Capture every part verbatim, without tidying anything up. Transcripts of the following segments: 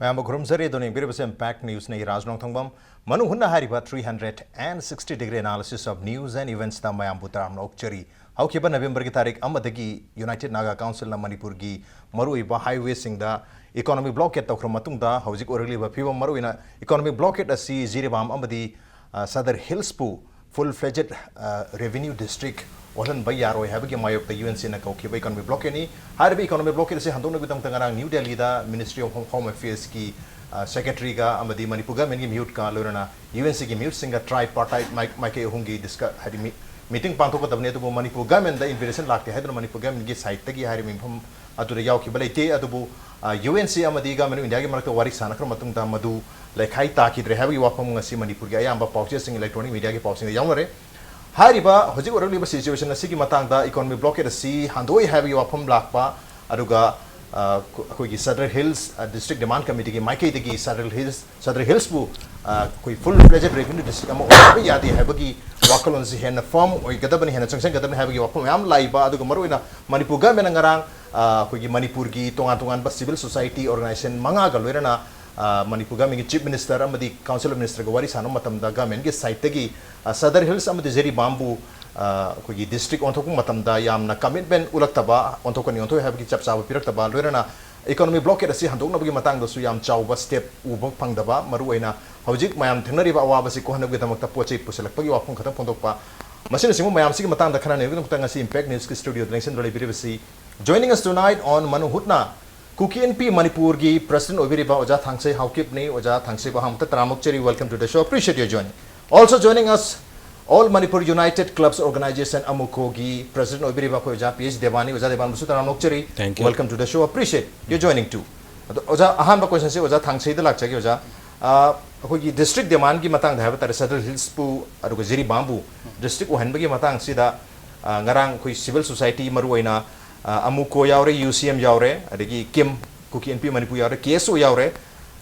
ꯃꯌꯥꯝꯕꯨ ꯈꯨꯔꯨꯝꯖꯔꯤ꯫ ꯑꯗꯨꯅ ꯌꯦꯡꯕꯤꯔꯤꯕꯁꯤ Impact Newsꯅꯤ꯫ ꯔꯥꯖ ꯅꯣꯡꯊꯣꯡꯕꯝ꯫ ꯃꯅꯨꯡ ꯍꯨꯠꯅ ꯍꯥꯏꯔꯤꯕ three hundred and sixty degree analysis of news and eventsꯇ ꯃꯌꯥꯝꯕꯨ ꯇꯔꯥꯝꯅ ꯑꯣꯛꯆꯔꯤ꯫ ꯍꯧꯈꯤꯕ Novemberꯒꯤ ꯇꯥꯔꯤꯛ ꯑꯃꯗꯒꯤ United Naga Councilꯅ ꯃꯅꯤꯄꯨꯔꯒꯤ ꯃꯔꯨꯑꯣꯏꯕ highwayꯁꯤꯡꯗ economic blockade ꯇꯧꯈ꯭ꯔ ꯃꯇꯨꯡꯗ ꯍꯧꯖꯤꯛ ꯑꯣꯏꯔꯛꯂꯤꯕ ꯐꯤꯕꯝ, ꯃꯔꯨꯑꯣꯏꯅ economic blockade ꯑꯁꯤ ꯖꯤꯔꯤꯕꯥꯝ ꯑꯃꯗꯤ, ꯑ, ꯁꯗꯔ ꯍꯤꯜꯁꯄꯨ full fledged, ꯑ, revenue district ꯑꯣꯜꯍꯟꯕ ꯌꯥꯔꯣꯏ ꯍꯥꯏꯕꯒꯤ ꯃꯥꯌꯣꯛꯇ UNCꯅ ꯀꯧꯈꯤꯕ economic blockadeꯅꯤ꯫ ꯍꯥꯏꯔꯤꯕ economic blockadeꯁꯤ ꯍꯟꯗꯣꯛꯅꯕꯒꯤꯗꯃꯛꯇ ꯉꯔꯥꯡ ꯅ꯭ꯌꯨ ꯗꯦꯜꯂꯤꯗ Ministry of Home Affairsꯀꯤ, ꯑ, secretaryꯒ ꯑꯃꯗꯤ ꯃꯅꯤꯄꯨꯔ governmentꯀꯤ ꯃꯤꯍꯨꯠꯀ ꯂꯣꯏꯅꯅ UNCꯒꯤ ꯃꯤꯍꯨꯠꯁꯤꯡꯒ tripartite ꯃꯥꯏ-, ꯃꯥꯏꯀꯩ ꯑꯍꯨꯝꯒꯤ discuss, ꯍꯥꯏꯗꯤ ꯃꯤ-, meeting ꯄꯥꯡꯊꯣꯛꯀꯗꯕꯅꯤ, ꯑꯗꯨꯕꯨ ꯃꯅꯤꯄꯨꯔ governmentꯗ invitation ꯂꯥꯛꯇꯦ ꯍꯥꯏꯗꯨꯅ ꯃꯅꯤꯄꯨꯔ governmentꯀꯤ sideꯇꯒꯤ ꯍꯥꯏꯔꯤꯕ ꯃꯤꯐꯝ ꯑꯗꯨꯗ ꯌꯥꯎꯈꯤꯕ ꯂꯩꯇꯦ꯫ ꯑꯗꯨꯕꯨ, ꯑ, UNC ꯑꯃꯗꯤ Government of Indiaꯒꯤ ꯃꯔꯛꯇ ꯋꯥꯔꯤ ꯁꯥꯟꯅꯈ꯭ꯔ ꯃꯇꯨꯡꯗ ꯃꯗꯨ ꯂꯩꯈꯥꯏ ꯇꯥꯈꯤꯗ꯭ꯔꯦ ꯍꯥꯏꯕꯒꯤ ꯋꯥꯐꯝ ꯉꯁꯤ ꯃꯅꯤꯄꯨꯔꯒꯤ ꯑꯌꯥꯝꯕ ꯄꯥꯎꯆꯦꯁꯤꯡ, electronic mediaꯒꯤ ꯄꯥꯎꯁꯤꯡꯗ ꯌꯥꯎꯅꯔꯦ꯫ ꯍꯥꯏꯔꯤꯕ ꯍꯧꯖꯤꯛ ꯑꯣꯏꯔꯛꯂꯤꯕ situation ꯑꯁꯤꯒꯤ ꯃꯇꯥꯡꯗ economic blockade ꯑꯁꯤ ꯍꯟꯗꯣꯛꯏ ꯍꯥꯏꯕꯒꯤ ꯋꯥꯐꯝ ꯂꯥꯛꯄ, ꯑꯗꯨꯒ, ꯑ, ꯑꯩꯈꯣꯏꯒꯤ ꯁꯗꯔ ꯍꯤꯜꯁ, ꯑ, district demand committeeꯒꯤ ꯃꯥꯏꯀꯩꯗꯒꯤ ꯁꯗꯔ ꯍꯤꯜꯁ, ꯁꯗꯔ ꯍꯤꯜꯁꯄꯨ, ꯑ, ꯑꯩꯈꯣꯏ full fledged revenue district ꯑꯃ ꯑꯣꯏꯍꯟꯕ ꯌꯥꯗꯦ ꯍꯥꯏꯕꯒꯤ ꯋꯥꯈꯜꯂꯣꯟꯁꯤ ꯍꯦꯟꯅ firm ꯑꯣꯏꯒꯗꯕꯅꯤ, ꯍꯦꯟꯅ ꯆꯪꯁꯤꯟꯒꯗꯕꯅꯤ ꯍꯥꯏꯕꯒꯤ ꯋꯥꯐꯝ ꯃꯌꯥꯝ ꯂꯥꯛꯏꯕ, ꯑꯗꯨꯒ ꯃꯔꯨꯑꯣꯏꯅ ꯃꯅꯤꯄꯨꯔ governmentꯅ ꯉꯔꯥꯡ, ꯑ, ꯑꯩꯈꯣꯏꯒꯤ ꯃꯅꯤꯄꯨꯔꯒꯤ ꯇꯣꯉꯥꯟ ꯇꯣꯉꯥꯟꯕ civil society organization ꯃꯉꯥꯒ ꯂꯣꯏꯅꯅ, ꯑ, ꯃꯅꯤꯄꯨꯔ governmentꯀꯤ chief minister ꯑꯃꯗꯤ council of ministerꯒ ꯋꯥꯔꯤ ꯁꯥꯟꯅꯕ ꯃꯇꯝꯗ governmentꯀꯤ sideꯇꯒꯤ, ꯑ, ꯁꯗꯔ ꯍꯤꯜꯁ ꯑꯃꯗꯤ ꯖꯤꯔꯤꯕꯥꯝꯕꯨ, ꯑ, ꯑꯩꯈꯣꯏꯒꯤ district ꯑꯣꯟꯊꯣꯛꯄ ꯃꯇꯝꯗ ꯌꯥꯝꯅ commitment ꯎꯠꯂꯛꯇꯕ, ꯑꯣꯟꯊꯣꯛꯀꯅꯤ, ꯑꯣꯟꯊꯣꯛꯑꯣꯏ ꯍꯥꯏꯕꯒꯤ ꯆꯞ ꯆꯥꯕ ꯄꯤꯔꯛꯇꯕ, ꯂꯣꯏꯅꯅ economic blockade ꯑꯁꯤ ꯍꯟꯗꯣꯛꯅꯕꯒꯤ ꯃꯇꯥꯡꯗꯁꯨ ꯌꯥꯝ ꯆꯥꯎꯕ step ꯎꯕ ꯐꯪꯗꯕ, ꯃꯔꯨꯑꯣꯏꯅ ꯍꯧꯖꯤꯛ ꯃꯌꯥꯝ ꯊꯦꯡꯅꯔꯤꯕ ꯑꯋꯥꯕꯁꯤ ꯀꯣꯛꯍꯟꯅꯕꯒꯤꯗꯃꯛꯇ ꯄꯣꯠ ꯆꯩ ꯄꯨꯁꯤꯜꯂꯛꯄꯒꯤ ꯋꯥꯐꯝ ꯈꯛꯇꯪ ꯐꯣꯡꯗꯣꯛꯄ, ꯃꯁꯤꯅꯆꯤꯡꯕ ꯃꯌꯥꯝꯁꯤꯒꯤ ꯃꯇꯥꯡꯗ ꯈꯟꯅ ꯅꯩꯅꯕꯒꯤꯗꯃꯛꯇ ꯉꯁꯤ Impact Newsꯀꯤ studioꯗ ꯂꯦꯡꯁꯤꯟꯗꯨꯅ ꯂꯩꯕꯤꯔꯤꯕꯁꯤ, joining us tonight on ꯃꯅꯨꯡ ꯍꯨꯠꯅ, ꯀꯨꯀꯤ ꯏꯟꯄꯤ ꯃꯅꯤꯄꯨꯔꯒꯤ president ꯑꯣꯏꯕꯤꯔꯤꯕ ꯑꯣꯖꯥ ꯊꯥꯡꯁꯩ ꯍꯥꯎꯀꯤꯞꯅꯤ꯫ ꯑꯣꯖꯥ ꯊꯥꯡꯁꯩꯕꯨ ꯑꯍꯥꯟꯕꯗ ꯇꯔꯥꯝꯅ ꯑꯣꯛꯆꯔꯤ, welcome to the show, appreciate your joining. Also joining us, All Manipur United Clubs Organization, AMUCOꯒꯤ president ꯑꯣꯏꯕꯤꯔꯤꯕ ꯑꯩꯈꯣꯏ ꯑꯣꯖꯥ ꯄꯤ ꯑꯦꯁ ꯗꯦꯕꯥꯅꯤ꯫ ꯑꯣꯖꯥ ꯗꯦꯕꯥꯅꯤꯕꯨꯁꯨ ꯇꯔꯥꯝꯅ ꯑꯣꯛꯆꯔꯤ, Thank you. Welcome to the show, appreciate your joining too. ꯑꯗꯣ ꯑꯣꯖꯥ, ꯑꯍꯥꯟꯕ questionꯁꯦ ꯑꯣꯖꯥ ꯊꯥꯡꯁꯩꯗ ꯂꯥꯛꯆꯒꯦ꯫ ꯑꯣꯖꯥ, ꯑ, ꯑꯩꯈꯣꯏꯒꯤ district demandꯀꯤ ꯃꯇꯥꯡꯗ ꯍꯥꯏꯕ ꯇꯥꯔꯦ, ꯁꯗꯔ ꯍꯤꯜꯁꯄꯨ ꯑꯗꯨꯒ ꯖꯤꯔꯤꯕꯥꯝꯕꯨ district ꯑꯣꯏꯍꯟꯕꯒꯤ ꯃꯇꯥꯡꯁꯤꯗ, ꯑ, ꯉꯔꯥꯡ ꯑꯩꯈꯣꯏ civil society, ꯃꯔꯨꯑꯣꯏꯅ, ꯑ, AMUCO ꯌꯥꯎꯔꯦ, UCM ꯌꯥꯎꯔꯦ, ꯑꯗꯒꯤ ꯀꯤꯝ, ꯀꯨꯀꯤ ꯏꯟꯄꯤ ꯃꯅꯤꯄꯨꯔ ꯌꯥꯎꯔꯦ, ꯀꯦ ꯑꯦꯁ ꯑꯣ ꯌꯥꯎꯔꯦ,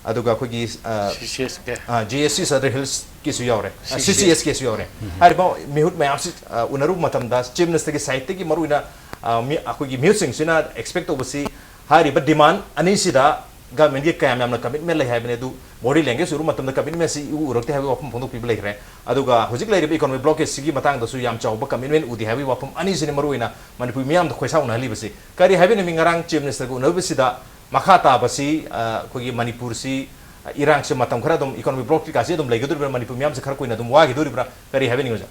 ꯑꯗꯨꯒ ꯑꯩꯈꯣꯏꯒꯤ, ꯑ, ꯁꯤ ꯁꯤ ꯑꯦꯁ ꯀꯦ꯫ ꯑ, ꯖꯦ ꯑꯦꯁ ꯁꯤ ꯁꯗꯔ ꯍꯤꯜꯁꯀꯤꯁꯨ ꯌꯥꯎꯔꯦ, ꯑ, ꯁꯤ ꯁꯤ ꯑꯦꯁ꯫ ꯁꯤ ꯁꯤ ꯑꯦꯁꯀꯤꯁꯨ ꯌꯥꯎꯔꯦ꯫ ꯍꯥꯏꯔꯤꯕ ꯃꯤꯍꯨꯠ ꯃꯌꯥꯝꯁꯤ, ꯑ, ꯎꯅꯔꯨꯕ ꯃꯇꯝꯗ chief ministerꯒꯤ sideꯇꯒꯤ ꯃꯔꯨꯑꯣꯏꯅ, ꯑ, ꯃꯤ-, ꯑꯩꯈꯣꯏꯒꯤ ꯃꯤꯍꯨꯠꯁꯤꯡꯁꯤꯅ expect ꯇꯧꯕꯁꯤ ꯍꯥꯏꯔꯤꯕ demand ꯑꯅꯤꯁꯤꯗ ꯒꯚꯔꯟꯃꯦꯟꯒꯤ ꯀꯌꯥꯝ ꯌꯥꯝꯅ ꯀꯃꯤꯠꯃꯦꯟ ꯂꯩ ꯍꯥꯏꯕꯅꯤ, ꯑꯗꯨ ꯕꯣꯗꯤ ꯂꯦꯡꯒ꯭ꯋꯦꯖ ꯎꯔꯨ ꯃꯇꯝꯗ ꯀꯃꯤꯠꯃꯦꯟꯁꯤ ꯏꯎ ꯎꯔꯛꯇꯦ ꯍꯥꯏꯕꯒꯤ ꯋꯥꯐꯝ ꯐꯣꯡꯗꯣꯛꯄꯤꯕ ꯂꯩꯈ꯭ꯔꯦ꯫ ꯑꯗꯨꯒ ꯍꯧꯖꯤꯛ ꯂꯩꯔꯤꯕ ꯏꯀꯣꯅꯣꯃꯤꯛ ꯕ꯭ꯂꯣꯀꯦꯖꯁꯤꯒꯤ ꯃꯇꯥꯡꯗꯁꯨ ꯌꯥꯝ ꯆꯥꯎꯕ ꯀꯃꯤꯠꯃꯦꯟ ꯎꯗꯦ ꯍꯥꯏꯕꯒꯤ ꯋꯥꯐꯝ ꯑꯅꯤꯁꯤꯅꯤ ꯃꯔꯨꯑꯣꯏꯅ ꯃꯅꯤꯄꯨꯔ ꯃꯤꯌꯥꯝꯗ ꯈꯣꯏꯁꯥꯎꯅꯍꯜꯂꯤꯕꯁꯤ꯫ ꯀꯔꯤ ꯍꯥꯏꯕꯤꯅꯤꯡꯏ? ꯉꯔꯥꯡ ꯆꯤꯐ ꯃꯤꯅꯤꯁꯇꯔꯒ ꯎꯅꯕꯁꯤꯗ ꯃꯈꯥ ꯇꯥꯕꯁꯤ, ꯑ, ꯑꯩꯈꯣꯏꯒꯤ ꯃꯅꯤꯄꯨꯔꯁꯤ, ꯑ, ꯏꯔꯥꯡꯁꯤ ꯃꯇꯝ ꯈꯔ ꯑꯗꯨꯝ ꯏꯀꯣꯅꯣꯃꯤꯛ ꯕ꯭ꯂꯣꯛ ꯀꯩꯀꯥꯁꯤ ꯑꯗꯨꯝ ꯂꯩꯒꯗꯧꯔꯤꯕ꯭ꯔꯥ? ꯃꯅꯤꯄꯨꯔ ꯃꯤꯌꯥꯝꯁꯦ ꯈꯔ ꯀꯨꯏꯅ ꯑꯗꯨꯝ ꯋꯥꯈꯤꯗꯣꯔꯤꯕ꯭ꯔꯥ? ꯀꯔꯤ ꯍꯥꯏꯕꯤꯅꯤꯡꯉꯤ, ꯑꯣꯖꯥ?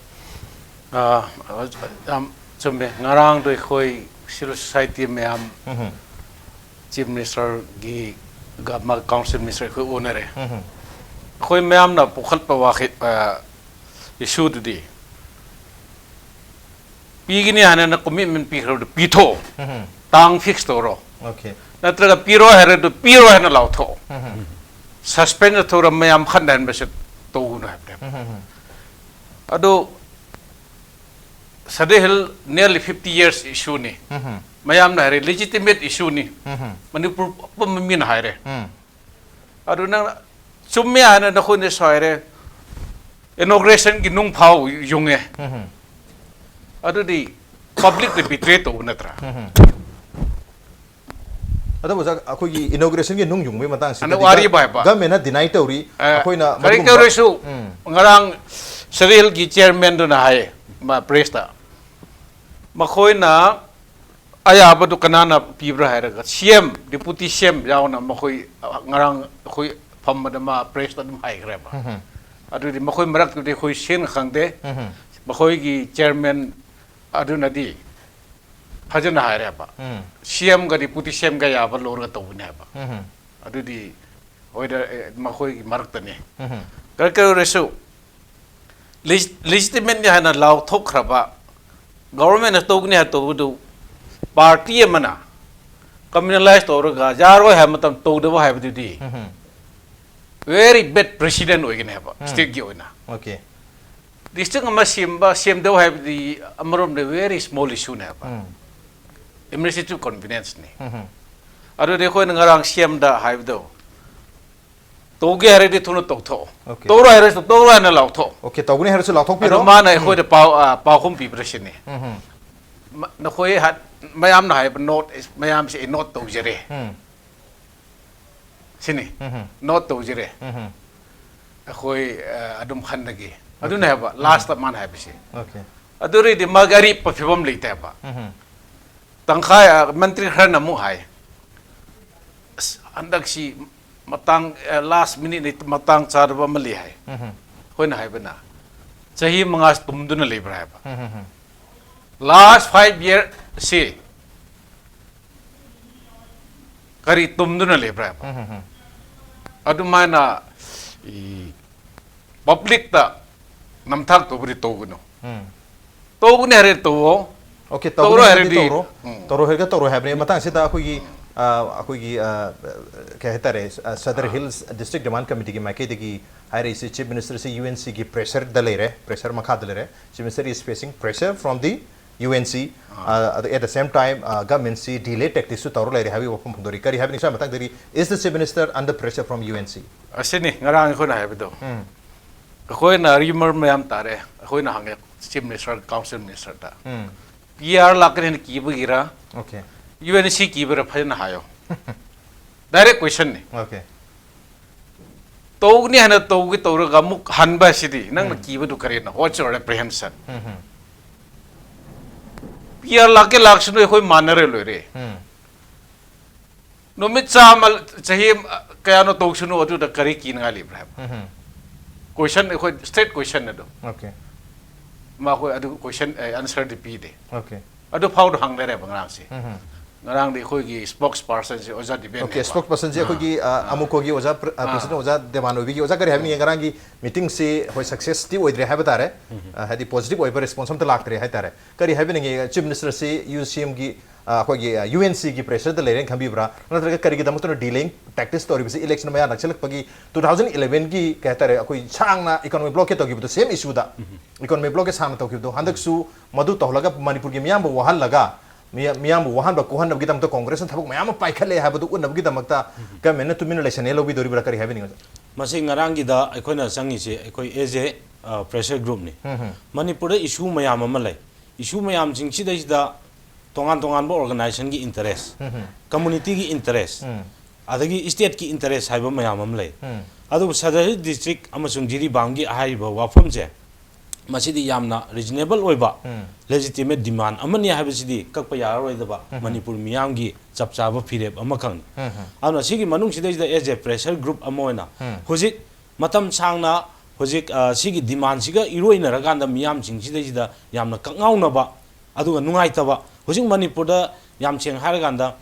ꯑ, ꯌꯥꯝ ꯆꯨꯝꯃꯦ꯫ ꯉꯔꯥꯡꯗꯣ ꯑꯩꯈꯣꯏ ꯁꯤꯚꯤꯜ ꯁꯣꯁꯥꯏꯇꯤ ꯃꯌꯥꯝ, ꯎꯝ ꯍꯝ꯫ ꯆꯤꯐ ꯃꯤꯅꯤꯁꯇꯔꯒꯤ ꯒ-, ꯃꯥ ꯀꯥꯎꯟꯁꯤꯜ ꯃꯤꯅꯤꯁꯇꯔ ꯑꯩꯈꯣꯏ ꯎꯅꯔꯦ꯫ ꯎꯝ ꯍꯝ꯫ ꯑꯩꯈꯣꯏ ꯃꯌꯥꯝꯅ ꯄꯨꯈꯠꯄ ꯋꯥꯈꯩ, ꯑ, ꯏꯁꯨꯗꯨꯗꯤ ꯄꯤꯒꯅꯤ ꯍꯥꯏꯅ ꯅꯪ ꯀꯃꯤꯠꯃꯦꯟ ꯄꯤꯈ꯭ꯔꯕꯗꯨ ꯄꯤꯊꯣꯛꯑꯣ꯫ ꯎꯝ ꯍꯝ꯫ ꯇꯥꯡ ꯐꯤꯛꯁ ꯇꯧꯔꯣ꯫ ꯑꯣꯀꯦ꯫ ꯅꯠꯇ꯭ꯔꯒ ꯄꯤꯔꯣꯏ ꯍꯥꯏꯔꯗꯨ ꯄꯤꯔꯣꯏ ꯍꯥꯏꯅ ꯂꯥꯎꯊꯣꯛꯑꯣ꯫ ꯎꯝ ꯍꯝ꯫ ꯁꯁꯄꯦꯟꯁ ꯇꯧꯔ ꯃꯌꯥꯝ ꯈꯟꯅꯍꯟꯕꯁꯦ ꯇꯧꯒꯅꯨ ꯍꯥꯏꯕꯅꯦ꯫ ꯎꯝ ꯍꯝ ꯍꯝ꯫ ꯑꯗꯨ ꯁꯗꯦ ꯍꯤꯜ nearly fifty years ꯏꯁꯨꯅꯤ꯫ ꯎꯝ ꯍꯝ꯫ ꯃꯌꯥꯝꯅ ꯍꯥꯏꯔꯦ, ꯂꯦꯖꯤꯇꯤꯃꯦꯠ ꯏꯁꯨꯅꯤ꯫ ꯎꯝ ꯍꯝ꯫ ꯃꯅꯤꯄꯨꯔ ꯄꯨꯝꯕ ꯃꯤꯅ ꯍꯥꯏꯔꯦ꯫ ꯎꯝ꯫ ꯑꯗꯨ ꯅꯪ ꯆꯨꯝꯃꯦ ꯍꯥꯏꯅ ꯅꯈꯣꯏꯅꯁꯨ ꯍꯥꯏꯔꯦ, ꯏꯅꯣꯒ꯭ꯔꯦꯁꯟꯒꯤ ꯅꯨꯡ ꯐꯥꯎ ꯌꯨꯡꯉꯦ꯫ ꯎꯝ ꯍꯝ꯫ ꯑꯗꯨꯗꯤ ꯄꯕ꯭ꯂꯤꯛꯇ ꯕꯤꯇ꯭ꯔꯦ ꯇꯧꯕ ꯅꯠꯇ꯭ꯔꯥ? ꯎꯝ ꯍꯝ꯫ ꯑꯗꯨꯕꯨ ꯑꯣꯖꯥ, ꯑꯩꯈꯣꯏꯒꯤ ꯏꯅꯣꯒ꯭ꯔꯦꯁꯟꯒꯤ ꯅꯨꯡ ꯌꯨꯡꯕꯒꯤ ꯃꯇꯥꯡꯁꯤꯗꯗꯤ ꯑꯗꯨ ꯋꯥꯔꯤꯕ ꯍꯥꯏꯕ꯫ ꯒꯚꯔꯟꯃꯦꯟꯅ ꯗꯤꯅꯥꯏ ꯇꯧꯔꯤ꯫ ꯑ, ꯑꯩꯈꯣꯏꯅ ꯀꯔꯤ ꯃꯗꯨꯒꯨꯝꯕ ꯇꯧꯔꯁꯨ, ꯎꯝ꯫ ꯉꯔꯥꯡ ꯁꯗꯦ ꯍꯤꯜꯒꯤ ꯆꯤꯌꯔꯃꯦꯟꯗꯨꯅ ꯍꯥꯏꯌꯦ, ꯃꯥ ꯄ꯭ꯔꯦꯁꯇ, ꯃꯈꯣꯏꯅ ꯑꯌꯥꯕꯗꯨ ꯀꯅꯥꯅ ꯄꯤꯕ꯭ꯔꯥ ꯍꯥꯏꯔꯒ ꯁꯤ ꯑꯦꯝ, ꯗꯤꯄꯨꯇꯤ ꯁꯤ ꯑꯦꯝ ꯌꯥꯎꯅ ꯃꯈꯣꯏ, ꯑ, ꯉꯔꯥꯡ ꯑꯩꯈꯣꯏ ꯐꯝꯕꯗ ꯃꯥ ꯄ꯭ꯔꯦꯁꯇ ꯑꯗꯨꯝ ꯍꯥꯏꯈ꯭ꯔꯦꯕ꯫ ꯎꯝ ꯍꯝ꯫ ꯑꯗꯨꯗꯤ ꯃꯈꯣꯏ ꯃꯔꯛꯇꯨꯗꯤ ꯑꯩꯈꯣꯏ ꯁꯦꯡꯅ ꯈꯪꯗꯦ꯫ ꯎꯝ ꯍꯝ꯫ ꯃꯈꯣꯏꯒꯤ ꯆꯤꯌꯔꯃꯦꯟ ꯑꯗꯨꯅꯗꯤ ꯐꯖꯅ ꯍꯥꯏꯔꯦꯕ꯫ ꯎꯝ꯫ ꯁꯤ ꯑꯦꯝꯒ ꯗꯤꯄꯨꯇꯤ ꯁꯤ ꯑꯦꯝꯒ ꯌꯥꯕ ꯂꯧꯔꯒ ꯇꯧꯕꯅꯦꯕ꯫ ꯎꯝ ꯍꯝ꯫ ꯑꯗꯨꯗꯤ ꯍꯣꯏꯗ, ꯑꯦ, ꯃꯈꯣꯏꯒꯤ ꯃꯔꯛꯇꯅꯤ꯫ ꯎꯝ ꯍꯝ꯫ ꯀꯔꯤ ꯀꯔꯤ ꯑꯣꯏꯔꯁꯨ ꯂꯤꯖ-, ꯂꯤꯖꯤꯇꯤꯃꯦꯠꯅꯤ ꯍꯥꯏꯅ ꯂꯥꯎꯊꯣꯛꯈ꯭ꯔꯕ, ꯒꯣꯚꯔꯟꯃꯦꯟꯅ ꯇꯧꯒꯅꯤ ꯍꯥꯏꯅ ꯇꯧꯕꯗꯨ ꯄꯥꯔꯇꯤ ꯑꯃꯅ ꯀꯝꯃ꯭ꯌꯨꯅꯦꯂꯥꯏꯁ ꯇꯧꯔꯒ ꯌꯥꯔꯣꯏ ꯍꯥꯏꯕ ꯃꯇꯝ ꯇꯧꯗꯕ ꯍꯥꯏꯕꯗꯨꯗꯤ ꯎꯝ ꯍꯝ꯫ ꯚꯦꯔꯤ ꯕꯦꯗ ꯄ꯭ꯔꯦꯁꯤꯗꯦꯟ ꯑꯣꯏꯒꯅꯤ ꯍꯥꯏꯕ, ꯎꯝ꯫ ꯁ꯭ꯇꯦꯠꯀꯤ ꯑꯣꯏꯅ꯫ ꯑꯣꯀꯦ꯫ ꯗꯤꯁꯇ꯭ꯔꯤꯛ ꯑꯃ ꯁꯦꯝꯕ, ꯁꯦꯝꯗꯕ ꯍꯥꯏꯕꯗꯤ ꯑꯃꯔꯣꯝꯗ ꯚꯦꯔꯤ ꯁ꯭ꯃꯣꯜ ꯏꯁꯨꯅꯦꯕ꯫ ꯎꯝ꯫ ꯑꯦꯗꯃꯤꯅꯤꯁꯇ꯭ꯔꯦꯇꯤꯚ ꯀꯟꯚꯤꯅꯦꯟꯁꯅꯤ꯫ ꯎꯝ ꯍꯝ꯫ ꯑꯗꯨꯗꯤ ꯑꯩꯈꯣꯏꯅ ꯉꯔꯥꯡ ꯁꯤ ꯑꯦꯝꯗ ꯍꯥꯏꯕꯗꯣ, ꯇꯧꯒꯦ ꯍꯥꯏꯔꯗꯤ ꯊꯨꯅ ꯇꯧꯊꯣꯛꯑꯣ꯫ ꯑꯣꯀꯦ꯫ ꯇꯧꯔꯣꯏ ꯍꯥꯏꯔꯁꯨ ꯇꯧꯔꯣꯏ ꯍꯥꯏꯅ ꯂꯥꯎꯊꯣꯛꯑꯣ꯫ ꯑꯣꯀꯦ, ꯇꯧꯒꯅꯤ ꯍꯥꯏꯔꯁꯨ ꯂꯥꯎꯊꯣꯛꯄꯤꯔꯣ꯫ ꯑꯗꯣ ꯃꯥꯅ ꯎꯝ꯫ ꯑꯩꯈꯣꯏꯗ ꯄꯥꯎ, ꯑ, ꯄꯥꯎꯈꯨꯝ ꯄꯤꯕꯗ ꯁꯤꯅꯤ꯫ ꯎꯝ ꯍꯝ꯫ ꯃ-, ꯅꯈꯣꯏ ꯍꯥ-, ꯃꯌꯥꯝꯅ ꯍꯥꯏꯕ ꯅꯣꯠ, ꯃꯌꯥꯝꯁꯦ ꯑꯩ ꯅꯣꯠ ꯇꯧꯖꯔꯦ꯫ ꯎꯝ꯫ ꯁꯤꯅꯤ꯫ ꯎꯝ꯫ Note ꯇꯧꯖꯔꯦ꯫ ꯎꯝ꯫ ꯑꯩꯈꯣꯏ ꯑ, ꯑꯗꯨꯝ ꯈꯟꯅꯒꯦ꯫ ꯑꯗꯨꯅ ꯍꯥꯏꯕ ꯂꯥꯁꯇ ꯃꯥꯅ ꯍꯥꯏꯕꯁꯤ꯫ Okay. ꯑꯗꯨ ꯑꯣꯏꯔꯗꯤ ꯃꯥꯒꯤ ꯑꯔꯦꯞꯄ ꯐꯤꯕꯝ ꯂꯩꯇꯦ ꯍꯥꯏꯕ꯫ ꯎꯝ꯫ ꯇꯪꯈꯥꯏ ꯑ, ꯃꯟꯇ꯭ꯔꯤ ꯈꯔꯅ ꯑꯃꯨꯛ ꯍꯥꯏ, "ꯑꯁ, ꯍꯟꯗꯛꯁꯤ ꯃꯇꯥꯡ, ꯑ, last minute ꯃꯇꯥꯡ ꯆꯥꯗꯕ ꯑꯃ ꯂꯩ" ꯍꯥꯏ꯫ ꯎꯝ꯫ ꯑꯩꯈꯣꯏꯅ ꯍꯥꯏꯕꯅ, "ꯆꯍꯤ ꯃꯉꯥ ꯇꯨꯝꯗꯨꯅ ꯂꯩꯕ꯭ꯔꯥ?" ꯍꯥꯏꯕ꯫ ꯎꯝ꯫ Last five year ꯁꯤ ꯀꯔꯤ ꯇꯨꯝꯗꯨꯅ ꯂꯩꯕ꯭ꯔꯥ ꯍꯥꯏꯕ꯫ ꯎꯝ꯫ ꯑꯗꯨꯃꯥꯏꯅ ꯄꯕ꯭ꯂꯤꯛꯇ ꯅꯝꯊꯥꯛ ꯇꯧꯕꯗꯤ ꯇꯧꯒꯅꯨ꯫ ꯎꯝ꯫ ꯇꯧꯒꯅꯤ ꯍꯥꯏꯔꯦ ꯇꯧꯋꯣ꯫ Okay, ꯇꯧꯔꯣꯏ ꯇꯧꯔꯣꯏ ꯍꯥꯏꯔꯗꯤ ꯍꯥꯏꯔꯗꯤ, ꯇꯧꯔꯣ꯫ ꯎꯝ꯫ ꯇꯧꯔꯣꯏ ꯍꯥꯏꯔꯒ ꯇꯧꯔꯣꯏ ꯍꯥꯏꯕꯅꯤ꯫ ꯃꯇꯥꯡꯁꯤꯗ ꯑꯩꯈꯣꯏꯒꯤ, ꯑ, ꯑꯩꯈꯣꯏꯒꯤ, ꯑ, ꯀꯩ ꯍꯥꯏꯇꯥꯔꯦ, ꯑ, Sadar Hills District Demand Committeeꯒꯤ ꯃꯥꯏꯀꯩꯗꯒꯤ ꯍꯥꯏꯔꯛꯏꯁꯦ, Chief Ministerꯁꯤ UNCꯒꯤ pressureꯗ ꯂꯩꯔꯦ, pressure ꯃꯈꯥꯗ ꯂꯩꯔꯦ꯫ Chief Minister is facing pressure from the UNC. ꯑ, ꯑꯗ at the same time, ꯑ, governmentꯁꯤ delay tacticsꯁꯨ ꯇꯧꯔ ꯂꯩꯔꯦ ꯍꯥꯏꯕꯒꯤ ꯋꯥꯐꯝ ꯐꯣꯡꯗꯣꯔꯛꯏ꯫ ꯀꯔꯤ ꯍꯥꯏꯕꯅꯤ ꯁ꯭ꯋꯥꯏ ꯃꯇꯥꯡꯗꯗꯤ? Is the Chief Minister under pressure from UNC? ꯑꯁꯤꯅꯤ ꯉꯔꯥꯡ ꯑꯩꯈꯣꯏꯅ ꯍꯥꯏꯕꯗꯣ꯫ ꯎꯝ꯫ ꯑꯩꯈꯣꯏꯅ ꯔꯤꯃꯔ ꯃꯌꯥꯝ ꯇꯥꯔꯦ꯫ ꯑꯩꯈꯣꯏꯅ ꯍꯪꯉꯦ Chief Minister, Council Ministerꯗ꯫ ꯎꯝ꯫ PR ꯂꯥꯛꯀꯅꯤ ꯍꯥꯏꯅ ꯀꯤꯕꯒꯤꯔ, Okay. UNC ꯀꯤꯕꯔ ꯐꯖꯅ ꯍꯥꯏꯌꯣ꯫ Direct questionꯅꯤ꯫ Okay. ꯇꯧꯒꯅꯤ ꯍꯥꯏꯅ ꯇꯧꯒꯦ ꯇꯧꯔꯒ ꯑꯃꯨꯛ ꯍꯟꯕ ꯍꯥꯏꯁꯤꯗꯤ ꯅꯪꯅ ꯎꯝ꯫ ꯀꯤꯕꯗꯨ ꯀꯔꯤꯅꯣ? What's your apprehension? Um. PR ꯂꯥꯛꯀꯦ ꯂꯥꯛꯁꯅꯨ, ꯑꯩꯈꯣꯏ ꯃꯥꯟꯅꯔꯦ ꯂꯣꯏꯔꯦ꯫ ꯎꯝ꯫ ꯅꯨꯃꯤꯠ ꯆꯥꯝꯃ, ꯆꯍꯤ ꯀꯌꯥꯅꯣ ꯇꯧꯁꯅꯨ, ꯑꯗꯨꯗ ꯀꯔꯤ ꯀꯤꯅꯉꯥꯏ ꯂꯩꯕ꯭ꯔꯥ ꯍꯥꯏꯕ꯫ ꯎꯝ꯫ Question ꯑꯩꯈꯣꯏ straight questionꯅꯦ ꯑꯗꯣ꯫ Okay. ꯃꯈꯣꯏ ꯑꯗꯨ question, ꯑ, answerꯗꯤ ꯄꯤꯗꯦ꯫ Okay. ꯑꯗꯨ ꯐꯥꯎꯗ ꯍꯪ ꯂꯩꯔꯦꯕ ꯉꯔꯥꯡꯁꯦ꯫ ꯎꯝ꯫ ꯉꯔꯥꯡꯗꯤ ꯑꯩꯈꯣꯏꯒꯤ spokespersonꯁꯦ ꯑꯣꯖꯥ ꯗꯤꯕꯦꯟ Okay, spokespersonꯁꯦ ꯑꯩꯈꯣꯏꯒꯤ, ꯑ, ꯑꯃꯨꯛꯀꯣꯒꯤ ꯑꯣꯖꯥ, ꯄ꯭ꯔ-, ꯑ, ꯑꯥ꯫ President ꯑꯣꯖꯥ ꯗꯦꯕꯥꯟ ꯑꯣꯏꯕꯤꯒꯤ꯫ ꯑꯣꯖꯥ ꯀꯔꯤ ꯍꯥꯏꯕꯤꯅꯤꯡꯉꯤ? ꯉꯔꯥꯡꯒꯤ meetingꯁꯤ ꯑꯩꯈꯣꯏ successꯇꯤ ꯑꯣꯏꯗ꯭ꯔꯦ ꯍꯥꯏꯕ ꯇꯥꯔꯦ꯫ ꯑ, ꯍꯥꯏꯗꯤ positive ꯑꯣꯏꯕ response ꯑꯝꯇ ꯂꯥꯛꯇ꯭ꯔꯦ ꯍꯥꯏ ꯇꯥꯔꯦ꯫ ꯀꯔꯤ ꯍꯥꯏꯕꯤꯅꯤꯡꯉꯤ? Chief Ministerꯁꯤ UCMꯒꯤ, ꯑ, ꯑꯩꯈꯣꯏꯒꯤ, ꯑ, UNCꯒꯤ pressureꯗ ꯂꯩꯔꯦꯅ ꯈꯟꯕꯤꯕ꯭ꯔꯥ? ꯅꯠꯇ꯭ꯔꯒ ꯀꯔꯤꯒꯤꯗꯃꯛꯇꯅꯣ delaying tactics ꯇꯧꯔꯤꯕꯁꯤ? Election ꯃꯌꯥ ꯅꯛꯁꯤꯜꯂꯛꯄꯒꯤ two thousand elevenꯒꯤ, ꯀꯩ ꯍꯥꯏꯇꯥꯔꯦ, ꯑꯩꯈꯣꯏ ꯁꯥꯡꯅ economic blockade ꯇꯧꯈꯤꯕꯗꯣ, same issueꯗ economic blockade ꯁꯥꯡꯅ ꯇꯧꯈꯤꯕꯗꯣ, ꯍꯟꯗꯛꯁꯨ ꯃꯗꯨ ꯇꯧꯍꯜꯂꯒ ꯃꯅꯤꯄꯨꯔꯒꯤ ꯃꯤꯌꯥꯝꯕꯨ ꯋꯥꯍꯜꯂꯒ, ꯃꯤꯌꯥ-, ꯃꯤꯌꯥꯝꯕꯨ ꯋꯥꯍꯟꯕ ꯀꯣꯛꯍꯟꯅꯕꯒꯤꯗꯃꯛꯇ Congressꯅ ꯊꯕꯛ ꯃꯌꯥꯝ ꯑꯃ ꯄꯥꯏꯈꯠꯂꯦ ꯍꯥꯏꯕꯗꯨ ꯎꯠꯅꯕꯒꯤꯗꯃꯛꯇ governmentꯅ ꯇꯨꯃꯤꯟꯅ ꯂꯩꯁꯟꯅꯦ ꯂꯧꯕꯤꯗꯣꯔꯤꯕ꯭ꯔꯥ? ꯀꯔꯤ ꯍꯥꯏꯕꯤꯅꯤꯡꯉꯤ? ꯃꯁꯤ ꯉꯔꯥꯡꯒꯤꯗ ꯑꯩꯈꯣꯏꯅ ꯆꯪꯉꯤꯁꯦ, ꯑꯩꯈꯣꯏ as a, ꯑ, pressure groupꯅꯤ꯫ ꯎꯝ ꯍꯝ꯫ ꯃꯅꯤꯄꯨꯔꯗ issue ꯃꯌꯥꯝ ꯑꯃ ꯂꯩ꯫ Issue ꯃꯌꯥꯝꯁꯤꯡꯁꯤꯗꯩꯁꯤꯗ ꯇꯣꯉꯥꯟ ꯇꯣꯉꯥꯟꯕ organizationꯒꯤ interest, ꯎꯝ ꯍꯝ꯫ Communityꯒꯤ interest, ꯎꯝ꯫ ꯑꯗꯒꯤ ꯁ꯭ꯇꯦꯠꯀꯤ ꯏꯟꯇꯔꯦꯁ ꯍꯥꯏꯕ ꯃꯌꯥꯝ ꯑꯃ ꯂꯩ꯫ ꯎꯝ꯫ ꯑꯗꯨꯕꯨ ꯁꯗꯔ ꯍꯤꯜ ꯗꯤꯁꯇ꯭ꯔꯤꯛ ꯑꯃꯁꯨꯡ ꯖꯤꯔꯤꯕꯥꯝꯒꯤ ꯍꯥꯏꯔꯤꯕ ꯋꯥꯐꯝꯁꯦ, ꯃꯁꯤꯗꯤ ꯌꯥꯝꯅ ꯔꯤꯖꯅꯦꯕꯜ ꯑꯣꯏꯕ, ꯎꯝ꯫ ꯂꯦꯖꯤꯇꯤꯃꯦꯠ ꯗꯤꯃꯥꯟ ꯑꯃꯅꯤ ꯍꯥꯏꯕꯁꯤꯗꯤ ꯀꯛꯄ ꯌꯥꯔꯔꯣꯏꯗꯕ, ꯎꯝ꯫ ꯃꯅꯤꯄꯨꯔ ꯃꯤꯌꯥꯝꯒꯤ ꯆꯞ ꯆꯥꯕ ꯐꯤꯔꯦꯞ ꯑꯃꯈꯛꯅꯤ꯫ ꯎꯝ꯫ ꯑꯗꯨꯅ ꯁꯤꯒꯤ ꯃꯅꯨꯡꯁꯤꯗꯩꯁꯤꯗ, ꯑꯦꯖ ꯑꯦ ꯄ꯭ꯔꯦꯁꯔ ꯒ꯭ꯔꯨꯞ ꯑꯃ ꯑꯣꯏꯅ, ꯎꯝ꯫ ꯍꯧꯖꯤꯛ ꯃꯇꯝ ꯁꯥꯡꯅ ꯍꯧꯖꯤꯛ, ꯑ, ꯁꯤꯒꯤ ꯗꯤꯃꯥꯟꯁꯤꯒ ꯏꯔꯣꯏꯅꯔꯀꯥꯟꯗ ꯃꯤꯌꯥꯝꯁꯤꯡꯁꯤꯗꯩꯁꯤꯗ ꯌꯥꯝꯅ ꯀꯛꯉꯥꯎꯅꯕ, ꯑꯗꯨꯒ ꯅꯨꯡꯉꯥꯏꯇꯕ, ꯍꯧꯖꯤꯛ ꯃꯅꯤꯄꯨꯔꯗ ꯌꯥꯝ ꯁꯦꯡꯅ ꯍꯥꯏꯔꯀꯥꯟꯗ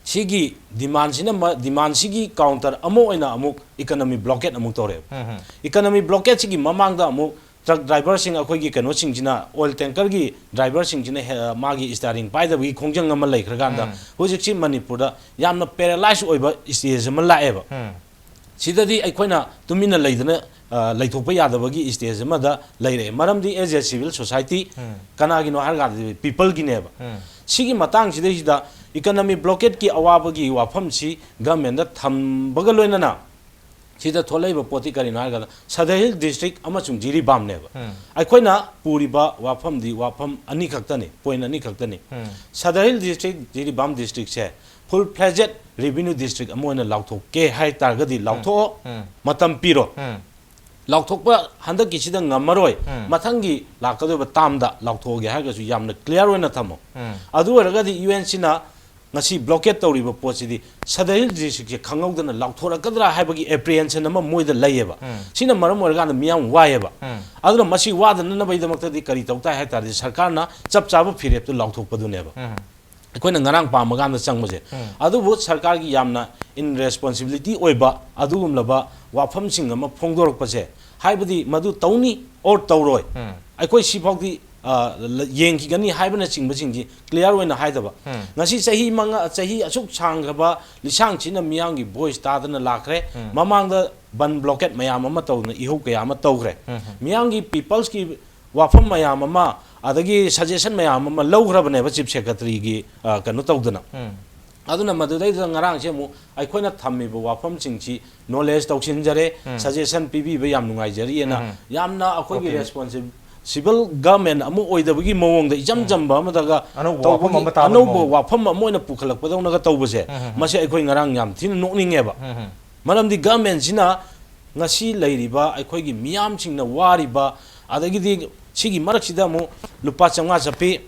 ꯁꯤꯒꯤ ꯗꯤꯃꯥꯟꯁꯤꯅ ꯃ-, ꯗꯤꯃꯥꯟꯁꯤꯒꯤ ꯀꯥꯎꯟꯇꯔ ꯑꯃ ꯑꯣꯏꯅ ꯑꯃꯨꯛ ꯏꯀꯅꯃꯤ ꯕ꯭ꯂꯣꯀꯦꯠ ꯑꯃꯨꯛ ꯇꯧꯔꯦꯕ꯫ ꯎꯝ ꯍꯝ꯫ ꯏꯀꯅꯃꯤ ꯕ꯭ꯂꯣꯀꯦꯠꯁꯤꯒꯤ ꯃꯃꯥꯡꯗ ꯑꯃꯨꯛ ꯇ꯭ꯔꯛ ꯗ꯭ꯔꯥꯏꯚꯔꯁꯤꯡ, ꯑꯩꯈꯣꯏꯒꯤ ꯀꯩꯅꯣꯁꯤꯡꯁꯤꯅ, ꯑꯣꯏꯜ ꯇꯦꯡꯀꯔꯒꯤ ꯗ꯭ꯔꯥꯏꯚꯔꯁꯤꯡꯁꯤꯅ ꯍꯦ-, ꯃꯥꯒꯤ ꯏꯁꯇꯤꯌꯥꯔꯤꯡ ꯄꯥꯏꯗꯕꯒꯤ ꯈꯣꯡꯖꯪ ꯑꯃ ꯂꯩꯈ꯭ꯔꯀꯥꯟꯗ, ꯎꯝ꯫ ꯍꯧꯖꯤꯛꯁꯤ ꯃꯅꯤꯄꯨꯔꯗ ꯌꯥꯝꯅ ꯄꯦꯔꯥꯂꯥꯏꯁ ꯑꯣꯏꯕ ꯏꯁꯇꯦꯖ ꯑꯃ ꯂꯥꯛꯑꯦꯕ꯫ ꯎꯝ꯫ ꯁꯤꯗꯗꯤ ꯑꯩꯈꯣꯏꯅ ꯇꯨꯃꯤꯟꯅ ꯂꯩꯗꯅ, ꯑ, ꯂꯩꯊꯣꯛꯄ ꯌꯥꯗꯕꯒꯤ ꯏꯁꯇꯦꯖ ꯑꯃꯗ ꯂꯩꯔꯛꯑꯦ꯫ ꯃꯔꯝꯗꯤ, ꯑꯦꯖ ꯑꯦ ꯁꯤꯚꯤꯜ ꯁꯣꯁꯥꯏꯇꯤ, ꯎꯝ꯫ ꯀꯅꯥꯒꯤꯅꯣ ꯍꯥꯏꯔꯀꯥꯟꯗꯗꯤ ꯄꯤꯄꯜꯒꯤꯅꯦꯕ꯫ ꯎꯝ꯫ ꯁꯤꯒꯤ ꯃꯇꯥꯡꯁꯤꯗꯩꯁꯤꯗ ꯏꯀꯅꯃꯤ ꯕ꯭ꯂꯣꯀꯦꯠꯀꯤ ꯑꯋꯥꯕꯒꯤ ꯋꯥꯐꯝꯁꯤ ꯒꯃꯦꯟꯗ ꯊꯝꯕꯒ ꯂꯣꯏꯅꯅ ꯁꯤꯗ ꯊꯣꯛꯂꯛꯏꯕ ꯄꯣꯠꯇꯤ ꯀꯔꯤꯅꯣ ꯍꯥꯏꯔꯀꯥꯟꯗ, ꯁꯗꯔ ꯍꯤꯜ ꯗꯤꯁꯇ꯭ꯔꯤꯛ ꯑꯃꯁꯨꯡ ꯖꯤꯔꯤꯕꯥꯝꯅꯦꯕ꯫ ꯎꯝ꯫ ꯑꯩꯈꯣꯏꯅ ꯄꯨꯔꯤꯕ ꯋꯥꯐꯝꯗꯤ ꯋꯥꯐꯝ ꯑꯅꯤꯈꯛꯇꯅꯤ, ꯄꯣꯏꯟ ꯑꯅꯤꯈꯛꯇꯅꯤ꯫ ꯎꯝ꯫ ꯁꯗꯔ ꯍꯤꯜ ꯗꯤꯁꯇ꯭ꯔꯤꯛ, ꯖꯤꯔꯤꯕꯥꯝ ꯗꯤꯁꯇ꯭ꯔꯤꯛꯁꯦ ꯐꯨꯜ ꯐ꯭ꯂꯦꯖꯦꯠ ꯔꯦꯚꯤꯅ꯭ꯌꯨ ꯗꯤꯁꯇ꯭ꯔꯤꯛ ꯑꯃ ꯑꯣꯏꯅ ꯂꯥꯎꯊꯣꯛꯀꯦ ꯍꯥꯏ ꯇꯥꯔꯒꯗꯤ, ꯎꯝ꯫ ꯂꯥꯎꯊꯣꯛꯑꯣ, ꯎꯝ꯫ ꯃꯇꯝ ꯄꯤꯔꯣ꯫ ꯎꯝ꯫ ꯂꯥꯎꯊꯣꯛꯄ ꯍꯟꯗꯛꯀꯤꯁꯤꯗ ꯉꯝꯃꯔꯣꯏ, ꯎꯝ꯫ ꯃꯊꯪꯒꯤ ꯂꯥꯛꯀꯗꯧꯔꯤꯕ ꯇꯥꯝꯗ ꯂꯥꯎꯊꯣꯛꯑꯒꯦ ꯍꯥꯏꯔꯒꯁꯨ ꯌꯥꯝꯅ ꯀ꯭ꯂꯤꯌꯥꯔ ꯑꯣꯏꯅ ꯊꯝꯃꯣ꯫ ꯎꯝ꯫ ꯑꯗꯨ ꯑꯣꯏꯔꯒꯗꯤ ꯌꯨ ꯑꯦꯟ ꯁꯤꯅ ꯉꯁꯤ ꯕ꯭ꯂꯣꯀꯦꯠ ꯇꯧꯔꯤꯕ ꯄꯣꯠꯁꯤꯗꯤ ꯁꯗꯔ ꯍꯤꯜ ꯗꯤꯁꯇ꯭ꯔꯤꯛꯁꯦ ꯈꯪꯍꯧꯗꯅ ꯂꯥꯎꯊꯣꯔꯛꯀꯗ꯭ꯔꯥ ꯍꯥꯏꯕꯒꯤ ꯑꯦꯄ꯭ꯔꯤꯍꯦꯟꯁꯟ ꯑꯃ ꯃꯣꯏꯗ ꯂꯩꯌꯦꯕ꯫ ꯎꯝ꯫ ꯁꯤꯅ ꯃꯔꯝ ꯑꯣꯏꯔꯀꯥꯟꯗ ꯃꯤꯌꯥꯝ ꯋꯥꯏꯌꯦꯕ꯫ ꯎꯝ꯫ ꯑꯗꯨꯅ ꯃꯁꯤ ꯋꯥꯗꯅꯅꯕꯒꯤꯗꯃꯛꯇꯗꯤ ꯀꯔꯤ ꯇꯧ ꯇꯥꯏ ꯍꯥꯏ ꯇꯥꯔꯗꯤ, ꯁꯔꯀꯥꯔꯅ ꯆꯞ ꯆꯥꯕ ꯐꯤꯔꯦꯞꯇꯨ ꯂꯥꯎꯊꯣꯛꯄꯗꯨꯅꯦꯕ꯫ ꯎꯝ꯫ ꯑꯩꯈꯣꯏꯅ ꯉꯔꯥꯡ ꯄꯥꯝꯃꯀꯥꯟꯗ ꯆꯪꯕꯁꯦ꯫ ꯎꯝ꯫ ꯑꯗꯨꯕꯨ ꯁꯔꯀꯥꯔꯒꯤ ꯌꯥꯝꯅ ꯏꯟꯔꯦꯁꯄꯣꯟꯁꯤꯕꯤꯂꯤꯇꯤ ꯑꯣꯏꯕ ꯑꯗꯨꯒꯨꯝꯂꯕ ꯋꯥꯐꯝꯁꯤꯡ ꯑꯃ ꯐꯣꯡꯗꯣꯔꯛꯄꯁꯦ, ꯍꯥꯏꯕꯗꯤ ꯃꯗꯨ ꯇꯧꯅꯤ ꯑꯣꯔ ꯇꯧꯔꯣꯏ, ꯎꯝ꯫ ꯑꯩꯈꯣꯏ ꯁꯤꯐꯥꯎꯗꯤ, ꯑ, ꯂ-, ꯌꯦꯡꯈꯤꯒꯅꯤ ꯍꯥꯏꯕꯅꯆꯤꯡꯕꯁꯤꯡꯁꯤ ꯀ꯭ꯂꯤꯌꯥꯔ ꯑꯣꯏꯅ ꯍꯥꯏꯗꯕ꯫ ꯎꯝ꯫ ꯉꯁꯤ ꯆꯍꯤ ꯃꯉꯥ, ꯆꯍꯤ ꯑꯁꯨꯛ ꯁꯥꯡꯈ꯭ꯔꯕ ꯂꯤꯁꯥꯡꯁꯤꯟꯅ ꯃꯤꯌꯥꯝꯒꯤ ꯚꯣꯏꯁ ꯇꯥꯗꯅ ꯂꯥꯛꯈ꯭ꯔꯦ꯫ ꯎꯝ꯫ ꯃꯃꯥꯡꯗ ꯕꯟ ꯕ꯭ꯂꯣꯀꯦꯠ ꯃꯌꯥꯝ ꯑꯃ ꯇꯧꯗꯅ ꯏꯍꯧ ꯀꯌꯥ ꯑꯃ ꯇꯧꯈ꯭ꯔꯦ꯫ ꯎꯝ꯫ ꯃꯤꯌꯥꯝꯒꯤ ꯄꯤꯄꯜꯁꯀꯤ ꯋꯥꯐꯝ ꯃꯌꯥꯝ ꯑꯃ, ꯑꯗꯒꯤ ꯁꯖꯦꯁꯟ ꯃꯌꯥꯝ ꯑꯃ ꯂꯧꯈ꯭ꯔꯕꯅꯦꯕ ꯆꯤꯐ ꯁꯦꯀ꯭ꯔꯦꯇꯔꯤꯒꯤ, ꯑ, ꯀꯩꯅꯣ ꯇꯧꯗꯅ꯫ ꯎꯝ꯫ ꯑꯗꯨꯅ ꯃꯗꯨꯗꯩꯗꯨꯗ ꯉꯔꯥꯡꯁꯦ ꯑꯃꯨꯛ ꯑꯩꯈꯣꯏꯅ ꯊꯝꯃꯤꯕ ꯋꯥꯐꯝꯁꯤꯡꯁꯤ ꯅꯣꯂꯦꯖ ꯇꯧꯁꯤꯟꯖꯔꯦ, ꯎꯝ꯫ ꯁꯖꯦꯁꯟ ꯄꯤꯕꯤꯕ ꯌꯥꯝ ꯅꯨꯡꯉꯥꯏꯖꯔꯤꯑꯅ ꯎꯝ꯫ ꯌꯥꯝꯅ ꯑꯩꯈꯣꯏꯒꯤ ꯑꯣꯀꯦ꯫ ꯔꯦꯁꯄꯣꯟꯁꯤꯕ ꯁꯤꯚꯤꯜ ꯒꯚꯔꯟꯃꯦꯟ ꯑꯃ ꯑꯣꯏꯗꯕꯒꯤ ꯃꯑꯣꯡꯗ ꯏꯆꯝ ꯆꯝꯕ ꯑꯃꯗꯒ ꯑꯅꯧꯕ ꯇꯧꯕꯒꯤ ꯋꯥꯐꯝ ꯑꯃ ꯇꯥꯕꯒꯤ ꯑꯅꯧꯕ ꯃꯑꯣꯡ꯫ ꯋꯥꯐꯝ ꯑꯃ ꯑꯣꯏꯅ ꯄꯨꯈꯠꯂꯛꯄꯗꯧꯅꯒ ꯇꯧꯕꯁꯦ, ꯃꯁꯤ ꯑꯩꯈꯣꯏ ꯉꯔꯥꯡ ꯌꯥꯝ ꯊꯤꯅ ꯅꯣꯛꯅꯤꯡꯉꯦꯕ꯫ ꯃꯔꯝꯗꯤ ꯒꯚꯔꯟꯃꯦꯟꯁꯤꯅ ꯉꯁꯤ ꯂꯩꯔꯤꯕ ꯑꯩꯈꯣꯏꯒꯤ ꯃꯤꯌꯥꯝꯁꯤꯡꯅ ꯋꯥꯔꯤꯕ, ꯑꯗꯒꯤꯗꯤ ꯁꯤꯒꯤ ꯃꯔꯛꯁꯤꯗ ꯑꯃꯨꯛ ꯂꯨꯄꯥ ꯆꯥꯝꯃꯉꯥ ꯆꯞꯄꯤ,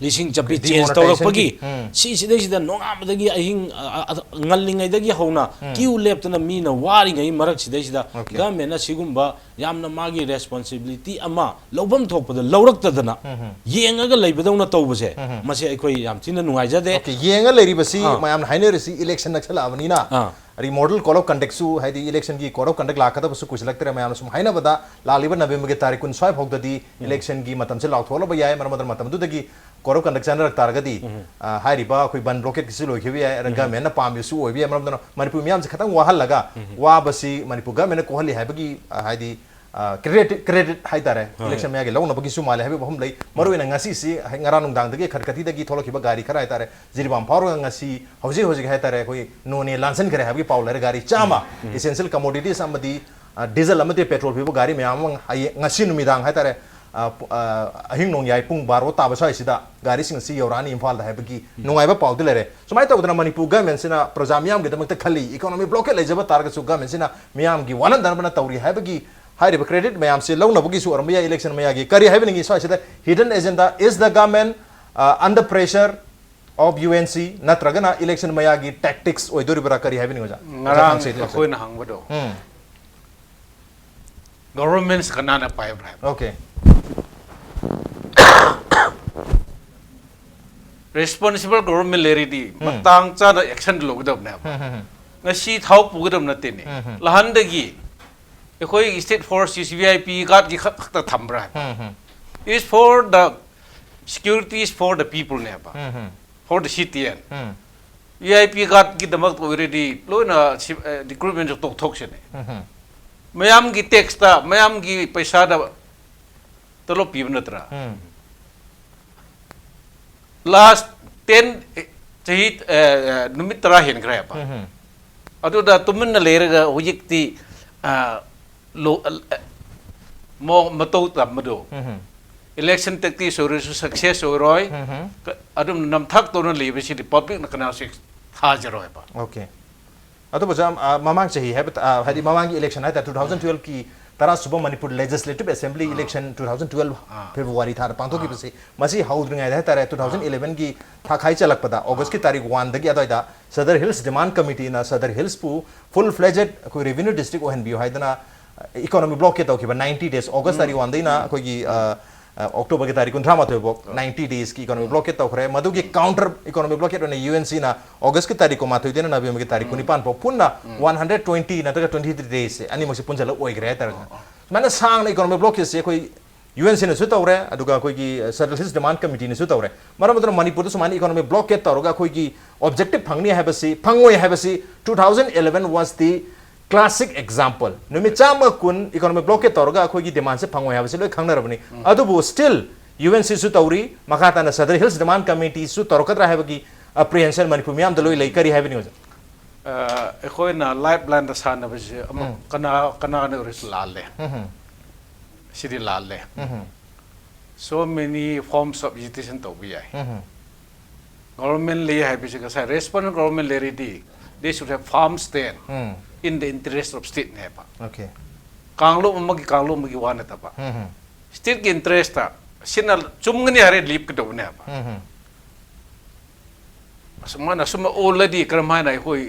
ꯂꯤꯁꯤꯡ ꯆꯞꯄꯤ ꯆꯦꯟꯖ Demonetization-ꯒꯤ꯫ ꯆꯦꯟꯖ ꯇꯧꯔꯛꯄꯒꯤ ꯎꯝ꯫ ꯁꯤꯁꯤꯗꯩꯁꯤꯗ ꯅꯣꯡꯉꯥꯟꯕꯗꯒꯤ ꯑꯍꯤꯡ ꯑ, ꯑ, ꯉꯜꯂꯤꯉꯩꯗꯒꯤ ꯍꯧꯅ ꯎꯝ꯫ ꯀ꯭ꯌꯨ ꯂꯦꯞꯇꯅ ꯃꯤꯅ ꯋꯥꯔꯤꯉꯩ ꯃꯔꯛꯁꯤꯗꯩꯁꯤꯗ Okay. ꯒꯚꯔꯟꯃꯦꯟꯅ ꯁꯤꯒꯨꯝꯕ ꯌꯥꯝꯅ ꯃꯥꯒꯤ ꯔꯦꯁꯄꯣꯟꯁꯤꯕꯤꯂꯤꯇꯤ ꯑꯃ ꯂꯧꯐꯝ ꯊꯣꯛꯄꯗ ꯂꯧꯔꯛꯇꯗꯅ ꯎꯝ꯫ ꯌꯦꯡꯉꯒ ꯂꯩꯕꯗꯧꯅ ꯇꯧꯕꯁꯦ, ꯎꯝ꯫ ꯃꯁꯤ ꯑꯩꯈꯣꯏ ꯌꯥꯝ ꯊꯤꯅ ꯅꯨꯡꯉꯥꯏꯖꯗꯦ꯫ Okay, ꯌꯦꯡꯉ ꯂꯩꯔꯤꯕꯁꯤ ꯑꯥ꯫ ꯃꯌꯥꯝꯅ ꯍꯥꯏꯅꯔꯤꯁꯤ ꯏꯂꯦꯛꯁꯟ ꯅꯛꯁꯜꯂꯛꯑꯕꯅꯤꯅ ꯑꯥ꯫ ꯔꯤꯃꯣꯗꯦꯜ ꯀꯣꯗ ꯑꯣꯐ ꯀꯟꯗꯛꯁꯨ, ꯍꯥꯏꯗꯤ ꯏꯂꯦꯛꯁꯟꯒꯤ ꯀꯣꯗ ꯑꯣꯐ ꯀꯟꯗꯛ ꯂꯥꯛꯀꯗꯕꯁꯨ ꯀꯨꯏꯁꯤꯜꯂꯛꯇ꯭ꯔꯦ꯫ ꯃꯌꯥꯝꯅ ꯁꯨꯝ ꯍꯥꯏꯅꯕꯗ ꯂꯥꯛꯂꯤꯕ ꯅꯕꯦꯝꯕꯔꯒꯤ ꯇꯥꯔꯤꯛ ꯀꯨꯟ ꯁ꯭ꯋꯥꯏ ꯐꯥꯎꯗꯗꯤ ꯏꯂꯦꯛꯁꯟꯒꯤ ꯃꯇꯝꯁꯦ ꯂꯥꯎꯊꯣꯛꯂꯕ ꯌꯥꯏ꯫ ꯃꯔꯝ ꯑꯗꯨꯅ ꯃꯇꯝꯗꯨꯗꯒꯤ ꯀꯣꯗ ꯑꯣꯐ ꯀꯟꯗꯛ ꯆꯠꯅꯔꯛ ꯇꯥꯔꯒꯗꯤ, ꯑ, ꯍꯥꯏꯔꯤꯕ ꯑꯩꯈꯣꯏ ꯕꯟ ꯕ꯭ꯂꯣꯀꯦꯠꯀꯤꯁꯨ ꯂꯣꯏꯈꯤꯕ ꯌꯥꯏ, ꯑꯗ ꯒꯚꯔꯟꯃꯦꯟꯅ ꯄꯥꯝꯃꯤꯕꯁꯨ ꯑꯣꯏꯕ ꯌꯥꯏ꯫ ꯃꯔꯝ ꯑꯗꯨꯅ ꯃꯅꯤꯄꯨꯔ ꯃꯤꯌꯥꯝꯁꯦ ꯈꯤꯇꯪ ꯋꯥꯍꯜꯂꯒ ꯋꯥꯕꯁꯤ ꯃꯅꯤꯄꯨꯔ ꯒꯚꯔꯟꯃꯦꯟꯅ ꯀꯣꯛꯍꯜꯂꯤ ꯍꯥꯏꯕꯒꯤ, ꯑ, ꯍꯥꯏꯗꯤ, ꯑ, ꯀ꯭ꯔꯦꯗꯤꯠ, ꯀ꯭ꯔꯦꯗꯤꯠ ꯍꯥꯏꯇꯥꯔꯦ, ꯍꯣꯏ꯫ ꯏꯂꯦꯛꯁꯟ ꯃꯌꯥꯒꯤ ꯂꯧꯅꯕꯒꯤꯁꯨ ꯃꯥꯜꯂꯦ ꯍꯥꯏꯕꯒꯤ ꯋꯥꯐꯝ ꯂꯩ꯫ ꯃꯔꯨꯑꯣꯏꯅ ꯉꯁꯤꯁꯤ, ꯍꯥꯏ, ꯉꯔꯥꯡ ꯅꯨꯡꯗꯥꯡꯗꯒꯤ ꯈꯔꯀꯇꯤꯗꯒꯤ ꯊꯣꯛꯂꯛꯈꯤꯕ ꯒꯥꯔꯤ ꯈꯔ ꯍꯥꯏꯇꯥꯔꯦ, ꯖꯤꯔꯤꯕꯥꯝ ꯐꯥꯎꯔꯒ ꯉꯁꯤ ꯍꯧꯖꯤꯛ ꯍꯧꯖꯤꯛ ꯍꯥꯏꯇꯥꯔꯦ ꯑꯩꯈꯣꯏ ꯅꯣꯅꯦ ꯂꯥꯟꯁꯤꯟꯈ꯭ꯔꯦ ꯍꯥꯏꯕꯒꯤ ꯄꯥꯎ ꯂꯩꯔꯦ꯫ ꯒꯥꯔꯤ ꯆꯥꯝꯃ, essential commodities ꯑꯃꯗꯤ, ꯑ, ꯗꯤꯖꯜ ꯑꯃꯗꯤ ꯄꯦꯇ꯭ꯔꯣꯜ ꯄꯤꯕ ꯒꯥꯔꯤ ꯃꯌꯥꯝ ꯑꯃ ꯍꯌꯦꯡ, ꯉꯁꯤ ꯅꯨꯃꯤꯗꯥꯡ ꯍꯥꯏꯇꯥꯔꯦ, ꯑ, ꯄꯨ-, ꯑ, ꯑꯍꯤꯡ ꯅꯣꯡꯌꯥꯏ ꯄꯨꯡ ꯕꯥꯔꯣ ꯇꯥꯕ ꯁ꯭ꯋꯥꯏꯁꯤꯗ ꯒꯥꯔꯤꯁꯤꯡ ꯑꯁꯤ ꯌꯧꯔꯛꯑꯅꯤ ꯏꯝꯐꯥꯜꯗ ꯍꯥꯏꯕꯒꯤ ꯅꯨꯡꯉꯥꯏꯕ ꯄꯥꯎꯗꯤ ꯂꯩꯔꯦ꯫ ꯁꯨꯃꯥꯏꯅ ꯇꯧꯗꯅ ꯃꯅꯤꯄꯨꯔ ꯒꯚꯔꯟꯃꯦꯟꯁꯤꯅ ꯄ꯭ꯔꯖꯥ ꯃꯤꯌꯥꯝꯒꯤꯗꯃꯛꯇ ꯈꯜꯂꯤ, ꯏꯀꯣꯅꯣꯃꯤ ꯕ꯭ꯂꯣꯀꯦꯠ ꯂꯩꯖꯕ ꯇꯥꯔꯒꯁꯨ ꯒꯚꯔꯟꯃꯦꯟꯁꯤꯅ ꯃꯤꯌꯥꯝꯒꯤ ꯋꯥꯅꯟꯗꯅꯕꯅ ꯇꯧꯔꯤ ꯍꯥꯏꯕꯒꯤ ꯍꯥꯏꯔꯤꯕ ꯀ꯭ꯔꯦꯗꯤꯠ ꯃꯌꯥꯝꯁꯦ ꯂꯧꯅꯕꯒꯤꯁꯨ ꯑꯣꯏꯔꯝꯕ ꯌꯥꯏ꯫ ꯏꯂꯦꯛꯁꯟ ꯃꯌꯥꯒꯤ ꯀꯔꯤ ꯍꯥꯏꯕꯤꯅꯤꯡꯉꯤ ꯁ꯭ꯋꯥꯏꯁꯤꯗ? Hidden agenda, is the government, uh, under pressure of U N C, ꯅꯠꯇ꯭ꯔꯒꯅ ꯏꯂꯦꯛꯁꯟ ꯃꯌꯥꯒꯤ ꯇꯦꯛꯇꯤꯛꯁ ꯑꯣꯏꯗꯣꯔꯤꯕ꯭ꯔꯥ? ꯀꯔꯤ ꯍꯥꯏꯕꯤꯅꯤꯡꯉꯤ ꯑꯣꯖꯥ? ꯉꯔꯥꯡ ꯑꯣꯖꯥ ꯊꯥꯡꯁꯣꯏꯗ ꯑꯩꯈꯣꯏꯅ ꯍꯪꯕꯗꯣ, ꯎꯝ꯫ ꯒꯣꯚꯔꯟꯃꯦꯟꯁ ꯀꯅꯥꯅ ꯄꯥꯏꯕ꯭ꯔꯥ ꯍꯥꯏꯕ꯫ Okay. ꯔꯦꯁꯄꯣꯟꯁꯤꯕꯜ ꯒꯣꯚꯔꯟꯃꯦꯟ ꯂꯩꯔꯗꯤ ꯃꯇꯥꯡ ꯆꯥꯅ ꯑꯦꯛꯁꯟ ꯂꯧꯒꯗꯕꯅꯦꯕ꯫ ꯎꯝ, ꯎꯝ, ꯎꯝ꯫ ꯉꯁꯤ ꯊꯥꯎ ꯄꯨꯒꯗꯕ ꯅꯠꯇꯦꯅꯦ꯫ ꯎꯝ, ꯎꯝ꯫ ꯅꯍꯥꯟꯗꯒꯤ ꯑꯩꯈꯣꯏ ꯁ꯭ꯇꯦꯠ ꯐꯣꯔꯁꯁꯤ ꯁꯤ ꯚꯤ ꯑꯥꯏ ꯄꯤ ꯒꯥꯔꯗꯀꯤ ꯈꯛ ꯈꯛꯇ ꯊꯝꯕ꯭ꯔꯥ ꯍꯥꯏꯕ꯫ ꯎꯝ, ꯎꯝ꯫ Is for the security is for the people ꯅꯦꯕ, um, um. for the citizen꯫ Um. V I P ꯒꯥꯔꯗꯀꯤꯗꯃꯛꯇ ꯑꯣꯏꯔꯗꯤ ꯂꯣꯏꯅ ꯔꯤꯀ꯭ꯔꯨꯠꯃꯦꯟꯁꯨ ꯇꯣꯛꯊꯣꯛꯁꯤꯅꯦ꯫ ꯎꯝ, ꯎꯝ꯫ ꯃꯌꯥꯝꯒꯤ ꯇꯦꯛꯁꯇ, ꯃꯌꯥꯝꯒꯤ ꯄꯩꯁꯥꯗ ꯇꯣꯂꯣꯞ ꯄꯤꯕ ꯅꯠꯇ꯭ꯔꯥ? ꯎꯝ꯫ ꯂꯥꯁ ꯇꯦꯟ, ꯆꯍꯤ, ꯑ, ꯑ, ꯅꯨꯃꯤꯠ ꯇꯔꯥ ꯍꯦꯟꯈ꯭ꯔꯦꯕ꯫ ꯎꯝ, ꯎꯝ꯫ ꯑꯗꯨꯗ ꯇꯨꯃꯤꯟꯅ ꯂꯩꯔꯒ ꯍꯧꯖꯤꯛꯇꯤ, ꯑ, ꯂꯣ-, ꯑ, ꯑ, ꯃꯑꯣꯡ ꯃꯇꯧ ꯇꯝꯕꯗꯣ, ꯎꯝ꯫ Election tactics ꯑꯣꯏꯔꯁꯨ success ꯑꯣꯏꯔꯣꯏ꯫ ꯎꯝ꯫ ꯀ-, ꯑꯗꯨꯝ ꯅꯝꯊꯥꯛ ꯇꯧꯅ ꯂꯩꯕꯁꯤꯗꯤ publicꯅ ꯀꯅꯥꯁꯨ ꯊꯥꯖꯔꯣꯏꯕ꯫ Okay꯫ ꯑꯗꯨꯕꯨ ꯖꯥꯝ-, ꯑ, ꯃꯃꯥꯡ ꯆꯍꯤ ꯍꯥꯏꯕ ꯇ-, ꯑ, ꯍꯥꯏꯗꯤ ꯃꯃꯥꯡꯒꯤ election ꯍꯥꯏꯇꯥꯔꯦ, two thousand twelveꯀꯤ ꯇꯔꯥ ꯁꯨꯕ ꯃꯅꯤꯄꯨꯔ Legislative Assembly ꯑꯥ꯫ Election two thousand twelve ꯑꯥ꯫ February ꯊꯥꯗ ꯄꯥꯡꯊꯣꯛꯈꯤꯕꯁꯤ, ꯑꯥ꯫ ꯃꯁꯤ ꯍꯧꯗ꯭ꯔꯤꯉꯩꯗ ꯍꯥꯏꯇꯥꯔꯦ, two thousand elevenꯒꯤ ꯊꯥ ꯈꯥꯏ ꯆꯜꯂꯛꯄꯗ, Augustꯀꯤ ꯑꯥ꯫ ꯇꯥꯔꯤꯛ oneꯗꯒꯤ ꯑꯗꯨꯋꯥꯏꯗ Sadar Hills Demand Committeeꯅ Sadar Hillsꯄꯨ full fledged ꯑꯩꯈꯣꯏ revenue district ꯑꯣꯏꯍꯟꯕꯤꯌꯨ ꯍꯥꯏꯗꯅ, economic blockade ꯇꯧꯈꯤꯕ ninety days, August ꯎꯝ꯫ ꯇꯥꯔꯤꯛ oneꯗꯩꯅ ꯎꯝ꯫ ꯑꯩꯈꯣꯏꯒꯤ, ꯑ, ꯑ, Octoberꯒꯤ ꯇꯥꯔꯤꯛ ꯀꯨꯟꯊ꯭ꯔꯥ ꯃꯥꯊꯣꯏ ꯐꯥꯎ ꯎꯝ꯫ ninety daysꯀꯤ economic blockade ꯇꯧꯈ꯭ꯔꯦ꯫ ꯃꯗꯨꯒꯤ ꯎꯝ꯫ Counter economic blockade ꯑꯣꯏꯅ UNCꯅ Augustꯀꯤ ꯇꯥꯔꯤꯛ ꯀꯨꯟꯃꯥꯊꯣꯏꯗꯩꯅ Novemberꯒꯤ ꯇꯥꯔꯤꯛ ꯎꯝ꯫ ꯀꯨꯟꯅꯤꯄꯥꯟ ꯐꯥꯎ ꯄꯨꯟꯅ ꯎꯝ꯫ One hundred twenty ꯅꯠꯇ꯭ꯔꯒ twenty three daysꯁꯦ ꯑꯅꯤꯃꯛꯁꯦ ꯄꯨꯟꯁꯤꯜꯂꯒ ꯑꯣꯏꯈ꯭ꯔꯦ ꯍꯥꯏꯇꯥꯔꯦ꯫ ꯑꯣ, ꯑꯣ꯫ ꯁꯨꯃꯥꯏꯅ ꯁꯥꯡꯅ economic blockadesꯦ ꯑꯩꯈꯣꯏ UNCꯅꯁꯨ ꯇꯧꯔꯦ, ꯑꯗꯨꯒ ꯑꯩꯈꯣꯏꯒꯤ, ꯑ, Sadar Hills Demand Committeeꯅꯁꯨ ꯇꯧꯔꯦ꯫ ꯃꯔꯝ ꯑꯗꯨꯅ ꯃꯅꯤꯄꯨꯔꯗ ꯁꯨꯃꯥꯏꯅ economic blockade ꯇꯧꯔꯒ ꯑꯩꯈꯣꯏꯒꯤ objective ꯐꯪꯅꯤ ꯍꯥꯏꯕꯁꯤ, ꯐꯪꯉꯣꯏ ꯍꯥꯏꯕꯁꯤ, two thousand eleven was the classic example꯫ ꯅꯨꯃꯤꯠ ꯆꯥꯝꯃ ꯀꯨꯟ economic blockade ꯇꯧꯔꯒ ꯑꯩꯈꯣꯏꯒꯤ demandꯁꯦ ꯐꯪꯉꯣꯏ ꯍꯥꯏꯕꯁꯤ ꯂꯣꯏ ꯈꯪꯅꯔꯕꯅꯤ꯫ ꯎꯝ꯫ ꯑꯗꯨꯕꯨ still UNCꯁꯨ ꯇꯧꯔꯤ, ꯃꯈꯥ ꯇꯥꯅ Sadar Hills Demand Committeeꯁꯨ ꯇꯧꯔꯛꯀꯗ꯭ꯔꯥ ꯍꯥꯏꯕꯒꯤ apprehension ꯃꯅꯤꯄꯨꯔ ꯃꯤꯌꯥꯝꯗ ꯂꯣꯏ ꯂꯩ꯫ ꯀꯔꯤ ꯍꯥꯏꯕꯅꯤ ꯑꯣꯖꯥ? ꯑ, ꯑꯩꯈꯣꯏꯅ lifeline ꯁꯥꯟꯅꯕꯁꯦ ꯑꯃ ꯎꯝ꯫ ꯀꯅꯥ, ꯀꯅꯥꯅ ꯑꯣꯏꯔꯁꯨ ꯂꯥꯜꯂꯦ꯫ ꯎꯝ꯫ ꯁꯤꯗꯤ ꯂꯥꯜꯂꯦ꯫ ꯎꯝ꯫ So many forms of agitation ꯇꯧꯕ ꯌꯥꯏ꯫ ꯎꯝ꯫ Government ꯂꯩ ꯍꯥꯏꯕꯁꯤ ꯉꯁꯥꯏ responsible government ꯂꯩꯔꯗꯤ they should have firm stand um. In the interest of stateꯅꯦꯕ꯫ Okay꯫ ꯀꯥꯡꯂꯨꯞ ꯑꯃꯒꯤ, ꯀꯥꯡꯂꯨꯞ ꯑꯃꯒꯤ ꯋꯥ ꯅꯠꯇꯕ꯫ ꯎꯝ꯫ Stateꯀꯤ interestꯇ ꯁꯤꯅ ꯆꯨꯝꯒꯅꯤ ꯍꯥꯏꯔꯦ ꯂꯦꯞꯀꯗꯧꯕꯅꯦꯕ꯫ ꯎꯝ꯫ ꯑꯁꯨꯃꯥꯏꯅ ꯑꯁꯨꯝ ꯑꯣꯜꯂꯗꯤ ꯀꯔꯝ ꯍꯥꯏꯅ ꯑꯩꯈꯣꯏ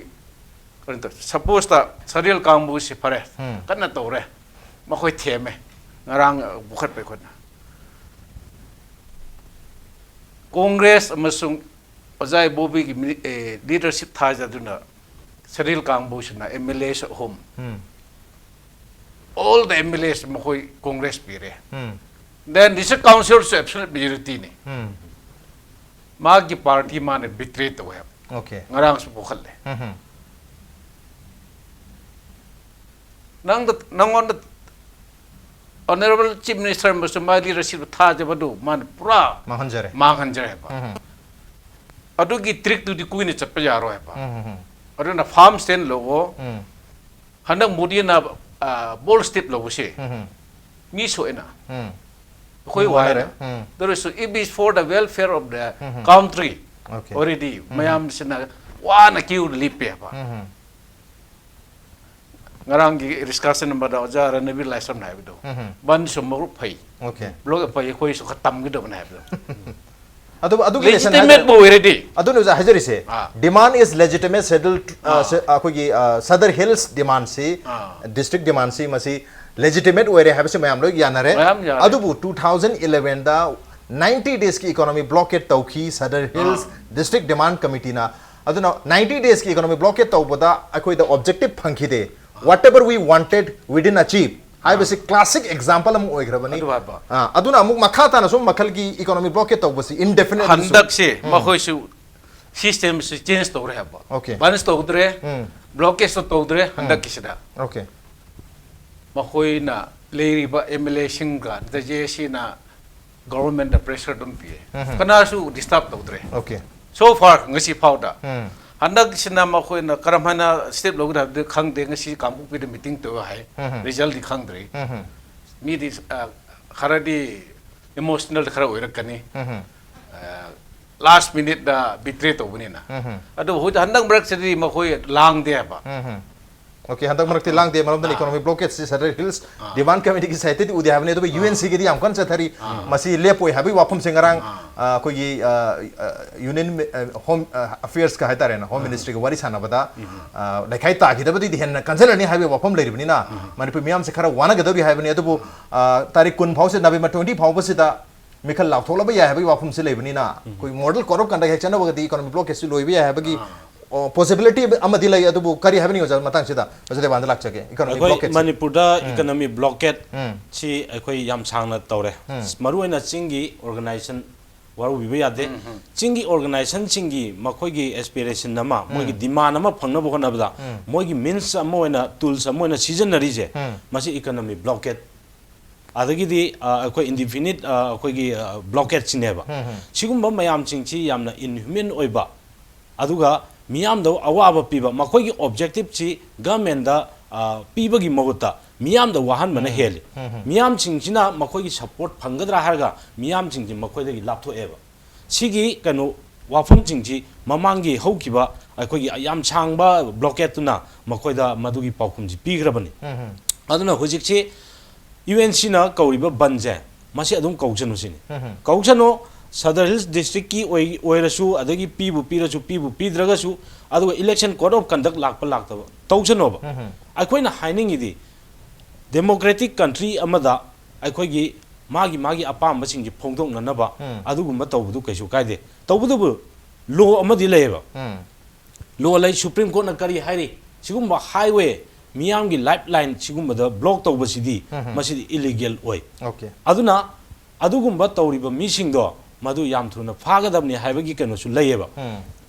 ꯀꯩꯅꯣ ꯇꯧ-, supposeꯇ ꯁꯔꯤꯜ ꯀꯥꯡꯕꯨꯁꯤ ꯐꯔꯦ, ꯎꯝ꯫ ꯀꯟꯅ ꯇꯧꯔꯦ, ꯃꯈꯣꯏ ꯊꯦꯝꯃꯦ, ꯉꯔꯥꯡ ꯄꯨꯈꯠꯄ ꯑꯩꯈꯣꯏꯅ꯫ Congress ꯑꯃꯁꯨꯡ ꯑꯣꯖꯥ ꯏꯕꯣꯕꯤꯒꯤ ꯃꯤ-, ꯑꯦ, leadership ꯊꯥꯖꯗꯨꯅ ꯁꯔꯤꯜ ꯀꯥꯡꯕꯨꯁꯤꯅ MLAs ꯑꯍꯨꯝ, ꯎꯝ꯫ All the MLAs ꯃꯈꯣꯏ Congress ꯄꯤꯔꯦ꯫ ꯎꯝ꯫ Then District Councilꯁꯨ absolute majorityꯅꯤ꯫ ꯎꯝ꯫ ꯃꯥꯒꯤ party ꯃꯥꯅ betray ꯇꯧꯋꯦ ꯍꯥꯏꯕ꯫ Okay꯫ ꯉꯔꯥꯡꯁꯨ ꯄꯨꯈꯠꯂꯦ꯫ ꯎꯝ꯫ ꯅꯪꯗ, ꯅꯪꯉꯣꯟꯗ Honourable Chief Minister ꯑꯃꯁꯨꯡ ꯃꯥꯒꯤ leadership ꯊꯥꯖꯕꯗꯨ ꯃꯥꯅ ꯄꯨꯔꯥ ꯃꯥꯡꯍꯟꯖꯔꯦ꯫ ꯃꯥꯡꯍꯟꯖꯔꯦ ꯍꯥꯏꯕ꯫ ꯎꯝ꯫ ꯑꯗꯨꯒꯤ trickꯇꯨꯗꯤ ꯀꯨꯏꯅ ꯆꯠꯄ ꯌꯥꯔꯣꯏ ꯍꯥꯏꯕ꯫ ꯎꯝ꯫ ꯑꯗꯨꯅ firm stand ꯂꯧꯑꯣ꯫ ꯎꯝ꯫ ꯍꯟꯗꯛ ꯃꯣꯗꯤꯅ, ꯑ, bold step ꯂꯧꯕꯁꯦ, ꯎꯝ꯫ ꯃꯤ ꯁꯣꯛꯑꯦꯅ꯫ ꯎꯝ꯫ ꯑꯩꯈꯣꯏ ꯎꯝ, ꯋꯥꯏꯅ꯫ ꯃꯥꯟꯅꯔꯦ꯫ ꯎꯝ꯫ ꯑꯗꯨ ꯑꯣꯏꯔꯁꯨ it is for the welfare of the um. country Okay. already꯫ ꯎꯝ꯫ ꯃꯌꯥꯝꯁꯤꯅ ꯋꯥꯅ ꯀ꯭ꯌꯨꯗ ꯂꯦꯞꯄꯦꯕ꯫ ꯎꯝ꯫ ꯉꯔꯥꯡꯒꯤ ꯗꯤꯁꯀꯁꯟ ꯑꯃꯗ ꯑꯣꯖꯥ ꯔꯅꯕꯤꯔ ꯂꯥꯏꯁ꯭ꯔꯝꯅ ꯍꯥꯏꯕꯗꯣ, ꯎꯝ꯫ ꯕꯟꯁꯨ ꯃꯔꯨꯞ ꯐꯩ, Okay. ꯕ꯭ꯂꯣꯛ ꯐꯩ, ꯑꯩꯈꯣꯏꯁꯨ ꯈꯔ ꯇꯝꯒꯗꯕꯅꯤ ꯍꯥꯏꯕꯗꯣ꯫ ꯑꯗꯨ ꯑꯗꯨꯒꯤ lesson Legitimate ꯍꯥꯏꯖꯔꯤ꯫ ꯕꯨ ꯑꯣꯏꯔꯗꯤ꯫ ꯑꯗꯨꯅ ꯑꯣꯖꯥ ꯍꯥꯏꯖꯔꯤꯁꯦ, ꯑꯥ꯫ Demand is legitimate, schedule, ꯑ, ꯑꯥ꯫ ꯁ-, ꯑꯩꯈꯣꯏꯒꯤ, ꯑ, Sadar Hills demandꯁꯤ, ꯑꯥ꯫ District demandꯁꯤ ꯃꯁꯤ legitimate ꯑꯣꯏꯔꯦ ꯍꯥꯏꯕꯁꯤ ꯃꯌꯥꯝ ꯂꯣꯏ ꯌꯥꯅꯔꯦ꯫ ꯃꯌꯥꯝ ꯌꯥꯔꯦ꯫ ꯑꯗꯨꯕꯨ two thousand elevenꯗ ninety daysꯀꯤ economic blockade ꯇꯧꯈꯤ Sadar Hills ꯑꯥ꯫ District Demand Committeeꯅ꯫ ꯑꯗꯨꯅ ninety daysꯀꯤ economic blockade ꯇꯧꯕꯗ ꯑꯩꯈꯣꯏꯗ objective ꯐꯪꯈꯤꯗꯦ꯫ Whatever we wanted, we didn't achieve ꯍꯥꯏꯕꯁꯤ classic example ꯑꯃ ꯑꯣꯏꯈ꯭ꯔꯕꯅꯤ꯫ ꯑꯗꯨ ꯍꯥꯏꯕ꯫ ꯑꯥ, ꯑꯗꯨꯅ ꯑꯃꯨꯛ ꯃꯈꯥ ꯇꯥꯅꯁꯨ ꯃꯈꯜꯒꯤ economic blockade ꯇꯧꯕꯁꯤ indefinite ꯑꯗꯨꯁꯨ꯫ ꯍꯟꯗꯛꯁꯦ ꯃꯈꯣꯏꯁꯨ systemꯁꯤ change ꯇꯧꯔꯦ ꯍꯥꯏꯕ꯫ Okay. Bans ꯇꯧꯗ꯭ꯔꯦ, ꯎꯝ꯫ blockadesꯁꯨ ꯇꯧꯗ꯭ꯔꯦ ꯍꯟꯗꯛꯀꯤꯁꯤꯗ꯫ Okay. ꯃꯈꯣꯏꯅ ꯂꯩꯔꯤꯕ MLAꯁꯤꯡꯒ ꯖꯦ ꯑꯦꯁ ꯁꯤꯅ governmentꯇ pressure ꯑꯗꯨꯝ ꯄꯤꯌꯦ꯫ ꯎꯝ꯫ ꯀꯅꯥꯁꯨ disturb ꯇꯧꯗ꯭ꯔꯦ꯫ Okay. So far ꯉꯁꯤ ꯐꯥꯎꯗ꯫ ꯎꯝ꯫ ꯍꯟꯗꯛꯁꯤꯅ ꯃꯈꯣꯏꯅ ꯀꯔꯝ ꯍꯥꯏꯅ step ꯂꯧꯒꯗꯕꯗꯤ ꯈꯪꯗꯦ꯫ ꯉꯁꯤ ꯀꯥꯡꯄꯣꯛꯄꯤꯗ meeting ꯇꯧꯋꯦ ꯍꯥꯏ꯫ ꯎꯝ꯫ Resultꯗꯤ ꯈꯪꯗ꯭ꯔꯤ꯫ ꯎꯝ꯫ ꯃꯤꯗꯤ, ꯑ, ꯈꯔꯗꯤ emotional ꯈꯔ ꯑꯣꯏꯔꯛꯀꯅꯤ꯫ ꯎꯝ꯫ ꯑ, last minuteꯇ betray ꯇꯧꯕꯅꯤꯅ꯫ ꯎꯝ꯫ ꯑꯗꯨꯕꯨ ꯍꯧꯖꯤꯛ ꯍꯟꯗꯛ ꯃꯔꯛꯁꯤꯗꯤ ꯃꯈꯣꯏ ꯂꯥꯡꯗꯦ ꯍꯥꯏꯕ꯫ ꯎꯝ꯫ Okay, ꯍꯟꯗꯛ ꯃꯔꯛꯇꯤ ꯂꯥꯡꯗꯦ, ꯃꯔꯝꯗꯤ ꯑꯥ꯫ Economic blockade ꯁꯤ Sadar Hills ꯑꯥ꯫ Demand Committeeꯒꯤ sideꯇꯗꯤ ꯎꯗꯦ ꯍꯥꯏꯕꯅꯤ, ꯑꯗꯨꯕꯨ UNCꯒꯤꯗꯤ ꯌꯥꯝ ꯀꯟꯅ ꯆꯠꯊꯔꯤ꯫ ꯃꯁꯤ ꯂꯦꯞꯄꯣꯏ ꯍꯥꯏꯕꯒꯤ ꯋꯥꯐꯝꯁꯦ ꯉꯔꯥꯡ, ꯑ, ꯑꯩꯈꯣꯏꯒꯤ, ꯑ, ꯑ, Union, ꯑ, Home, ꯑ, Affairsꯀ ꯍꯥꯏꯇꯥꯔꯦꯅꯦ, Home Ministryꯒ ꯋꯥꯔꯤ ꯁꯥꯟꯅꯕꯗ, ꯑ, ꯂꯩꯈꯥꯏ ꯇꯥꯈꯤꯗꯕꯗꯨꯗꯤ ꯍꯦꯟꯅ ꯀꯟꯖꯜꯂꯅꯤ ꯍꯥꯏꯕꯒꯤ ꯋꯥꯐꯝ ꯂꯩꯔꯤꯕꯅꯤꯅ, ꯃꯅꯤꯄꯨꯔ ꯃꯤꯌꯥꯝꯁꯦ ꯈꯔ ꯋꯥꯅꯒꯗꯧꯔꯤ ꯍꯥꯏꯕꯅꯤ꯫ ꯑꯗꯨꯕꯨ, ꯑ, ꯇꯥꯔꯤꯛ ꯀꯨꯟ ꯐꯥꯎꯁꯦ, November twenty ꯐꯥꯎꯕꯁꯤꯗ ꯃꯤꯈꯜ ꯂꯥꯎꯊꯣꯛꯂꯕ ꯌꯥꯏ ꯍꯥꯏꯕꯒꯤ ꯋꯥꯐꯝꯁꯤ ꯂꯩꯕꯅꯤꯅ, ꯑꯩꯈꯣꯏ model code of conduct ꯍꯦꯛ ꯆꯠꯅꯕꯒꯗꯤ economic blockadeꯁꯤ ꯂꯣꯏꯕ ꯌꯥꯏ ꯍꯥꯏꯕꯒꯤ, ꯑꯣ, possibility ꯑꯃꯗꯤ ꯂꯩ꯫ ꯑꯗꯨꯕꯨ ꯀꯔꯤ ꯍꯥꯏꯕꯅꯤ ꯑꯣꯖꯥ, ꯃꯇꯥꯡꯁꯤꯗ ꯑꯣꯖꯥ ꯗꯦꯕꯥꯟꯗ ꯂꯥꯛꯆꯒꯦ, economic ꯑꯩꯈꯣꯏ blockade ꯁꯤ꯫ ꯃꯅꯤꯄꯨꯔꯗ ꯎꯝ꯫ Economic blockade ꯎꯝ꯫ ꯁꯤ ꯑꯩꯈꯣꯏ ꯌꯥꯝ ꯁꯥꯡꯅ ꯇꯧꯔꯦ꯫ ꯎꯝ꯫ ꯃꯔꯨꯑꯣꯏꯅ ꯆꯤꯡꯒꯤ organization ꯋꯥꯔꯧꯕꯤꯕ ꯌꯥꯗꯦ꯫ ꯆꯤꯡꯒꯤ organizationꯁꯤꯡꯒꯤ ꯃꯈꯣꯏꯒꯤ aspiration ꯑꯃ, ꯃꯣꯏꯒꯤ demand ꯑꯃ ꯐꯪꯅꯕ ꯍꯣꯠꯅꯕꯗ, ꯎꯝ꯫ ꯃꯣꯏꯒꯤ means ꯑꯃ ꯑꯣꯏꯅ, tools ꯑꯃ ꯑꯣꯏꯅ ꯁꯤꯖꯤꯟꯅꯔꯤꯁꯦ, ꯎꯝ꯫ ꯃꯁꯤ economic blockade꯫ ꯑꯗꯒꯤꯗꯤ, ꯑ, ꯑꯩꯈꯣꯏ indefinite, ꯑ, ꯑꯩꯈꯣꯏꯒꯤ, ꯑ, blockadeꯁꯤꯅꯦꯕ꯫ ꯎꯝ, ꯎꯝ꯫ ꯁꯤꯒꯨꯝꯕ ꯃꯌꯥꯝꯁꯤꯡꯁꯤ ꯌꯥꯝꯅ inhuman ꯑꯣꯏꯕ, ꯑꯗꯨꯒ ꯃꯤꯌꯥꯝꯗ ꯑꯋꯥꯕ ꯄꯤꯕ, ꯃꯈꯣꯏꯒꯤ objectiveꯁꯤ governmentꯗ, ꯑ, ꯄꯤꯕꯒꯤ ꯃꯍꯨꯠꯇ ꯃꯤꯌꯥꯝꯗ ꯋꯥꯍꯟꯕꯅ ꯍꯦꯜꯂꯤ꯫ ꯃꯤꯌꯥꯝꯁꯤꯡꯁꯤꯅ ꯃꯈꯣꯏꯒꯤ ꯁꯄꯣꯔꯠ ꯐꯪꯒꯗ꯭ꯔꯥ ꯍꯥꯏꯔꯒ ꯃꯤꯌꯥꯝꯁꯤꯡꯁꯤ ꯃꯈꯣꯏꯗꯒꯤ ꯂꯥꯞꯊꯣꯛꯑꯦꯕ꯫ ꯁꯤꯒꯤ ꯀꯩꯅꯣ ꯋꯥꯐꯝꯁꯤꯡꯁꯤ ꯃꯃꯥꯡꯒꯤ ꯍꯧꯈꯤꯕ ꯑꯩꯈꯣꯏꯒꯤ ꯌꯥꯝ ꯁꯥꯡꯕ ꯕ꯭ꯂꯣꯀꯦꯠꯇꯨꯅ ꯃꯈꯣꯏꯗ ꯃꯗꯨꯒꯤ ꯄꯥꯎꯈꯨꯝꯁꯤ ꯄꯤꯈ꯭ꯔꯕꯅꯤ꯫ ꯑꯗꯨꯅ ꯍꯧꯖꯤꯛꯁꯤ ꯌꯨ ꯑꯦꯟ ꯁꯤꯅ ꯀꯧꯔꯤꯕ ꯕꯟꯁꯦ ꯃꯁꯤ ꯑꯗꯨꯝ ꯀꯧꯁꯅꯨ ꯁꯤꯅꯤ꯫ ꯀꯧꯁꯅꯨ꯫ ꯁꯗꯔ ꯍꯤꯜꯁ ꯗꯤꯁꯇ꯭ꯔꯤꯛꯀꯤ ꯑꯣꯏ-, ꯑꯣꯏꯔꯁꯨ, ꯑꯗꯒꯤ ꯄꯤꯕꯨ ꯄꯤꯔꯁꯨ, ꯄꯤꯕꯨ ꯄꯤꯗ꯭ꯔꯒꯁꯨ, ꯑꯗꯨꯒ election code of conduct ꯂꯥꯛꯄ ꯂꯥꯛꯇꯕ ꯇꯧꯁꯅꯣꯕ꯫ ꯑꯩꯈꯣꯏꯅ ꯍꯥꯏꯅꯤꯡꯉꯤꯗꯤ democratic country ꯑꯃꯗ ꯑꯩꯈꯣꯏꯒꯤ ꯃꯥꯒꯤ ꯃꯥꯒꯤ ꯑꯄꯥꯝꯕꯁꯤꯡꯁꯤ ꯐꯣꯡꯗꯣꯛꯅꯅꯕ ꯑꯗꯨꯒꯨꯝꯕ ꯇꯧꯕꯗꯨ ꯀꯩꯁꯨ ꯀꯥꯏꯗꯦ꯫ ꯇꯧꯕꯇꯕꯨ law ꯑꯃꯗꯤ ꯂꯩꯌꯦꯕ꯫ Law ꯂꯩ, Supreme Courtꯅ ꯀꯔꯤ ꯍꯥꯏꯔꯤ? ꯁꯤꯒꯨꯝꯕ highway, ꯃꯤꯌꯥꯝꯒꯤ lifeline ꯁꯤꯒꯨꯝꯕꯗ block ꯇꯧꯕꯁꯤꯗꯤ ꯃꯁꯤꯗꯤ illegal ꯑꯣꯏ꯫ Okay. ꯑꯗꯨꯅ ꯑꯗꯨꯒꯨꯝꯕ ꯇꯧꯔꯤꯕ ꯃꯤꯁꯤꯡꯗꯣ ꯃꯗꯨ ꯌꯥꯝ ꯊꯨꯅ ꯐꯥꯒꯗꯕꯅꯤ ꯍꯥꯏꯕꯒꯤ ꯀꯩꯅꯣꯁꯨ ꯂꯩꯌꯦꯕ꯫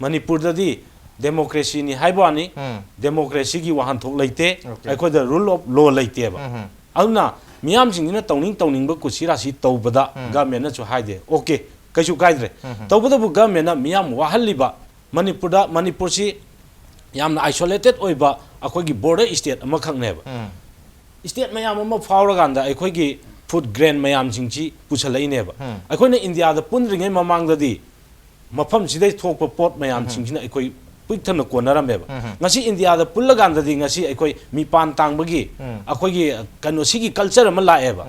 ꯃꯅꯤꯄꯨꯔꯗꯗꯤ democracyꯅꯤ ꯍꯥꯏꯕ ꯋꯥꯅꯤ, democracyꯒꯤ ꯋꯥꯍꯟꯊꯣꯛ ꯂꯩꯇꯦ꯫ Okay. ꯑꯩꯈꯣꯏꯗ rule of law ꯂꯩꯇꯦꯕ꯫ ꯑꯗꯨꯅ ꯃꯤꯌꯥꯝꯁꯤꯡꯁꯤꯅ ꯇꯧꯅꯤꯡ ꯇꯧꯅꯤꯡꯕ ꯀꯨꯁꯤ ꯔꯥꯁꯤ ꯇꯧꯕꯗ governmentꯅꯁꯨ ꯍꯥꯏꯗꯦ, okay, ꯀꯩꯁꯨ ꯀꯥꯏꯗ꯭ꯔꯦ꯫ ꯇꯧꯕꯇꯕꯨ governmentꯅ ꯃꯤꯌꯥꯝ ꯋꯥꯍꯜꯂꯤꯕ, ꯃꯅꯤꯄꯨꯔꯗ, ꯃꯅꯤꯄꯨꯔꯁꯤ ꯌꯥꯝꯅ isolated ꯑꯣꯏꯕ ꯑꯩꯈꯣꯏꯒꯤ border state ꯑꯃꯈꯛꯅꯦꯕ꯫ State ꯃꯌꯥꯝ ꯑꯃ ꯐꯥꯎꯔꯀꯥꯟꯗ ꯑꯩꯈꯣꯏꯒꯤ food grain ꯃꯌꯥꯝꯁꯤꯡꯁꯤ ꯄꯨꯁꯜꯂꯛꯏꯅꯦꯕ꯫ ꯑꯩꯈꯣꯏꯅ ꯏꯟꯗꯤꯌꯥꯗ ꯄꯨꯟꯗ꯭ꯔꯤꯉꯩ ꯃꯃꯥꯡꯗꯗꯤ ꯃꯐꯝꯁꯤꯗꯩ ꯊꯣꯛꯄ ꯄꯣꯠ ꯃꯌꯥꯝꯁꯤꯡꯁꯤꯅ ꯑꯩꯈꯣꯏ ꯄꯤꯛ ꯊꯟꯅ ꯀꯣꯟꯅꯔꯝꯃꯦꯕ꯫ ꯉꯁꯤ ꯏꯟꯗꯤꯌꯥꯗ ꯄꯨꯜꯂꯀꯥꯟꯗꯗꯤ ꯉꯁꯤ ꯑꯩꯈꯣꯏ ꯃꯤꯄꯥꯟ ꯇꯥꯡꯕꯒꯤ ꯑꯩꯈꯣꯏꯒꯤ ꯀꯩꯅꯣ ꯁꯤꯒꯤ culture ꯑꯃ ꯂꯥꯛꯑꯦꯕ꯫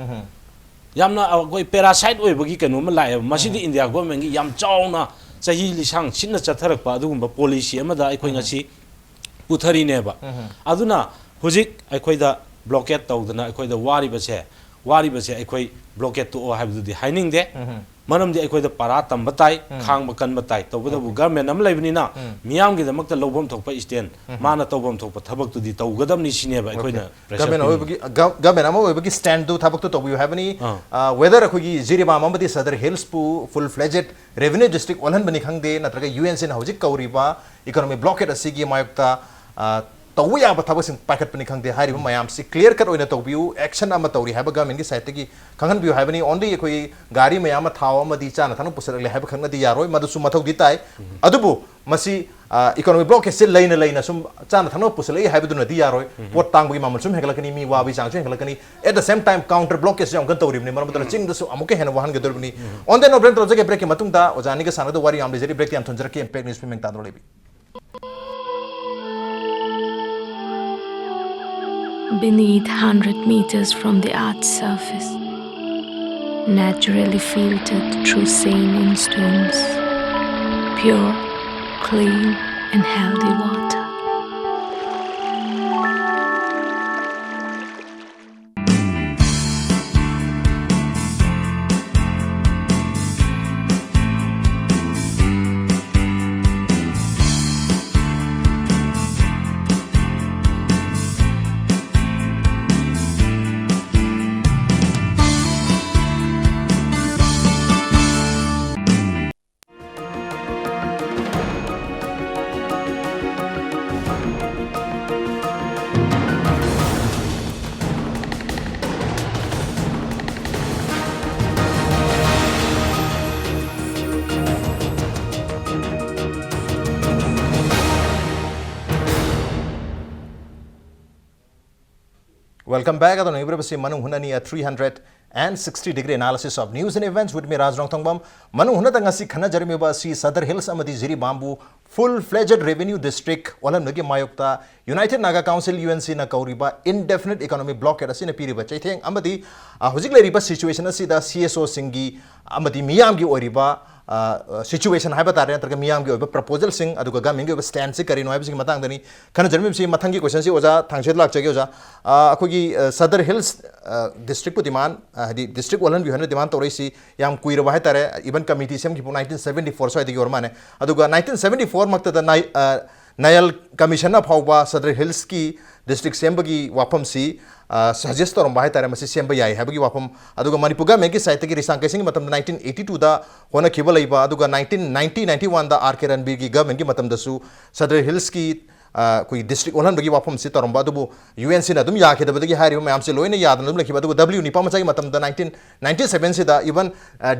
ꯌꯥꯝꯅ ꯑꯩꯈꯣꯏ parasite ꯑꯣꯏꯕꯒꯤ ꯀꯩꯅꯣ ꯑꯃ ꯂꯥꯛꯑꯦꯕ꯫ ꯃꯁꯤꯗꯤ ꯏꯟꯗꯤꯌꯥ governmentꯒꯤ ꯌꯥꯝ ꯆꯥꯎꯅ ꯆꯍꯤ ꯂꯤꯁꯥꯡ ꯁꯤꯠꯅ ꯆꯠꯊꯔꯛꯄ ꯑꯗꯨꯒꯨꯝꯕ policy ꯑꯃꯗ ꯑꯩꯈꯣꯏ ꯉꯁꯤ ꯄꯨꯊꯔꯤꯅꯦꯕ꯫ ꯑꯗꯨꯅ ꯍꯧꯖꯤꯛ ꯑꯩꯈꯣꯏꯗ blockade ꯇꯧꯗꯅ ꯑꯩꯈꯣꯏꯗ ꯋꯥꯔꯤꯕꯁꯦ, ꯋꯥꯔꯤꯕꯁꯦ ꯑꯩꯈꯣꯏ blockade ꯇꯣꯛꯑꯣ ꯍꯥꯏꯕꯗꯨꯗꯤ ꯍꯥꯏꯅꯤꯡꯗꯦ꯫ ꯃꯔꯝꯗꯤ ꯑꯩꯈꯣꯏꯗ ꯄꯔꯥ ꯇꯝꯕ ꯇꯥꯏ, ꯈꯥꯡꯕ ꯀꯟꯕ ꯇꯥꯏ꯫ ꯇꯧꯕꯇꯕꯨ government ꯑꯃ ꯂꯩꯕꯅꯤꯅ ꯃꯤꯌꯥꯝꯒꯤꯗꯃꯛꯇ ꯂꯧꯐꯝ ꯊꯣꯛꯄ stand, ꯃꯥꯅ ꯇꯧꯐꯝ ꯊꯣꯛꯄ ꯊꯕꯛꯇꯨꯗꯤ ꯇꯧꯒꯗꯕꯅꯤ ꯁꯤꯅꯦꯕ ꯑꯩꯈꯣꯏꯅ pressure Government ꯄꯤꯅꯤꯡꯉꯤ꯫ ꯑꯣꯏꯕꯒꯤ, gov-, government ꯑꯃ ꯑꯣꯏꯕꯒꯤ standꯗꯨ ꯊꯕꯛꯇꯨ ꯇꯧꯕꯤꯌꯨ ꯍꯥꯏꯕꯅꯤ꯫ ꯑꯥ꯫ ꯑ, whether ꯑꯩꯈꯣꯏꯒꯤ ꯖꯤꯔꯤꯕꯥꯝ ꯑꯃꯗꯤ Sadar ꯍꯤꯜꯁꯄꯨ full fledged revenue district ꯑꯣꯜꯍꯟꯕꯅꯤ ꯈꯪꯗꯦ, ꯅꯠꯇ꯭ꯔꯒ ꯌꯨ ꯑꯦꯟ ꯁꯤꯅ ꯍꯧꯖꯤꯛ ꯀꯧꯔꯤꯕ economic blockade ꯑꯁꯤꯒꯤ ꯃꯥꯌꯣꯛꯇ, ꯑ, ꯇꯧꯕ ꯌꯥꯕ ꯊꯕꯛꯁꯤꯡ ꯄꯥꯏꯈꯠꯄꯅꯤ ꯈꯪꯗꯦ, ꯍꯥꯏꯔꯤꯕ ꯃꯌꯥꯝꯁꯤ clear cut ꯑꯣꯏꯅ ꯇꯧꯕꯤꯌꯨ, action ꯑꯃ ꯇꯧꯔꯤ ꯍꯥꯏꯕ governmentꯀꯤ sideꯇꯒꯤ ꯈꯪꯍꯟꯕꯤꯌꯨ ꯍꯥꯏꯕꯅꯤ꯫ Only ꯑꯩꯈꯣꯏꯒꯤ ꯒꯥꯔꯤ ꯃꯌꯥꯝ ꯑꯃ ꯊꯥꯎ ꯑꯃꯗꯤ ꯆꯥꯅ ꯊꯛꯅꯕ ꯄꯨꯁꯜꯂꯛꯂꯦ ꯍꯥꯏꯕ ꯈꯛꯅꯗꯤ ꯌꯥꯔꯣꯏ, ꯃꯗꯨꯁꯨ ꯃꯊꯧꯗꯤ ꯇꯥꯏ꯫ ꯑꯗꯨꯕꯨ ꯃꯁꯤ economic blockadeꯁꯦ ꯂꯩꯅ ꯂꯩꯅ ꯁꯨꯝ ꯆꯥꯅ ꯊꯛꯅꯕ ꯄꯨꯁꯜꯂꯛꯏ ꯍꯥꯏꯕꯗꯨꯅꯗꯤ ꯌꯥꯔꯣꯏ꯫ ꯄꯣꯠ ꯇꯥꯡꯕꯒꯤ ꯃꯃꯜ ꯁꯨꯝ ꯍꯦꯟꯒꯠꯂꯛꯀꯅꯤ, ꯃꯤ ꯋꯥꯕꯒꯤ ꯆꯥꯡꯁꯨ ꯍꯦꯟꯒꯠꯂꯛꯀꯅꯤ꯫ At the same time, counter blockadeꯁꯨ ꯌꯥꯝ ꯀꯟꯅ ꯇꯧꯔꯤꯕꯅꯤ, ꯃꯔꯝ ꯑꯗꯨꯅ ꯆꯤꯡꯗꯁꯨ ꯑꯃꯨꯛꯀ ꯍꯦꯟꯅ ꯋꯥꯍꯟꯒꯗꯧꯔꯤꯕꯅꯤ꯫ On that note, break ꯇꯧꯖꯒꯦ꯫ Breakꯀꯤ ꯃꯇꯨꯡꯗ ꯑꯣꯖꯥ ꯑꯅꯤꯒ ꯁꯥꯟꯅꯒꯗꯕ ꯋꯥꯔꯤ ꯌꯥꯝ ꯂꯩꯖꯔꯤ꯫ Breakꯇ ꯌꯥꯝ ꯊꯨꯅ ꯆꯠꯀꯦ꯫ Impact News ꯐꯤꯃꯦꯡ ꯇꯥꯗꯨꯅ ꯂꯩꯕꯤ꯫ Beneath, hundred meters from the earth's surface, naturally filtered through saline stones, pure, clean, and healthy water. Welcome back. ꯑꯗꯨꯅ ꯏꯕ꯭ꯔꯕꯁꯤ ꯃꯅꯨꯡ ꯍꯨꯅꯅꯤ, a three hundred and sixty degree analysis of news and events with me, Raj Rongthongbam. ꯃꯅꯨꯡ ꯍꯨꯅꯗ ꯉꯁꯤ ꯈꯟꯅꯖꯔꯝꯃꯤꯕ ꯑꯁꯤ Sadar Hills ꯑꯃꯗꯤ ꯖꯤꯔꯤꯕꯥꯝꯕꯨ full fledged revenue district ꯑꯣꯜꯍꯟꯕꯒꯤ ꯃꯥꯌꯣꯛꯇ United Naga Council, UNCꯅ ꯀꯧꯔꯤꯕ indefinite economic blockade ꯑꯁꯤꯅ ꯄꯤꯔꯤꯕ ꯆꯩꯊꯦꯡ ꯑꯃꯗꯤ, ꯑ, ꯍꯧꯖꯤꯛ ꯂꯩꯔꯤꯕ situation ꯑꯁꯤꯗ CSOꯁꯤꯡꯒꯤ ꯑꯃꯗꯤ ꯃꯤꯌꯥꯝꯒꯤ ꯑꯣꯏꯔꯤꯕ, ꯑ, situation ꯍꯥꯏꯕ ꯇꯥꯔꯦ, ꯅꯠꯇ꯭ꯔꯒ ꯃꯤꯌꯥꯝꯒꯤ ꯑꯣꯏꯕ proposalꯁꯤꯡ, ꯑꯗꯨꯒ governmentꯀꯤ ꯑꯣꯏꯕ stanceꯁꯤ ꯀꯔꯤꯅꯣ ꯍꯥꯏꯕꯁꯤꯒꯤ ꯃꯇꯥꯡꯗꯅꯤ ꯈꯟꯅꯖꯔꯝꯃꯤꯕꯁꯤ꯫ ꯃꯊꯪꯒꯤ questionꯁꯤ ꯑꯣꯖꯥ ꯊꯥꯡꯁꯣꯏꯗ ꯂꯥꯛꯆꯒꯦ꯫ ꯑꯣꯖꯥ, ꯑ, ꯑꯩꯈꯣꯏꯒꯤ, ꯑ, Sadar Hills, ꯑ, districtꯄꯨ demand, ꯑ, ꯍꯥꯏꯗꯤ district ꯑꯣꯜꯍꯟꯕꯤꯌꯨ ꯍꯥꯏꯅ demand ꯇꯧꯔꯛꯏꯁꯤ ꯌꯥꯝ ꯀꯨꯏꯔꯕ ꯍꯥꯏꯇꯥꯔꯦ꯫ Even committee ꯁꯦꯝꯈꯤꯕ nineteen seventy four ꯁ꯭ꯋꯥꯏꯗꯒꯤ ꯑꯣꯏꯔ ꯃꯥꯜꯂꯦ꯫ ꯑꯗꯨꯒ nineteen seventy four ꯃꯛꯇꯗ ꯅꯥꯏ-, ꯑ, Nayal Commissionꯅ ꯐꯥꯎꯕ Sadar Hillsꯀꯤ district ꯁꯦꯝꯕꯒꯤ ꯋꯥꯐꯝꯁꯤ, ꯑ, suggest ꯇꯧꯔꯝꯕ ꯍꯥꯏꯇꯥꯔꯦ, ꯃꯁꯤ ꯁꯦꯝꯕ ꯌꯥꯏ ꯍꯥꯏꯕꯒꯤ ꯋꯥꯐꯝ꯫ ꯑꯗꯨꯒ ꯃꯅꯤꯄꯨꯔ governmentꯀꯤ sideꯇꯒꯤ ꯔꯤꯁꯥꯡ ꯀꯩꯁꯤꯡꯒꯤ ꯃꯇꯝꯗ nineteen eighty twoꯗ ꯍꯣꯠꯅꯈꯤꯕ ꯂꯩꯕ, ꯑꯗꯨꯒ nineteen ninety ninety oneꯗ R K Ranbirꯒꯤ governmentꯀꯤ ꯃꯇꯝꯗꯁꯨ Sadar Hillsꯀꯤ, ꯑ, ꯑꯩꯈꯣꯏꯒꯤ ꯗꯤꯁꯇ꯭ꯔꯤꯛ ꯑꯣꯜꯍꯟꯕꯒꯤ ꯋꯥꯐꯝꯁꯤ ꯇꯧꯔꯝꯕ, ꯑꯗꯨꯕꯨ ꯌꯨ ꯑꯦꯟ ꯁꯤꯅ ꯑꯗꯨꯝ ꯌꯥꯈꯤꯗꯕꯗꯒꯤ ꯍꯥꯏꯔꯤꯕ ꯃꯌꯥꯝꯁꯦ ꯂꯣꯏꯅ ꯌꯥꯗꯅ ꯑꯗꯨꯝ ꯂꯩꯈꯤꯕ꯫ ꯑꯗꯨꯒ ꯗꯕ꯭ꯂꯤꯌꯨ ꯅꯤꯄꯥꯃꯆꯥꯒꯤ ꯃꯇꯝꯗ ꯅꯥꯏꯟꯇꯤꯟ ꯅꯥꯏꯟꯇꯤ ꯁꯚꯦꯟꯁꯤꯗ ꯏꯚꯟ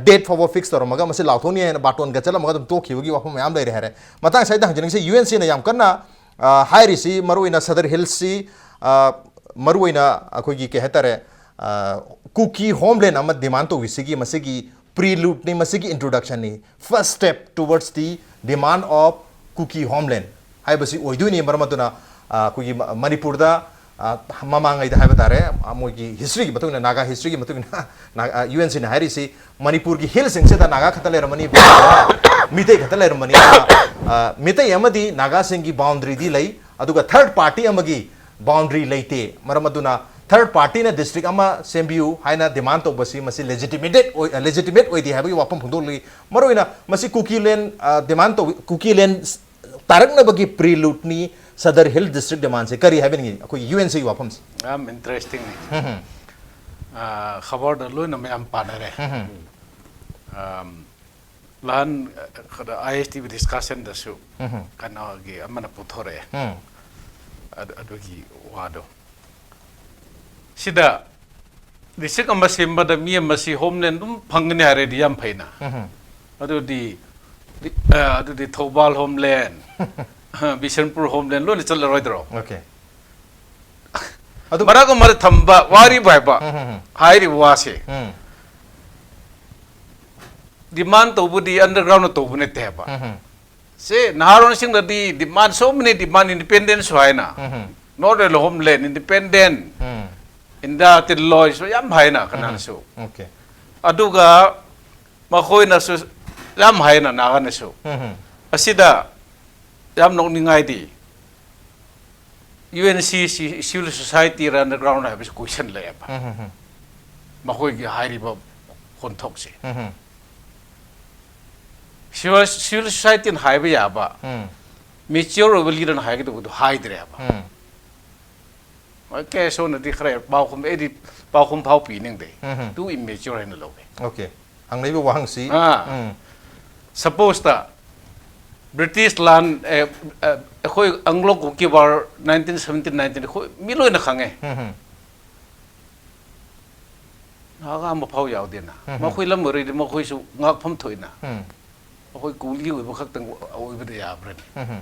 ꯗꯦꯠ ꯐꯥꯎꯕ ꯐꯤꯛꯁ ꯇꯧꯔꯝꯃꯒ ꯃꯁꯤ ꯂꯥꯎꯊꯣꯛꯅꯤ ꯍꯥꯏꯅ ꯕꯥꯇꯣꯟꯒ ꯆꯠꯂꯝꯃꯒ ꯑꯗꯨꯝ ꯇꯣꯛꯈꯤꯕꯒꯤ ꯋꯥꯐꯝ ꯃꯌꯥꯝ ꯂꯩꯔꯦ ꯍꯥꯏꯔꯦ꯫ ꯃꯇꯥꯡ ꯑꯁꯤꯗ ꯍꯪꯖꯅꯤꯡꯉꯤꯁꯦ, ꯌꯨ ꯑꯦꯟ ꯁꯤꯅ ꯌꯥꯝ ꯀꯟꯅ, ꯑ, ꯍꯥꯏꯔꯤꯁꯤ ꯃꯔꯨꯑꯣꯏꯅ ꯁꯗꯔ ꯍꯤꯜꯁꯁꯤ, ꯑ, ꯃꯔꯨꯑꯣꯏꯅ ꯑꯩꯈꯣꯏꯒꯤ ꯀꯩ ꯍꯥꯏꯇꯥꯔꯦ, ꯑ, ꯀꯨꯀꯤ ꯍꯣꯝꯂꯦꯟ ꯑꯃ ꯗꯤꯃꯥꯟ ꯇꯧꯕꯤꯁꯤꯒꯤ ꯃꯁꯤꯒꯤ ꯄ꯭ꯔꯤꯂꯨꯠꯅꯤ, ꯃꯁꯤꯒꯤ ꯏꯟꯇ꯭ꯔꯣꯗꯛꯁꯟꯅꯤ, first step towards the demand of Kuki homeland ꯍꯥꯏꯕꯁꯤ ꯑꯣꯏꯗꯣꯏꯅꯤ꯫ ꯃꯔꯝ ꯑꯗꯨꯅ, ꯑ, ꯑꯩꯈꯣꯏꯒꯤ ꯃ-, ꯃꯅꯤꯄꯨꯔꯗ, ꯑ, ꯃꯃꯥꯡꯉꯩꯗ ꯍꯥꯏꯕ ꯇꯥꯔꯦ, ꯑ, ꯃꯣꯏꯒꯤ ꯍꯤꯁꯇ꯭ꯔꯤꯒꯤ ꯃꯇꯨꯡ ꯏꯟꯅ, ꯅꯥꯒꯥ ꯍꯤꯁꯇ꯭ꯔꯤꯒꯤ ꯃꯇꯨꯡ ꯏꯟꯅ, ꯅꯥ-, ꯑ, ꯌꯨ ꯑꯦꯟ ꯁꯤꯅ ꯍꯥꯏꯔꯤꯁꯤ ꯃꯅꯤꯄꯨꯔꯒꯤ ꯍꯤꯜꯁꯤꯡꯁꯤꯗ ꯅꯥꯒꯥ ꯈꯛꯇ ꯂꯩꯔꯝꯃꯅꯤ, ꯃꯤꯇꯩ ꯈꯛꯇ ꯂꯩꯔꯝꯃꯅꯤ꯫ ꯑꯗꯨꯅ, ꯑ, ꯃꯤꯇꯩ ꯑꯃꯗꯤ ꯅꯥꯒꯥꯁꯤꯡꯒꯤ ꯕꯥꯎꯟꯗꯔꯤꯗꯤ ꯂꯩ, ꯑꯗꯨꯒ ꯊꯔꯗ ꯄꯥꯔꯇꯤ ꯑꯃꯒꯤ ꯕꯥꯎꯟꯗꯔꯤ ꯂꯩꯇꯦ꯫ ꯃꯔꯝ ꯑꯗꯨꯅ ꯊꯔꯗ ꯄꯥꯔꯇꯤꯅ ꯗꯤꯁꯇ꯭ꯔꯤꯛ ꯑꯃ ꯁꯦꯝꯕꯤꯌꯨ ꯍꯥꯏꯅ ꯗꯤꯃꯥꯟ ꯇꯧꯕꯁꯤ ꯃꯁꯤ ꯂꯦꯖꯤꯇꯤꯃꯦꯇꯦꯠ ꯑꯣꯏ-, ꯂꯦꯖꯤꯇꯤꯃꯦꯠ ꯑꯣꯏꯗꯦ ꯍꯥꯏꯕꯒꯤ ꯋꯥꯐꯝ ꯐꯣꯡꯗꯣꯛꯂꯤ꯫ ꯃꯔꯨꯑꯣꯏꯅ ꯃꯁꯤ ꯀꯨꯀꯤꯂꯦꯟ, ꯑ, ꯗꯤꯃꯥꯟ ꯇꯧ-, ꯀꯨꯀꯤꯂꯦꯟ ꯇꯥꯔꯛꯅꯕꯒꯤ ꯄ꯭ꯔꯤꯂꯨꯠꯅꯤ ꯁꯗꯔ ꯍꯤꯜ ꯗꯤꯁꯇ꯭ꯔꯤꯛ ꯗꯤꯃꯥꯟꯁꯦ꯫ ꯀꯔꯤ ꯍꯥꯏꯕꯤꯅꯤꯡꯉꯤ ꯑꯩꯈꯣꯏꯒꯤ ꯌꯨ ꯑꯦꯟ ꯁꯤꯒꯤ ꯋꯥꯐꯝꯁꯦ? ꯌꯥꯝ ꯏꯟꯇꯔꯦꯁꯇꯤꯡꯅꯤ꯫ ꯎꯝ, ꯎꯝ꯫ ꯑ, ꯈꯕꯔꯗ ꯂꯣꯏꯅ ꯃꯌꯥꯝ ꯄꯥꯅꯔꯦ꯫ ꯎꯝ, ꯎꯝ꯫ ꯑꯝ, ꯅꯍꯥꯟ, ꯑ, ꯑꯥꯏ ꯑꯦꯁ ꯇꯤ ꯚꯤ ꯗꯤꯁꯀꯁꯟꯗꯁꯨ ꯎꯝ, ꯎꯝ꯫ ꯀꯩꯅꯣꯒꯤ ꯑꯃꯅ ꯄꯨꯊꯣꯔꯛꯑꯦ꯫ ꯎꯝ꯫ ꯑꯗꯨ, ꯑꯗꯨꯒꯤ ꯋꯥꯗꯣ꯫ ꯁꯤꯗ ꯗꯤꯁꯇ꯭ꯔꯤꯛ ꯑꯃ ꯁꯦꯝꯕꯗ ꯃꯤ ꯑꯃꯁꯤ ꯍꯣꯝꯂꯦꯟ ꯑꯗꯨꯝ ꯐꯪꯒꯅꯤ ꯍꯥꯏꯔꯗꯤ ꯌꯥꯝ ꯐꯩꯅ꯫ ꯎꯝ, ꯎꯝ꯫ ꯑꯗꯨꯗꯤ, ꯑ, ꯑꯗꯨꯗꯤ ꯊꯧꯕꯥꯜ ꯍꯣꯝꯂꯦꯟ, ꯕꯤꯁꯦꯟꯄꯨꯔ ꯍꯣꯝꯂꯦꯟ ꯂꯣꯏꯅ ꯆꯠꯂꯔꯣꯏꯗ꯭ꯔꯣ? ꯑꯣꯀꯦ꯫ ꯑꯗꯨ ꯃꯔꯛ ꯑꯃꯗ ꯊꯝꯕ ꯋꯥꯔꯤꯕ ꯍꯥꯏꯕ ꯎꯝ, ꯎꯝ, ꯎꯝ꯫ ꯍꯥꯏꯔꯤꯕ ꯋꯥꯁꯦ꯫ ꯎꯝ꯫ ꯗꯤꯃꯥꯟ ꯇꯧꯕꯗꯤ ꯑꯟꯗꯔꯒ꯭ꯔꯥꯎꯟꯗ ꯇꯧꯕ ꯅꯠꯇꯦ ꯍꯥꯏꯕ꯫ ꯎꯝ, ꯎꯝ꯫ ꯁꯦ, ꯅꯍꯥꯔꯣꯟꯁꯤꯡꯅꯗꯤ ꯗꯤꯃꯥꯟ, so many demand, ꯏꯟꯗꯤꯄꯦꯟꯗꯦꯟꯁ ꯍꯥꯏꯅ꯫ ꯎꯝ, ꯎꯝ꯫ ꯅꯣꯔꯠ ꯍꯣꯝꯂꯦꯟ, ꯏꯟꯗꯤꯄꯦꯟꯗꯦꯟ, ꯎꯝ꯫ ꯏꯟꯗꯤꯌꯥ ꯇꯤꯜꯂꯣꯏꯁꯨ ꯌꯥꯝ ꯍꯥꯏꯅ ꯎꯝ, ꯎꯝ꯫ ꯀꯅꯥꯅꯁꯨ꯫ ꯑꯣꯀꯦ꯫ ꯑꯗꯨꯒ ꯃꯈꯣꯏꯅꯁꯨ ꯌꯥꯝ ꯍꯥꯏꯅ ꯅꯥꯒꯥꯅꯁꯨ꯫ ꯎꯝ, ꯎꯝ꯫ ꯑꯁꯤꯗ ꯌꯥꯝ ꯅꯣꯛꯅꯤꯡꯉꯥꯏꯗꯤ, ꯌꯨ ꯑꯦꯟ ꯁꯤ ꯁꯤ ꯁꯤꯚꯤꯜ ꯁꯣꯁꯥꯏꯇꯤꯔ ꯑꯟꯗꯔꯒ꯭ꯔꯥꯎꯟ ꯍꯥꯏꯕꯁꯤ ꯀꯣꯏꯁꯟ ꯂꯩꯌꯦꯕ꯫ ꯎꯝ, ꯎꯝ, ꯎꯝ꯫ ꯃꯈꯣꯏꯒꯤ ꯍꯥꯏꯔꯤꯕ ꯈꯣꯟꯊꯣꯛꯁꯦ꯫ ꯎꯝ, ꯎꯝ꯫ ꯁꯤꯚꯤꯜ, ꯁꯤꯚꯤꯜ ꯁꯣꯁꯥꯏꯇꯤꯅ ꯍꯥꯏꯕ ꯌꯥꯕ, ꯎꯝ꯫ ꯃꯦꯆꯤꯌꯣꯔ ꯑꯣꯏꯕ ꯂꯤꯗꯔꯅ ꯍꯥꯏꯒꯗꯧꯕꯗꯣ ꯍꯥꯏꯗ꯭ꯔꯦꯕ꯫ ꯎꯝ꯫ ꯑꯣꯀꯦ, ꯁꯣꯝꯅꯗꯤ ꯈꯔ ꯄꯥꯎꯈꯨꯝ, ꯑꯩꯗꯤ ꯄꯥꯎꯈꯨꯝ ꯐꯥꯎ ꯄꯤꯅꯤꯡꯗꯦ꯫ ꯎꯝ, ꯎꯝ꯫ Too immature ꯍꯥꯏꯅ ꯂꯧꯋꯦ꯫ ꯑꯣꯀꯦ꯫ ꯍꯪꯂꯛꯏꯕ ꯋꯥꯍꯪꯁꯤ, ꯑꯥ꯫ ꯎꯝ꯫ ꯁꯄꯣꯁꯇ ꯕ꯭ꯔꯤꯇꯤꯁ ꯂꯥꯟ, ꯑꯦ, ꯑꯦ, ꯑꯩꯈꯣꯏ ꯑꯪꯒ꯭ꯂꯣ ꯀꯨꯀꯤ ꯋꯥꯔ ꯅꯥꯏꯟꯇꯤꯟ ꯁꯕꯦꯟꯇꯤꯟ ꯅꯥꯏꯟꯇꯤꯟ, ꯑꯩꯈꯣꯏ ꯃꯤ ꯂꯣꯏꯅ ꯈꯪꯉꯦ꯫ ꯎꯝ, ꯎꯝ꯫ ꯅꯥꯒꯥ ꯑꯃꯐꯥꯎ ꯌꯥꯎꯗꯦꯅ꯫ ꯎꯝ, ꯎꯝ꯫ ꯃꯈꯣꯏ ꯂꯝ ꯑꯣꯏꯔꯗꯤ ꯃꯈꯣꯏꯁꯨ ꯉꯥꯛꯐꯝ ꯊꯣꯛꯏꯅ꯫ ꯎꯝ꯫ ꯑꯩꯈꯣꯏ ꯀꯨꯀꯤ ꯑꯣꯏꯕ ꯈꯛꯇꯪ ꯑꯣꯏꯕꯗ ꯌꯥꯕ꯭ꯔꯅꯦ? ꯎꯝ, ꯎꯝ꯫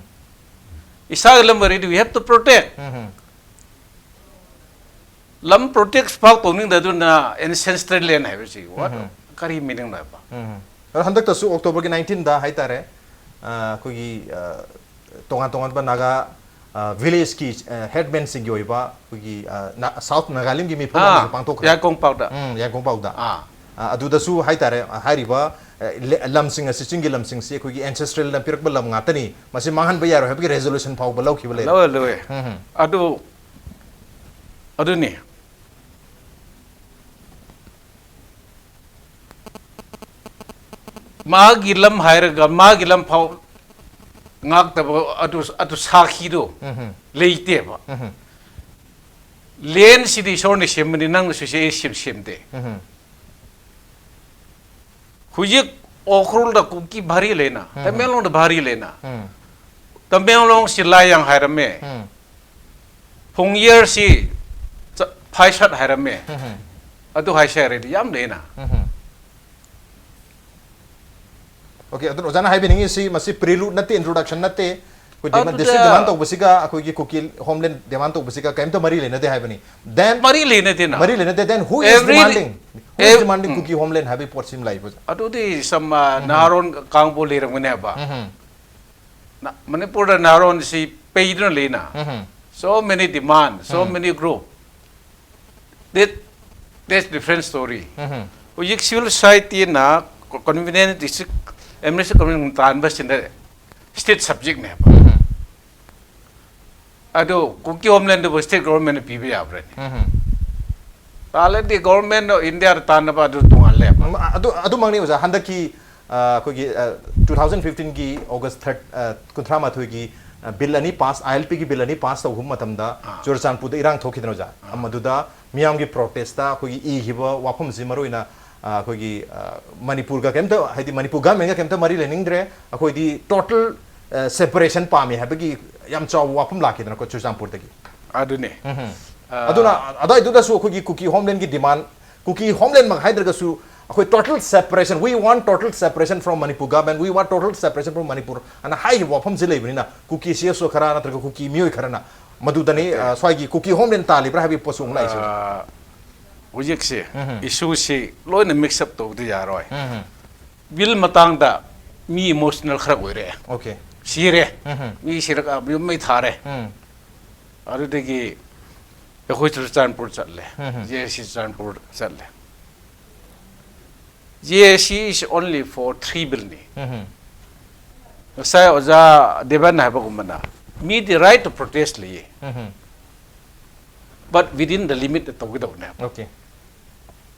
ꯏꯁꯥꯒꯤ ꯂꯝ ꯑꯣꯏꯔꯗꯤ we have to protect꯫ ꯎꯝ, ꯎꯝ꯫ ꯂꯝ ꯄ꯭ꯔꯣꯇꯦꯛ ꯐꯥꯎ ꯇꯧꯅꯤꯡꯗꯗꯨꯅ ancestral land ꯍꯥꯏꯕꯁꯤ what? ꯎꯝ꯫ ꯀꯔꯤ meaning ꯅꯣ ꯍꯥꯏꯕ? ꯎꯝ꯫ ꯑꯗꯣ ꯍꯟꯗꯛꯇꯁꯨ ꯑꯣꯛꯇꯣꯕꯔꯒꯤ ꯅꯥꯏꯟꯇꯤꯟꯗ ꯍꯥꯏꯇꯥꯔꯦ, ꯑ, ꯑꯩꯈꯣꯏꯒꯤ, ꯑ, ꯇꯣꯉꯥꯟ ꯇꯣꯉꯥꯟꯕ ꯅꯥꯒꯥ, ꯑ, ꯚꯤꯂꯦꯖꯀꯤ, ꯑ, ꯍꯦꯗꯃꯦꯟꯁꯤꯡꯒꯤ ꯑꯣꯏꯕ ꯑꯩꯈꯣꯏꯒꯤ, ꯑ, ꯅ-, ꯁꯥꯎꯠ ꯅꯥꯒꯥꯂꯦꯟꯒꯤ ꯃꯤꯐꯝ ꯑꯥ, ꯑꯃꯁꯨ ꯄꯥꯡꯊꯣꯛꯈ꯭ꯔꯦ꯫ ꯌꯥꯏꯈꯣꯡꯄꯥꯎꯗ꯫ ꯎꯝ, ꯌꯥꯏꯈꯣꯡꯄꯥꯎꯗ꯫ ꯑꯥ꯫ ꯑ, ꯑꯗꯨꯗꯁꯨ ꯍꯥꯏꯇꯥꯔꯦ, ꯑ, ꯍꯥꯏꯔꯤꯕ, ꯑ, ꯂꯦ-, ꯂꯝꯁꯤꯡ ꯑꯁꯤ, ꯆꯤꯡꯒꯤ ꯂꯝꯁꯤꯡꯁꯤ ꯑꯩꯈꯣꯏꯒꯤ ancestral ꯅ ꯄꯤꯔꯛꯄ ꯂꯝ ꯉꯥꯛꯇꯅꯤ, ꯃꯁꯤ ꯃꯥꯡꯍꯟꯕ ꯌꯥꯔꯣꯏ ꯍꯥꯏꯕꯒꯤ ꯔꯦꯖꯣꯂꯨꯁꯟ ꯐꯥꯎꯕ ꯂꯧꯈꯤꯕ ꯂꯩꯔꯦ꯫ ꯂꯧꯋꯦ, ꯂꯧꯋꯦ꯫ ꯎꯝ, ꯎꯝ꯫ ꯑꯗꯨ, ꯑꯗꯨꯅꯤ꯫ ꯃꯥꯒꯤ ꯂꯝ ꯍꯥꯏꯔꯒ ꯃꯥꯒꯤ ꯂꯝ ꯐꯥꯎ ꯉꯥꯛꯇꯕ ꯑꯗꯨ, ꯑꯗꯨ ꯁꯥꯈꯤꯗꯣ ꯎꯝ, ꯎꯝ꯫ ꯂꯩꯇꯦꯕ꯫ ꯎꯝ, ꯎꯝ꯫ ꯂꯦꯟꯁꯤꯗꯤ ꯏꯁꯣꯔꯅ ꯁꯦꯝꯕꯅꯤ, ꯅꯪꯅ ꯁꯤꯁꯦ ꯑꯩ ꯁꯦꯝ-, ꯁꯦꯝꯗꯦ꯫ ꯎꯝ, ꯎꯝ꯫ ꯍꯧꯖꯤꯛ ꯎꯈ꯭ꯔꯨꯜꯗ ꯀꯨꯀꯤ ꯚꯥꯔꯤ ꯂꯩꯅ, ꯎꯝ꯫ ꯇꯃꯦꯡꯂꯣꯡꯗ ꯚꯥꯔꯤ ꯂꯩꯅ꯫ ꯎꯝ꯫ ꯇꯃꯦꯡꯂꯣꯡꯁꯤ ꯂꯥꯏꯌꯥꯡ ꯍꯥꯏꯔꯝꯃꯦ꯫ ꯎꯝ꯫ ꯐꯨꯡꯌꯔꯁꯤ ꯆ-, ꯐꯥꯏꯁꯠ ꯍꯥꯏꯔꯝꯃꯦ꯫ ꯎꯝ꯫ ꯑꯗꯨ ꯍꯥꯏꯁꯦ ꯍꯥꯏꯔꯗꯤ ꯌꯥꯝ ꯂꯩꯅ꯫ ꯎꯝ꯫ ꯑꯣꯀꯦ, ꯑꯗꯨꯅ ꯑꯣꯖꯥꯅ ꯍꯥꯏꯕꯤꯅꯤꯡꯉꯤꯁꯤ ꯃꯁꯤ prelude ꯅꯠꯇꯦ, introduction ꯅꯠꯇꯦ꯫ ꯑꯩꯈꯣꯏ demand, ꯑꯗꯨꯗ district demand ꯇꯧꯕꯁꯤꯒ ꯑꯩꯈꯣꯏꯒꯤ ꯀꯨꯀꯤ homeland demand ꯇꯧꯕꯁꯤꯒ ꯀꯔꯤꯝꯇ ꯃꯔꯤ ꯂꯩꯅꯗꯦ ꯍꯥꯏꯕꯅꯤ꯫ Then ꯃꯔꯤ ꯂꯩꯅꯗꯦꯅ꯫ ꯃꯔꯤ ꯂꯩꯅꯗꯦ, then who is every demanding? Who is ev-, demanding um. Kuki homeland ꯍꯥꯏꯕꯒꯤ ꯄꯣꯠꯁꯤꯃ ꯂꯩꯕꯁꯦ? ꯑꯗꯨꯗꯤ ꯁꯝ-, ꯑ, ꯎꯝ꯫ ꯅꯍꯥꯔꯣꯟ ꯀꯥꯡꯕꯨ ꯂꯩꯔꯝꯒꯅꯦꯕ꯫ ꯎꯝ꯫ ꯅ-, ꯃꯅꯤꯄꯨꯔꯗ ꯅꯍꯥꯔꯣꯟꯁꯤ ꯄꯩꯗꯨꯅ ꯂꯩꯅ꯫ ꯎꯝ꯫ So many demand, so um. Many group. That, that's different story. ꯎꯝ꯫ ꯍꯧꯖꯤꯛ civil society ꯅ co-, convenience district administration convenience ꯇꯥꯟꯕꯁꯤꯅ state subject ꯅꯦꯕ꯫ ꯎꯝ꯫ ꯑꯗꯨ ꯀꯨꯀꯤ homeland ꯗꯨꯕꯨ state government ꯅ ꯄꯤꯕ ꯌꯥꯕ꯭ꯔꯅꯦ? ꯎꯝ꯫ ꯇꯥꯜꯂꯗꯤ Government of India ꯗ ꯇꯥꯟꯅꯕ ꯑꯗꯨ ꯇꯣꯉꯥꯜꯂꯦꯕ꯫ ꯎꯝ, ꯑꯗꯨ, ꯑꯗꯨꯃꯛꯅꯤ ꯑꯣꯖꯥ꯫ ꯍꯟꯗꯛꯀꯤ, ꯑ, ꯑꯩꯈꯣꯏꯒꯤ, ꯑ, two thousand fifteen ꯒꯤ August third, ꯑ, ꯀꯨꯟꯊ꯭ꯔꯥ ꯃꯥꯊꯣꯏꯒꯤ, ꯑ, bill ꯑꯅꯤ pass, I L P ꯒꯤ bill ꯑꯅꯤ pass ꯇꯧꯕ ꯃꯇꯝꯗ ꯑꯥ꯫ ꯆꯨꯔꯆꯥꯟꯄꯨꯔꯗ ꯏꯔꯥꯡ ꯊꯣꯛꯈꯤꯗꯅ ꯑꯣꯖꯥ꯫ ꯑꯥ꯫ ꯃꯗꯨꯗ ꯃꯤꯌꯥꯝꯒꯤ protest ꯇ ꯑꯩꯈꯣꯏꯒꯤ ꯏꯈꯤꯕ ꯋꯥꯐꯝꯁꯤ ꯃꯔꯨ ꯑꯣꯏꯅ, ꯑ, ꯑꯩꯈꯣꯏꯒꯤ, ꯑ, ꯃꯅꯤꯄꯨꯔꯒ ꯀꯩꯝꯇ, ꯍꯥꯏꯗꯤ ꯃꯅꯤꯄꯨꯔ government ꯒ ꯀꯩꯝꯇ ꯃꯔꯤ ꯂꯩꯅꯤꯡꯗ꯭ꯔꯦ꯫ ꯑꯩꯈꯣꯏꯗꯤ total ꯁꯦꯄꯔꯦꯁꯟ ꯄꯥꯝꯃꯤ ꯍꯥꯏꯕꯒꯤ ꯌꯥꯝ ꯆꯥꯎꯕ ꯋꯥꯐꯝ ꯂꯥꯛꯈꯤꯗꯅꯀꯣ ꯆꯨꯔꯆꯥꯟꯄꯨꯔꯗꯒꯤ꯫ ꯑꯗꯨꯅꯤ ꯑ, ꯑꯗꯨꯅ ꯑꯗꯨꯋꯥꯏꯗꯨꯗꯁꯨ ꯑꯩꯈꯣꯏꯒꯤ ꯀꯨꯀꯤ ꯍꯣꯝꯂꯦꯟꯒꯤ ꯗꯤꯃꯥꯟ, ꯀꯨꯀꯤ ꯍꯣꯝꯂꯦꯟꯃꯛ ꯍꯥꯏꯗ꯭ꯔꯒꯁꯨ ꯑꯩꯈꯣꯏ total separation, we want total separation from Manipur government, we want total separation from Manipur ꯑꯅ ꯍꯥꯏꯔꯤꯕ ꯋꯥꯐꯝꯁꯦ ꯂꯩꯕꯅꯤꯅ ꯀꯨꯀꯤ ꯁꯤ ꯑꯦꯁ ꯑꯣ ꯈꯔ ꯅꯠꯇ꯭ꯔꯒ ꯀꯨꯀꯤ ꯃꯤꯑꯣꯏ ꯈꯔꯅ ꯃꯗꯨꯗꯅꯤ ꯑ, ꯁ꯭ꯋꯥꯏꯒꯤ ꯀꯨꯀꯤ ꯍꯣꯝꯂꯦꯟ ꯇꯥꯜꯂꯤꯕ꯭ꯔꯥ ꯍꯥꯏꯕꯒꯤ ꯄꯣꯠꯁꯨ ꯑꯃꯨꯛ ꯂꯥꯛꯏꯁꯦ꯫ ꯑ, ꯍꯧꯖꯤꯛꯁꯦ ꯏꯁꯨꯁꯤ ꯂꯣꯏꯅ ꯃꯤꯛꯁ ꯑꯞ ꯇꯧꯕꯗꯤ ꯌꯥꯔꯣꯏ꯫ ꯕꯤꯜ ꯃꯇꯥꯡꯗ ꯃꯤ ꯏꯃꯣꯁꯅꯦꯜ ꯈꯔ ꯑꯣꯏꯔꯦ꯫ Okay. ꯁꯤꯔꯦ꯫ ꯎꯝ. ꯃꯤ ꯁꯤꯔꯒ ꯌꯨꯝ ꯃꯩ ꯊꯥꯔꯦ꯫ ꯎꯝ. ꯑꯗꯨꯗꯒꯤ ꯑꯩꯈꯣꯏ ꯆꯨꯔꯆꯥꯟꯄꯨꯔ ꯆꯠꯂꯦ꯫ ꯎꯝ. ꯖꯦ ꯑꯦ ꯁꯤ ꯆꯨꯔꯆꯥꯟꯄꯨꯔ ꯆꯠꯂꯦ꯫ ꯖꯦ ꯑꯦ ꯁꯤ is only for three billꯅꯤ꯫ ꯎꯝ. ꯉꯁꯥꯏ ꯑꯣꯖꯥ ꯗꯦꯕꯟ ꯍꯥꯏꯕꯒꯨꯝꯕꯅ ꯃꯤꯗꯤ right to protest ꯂꯩꯌꯦ꯫ ꯎꯝ. But within the limit ꯇꯧꯒꯗꯧꯕꯅꯦ꯫ Okay.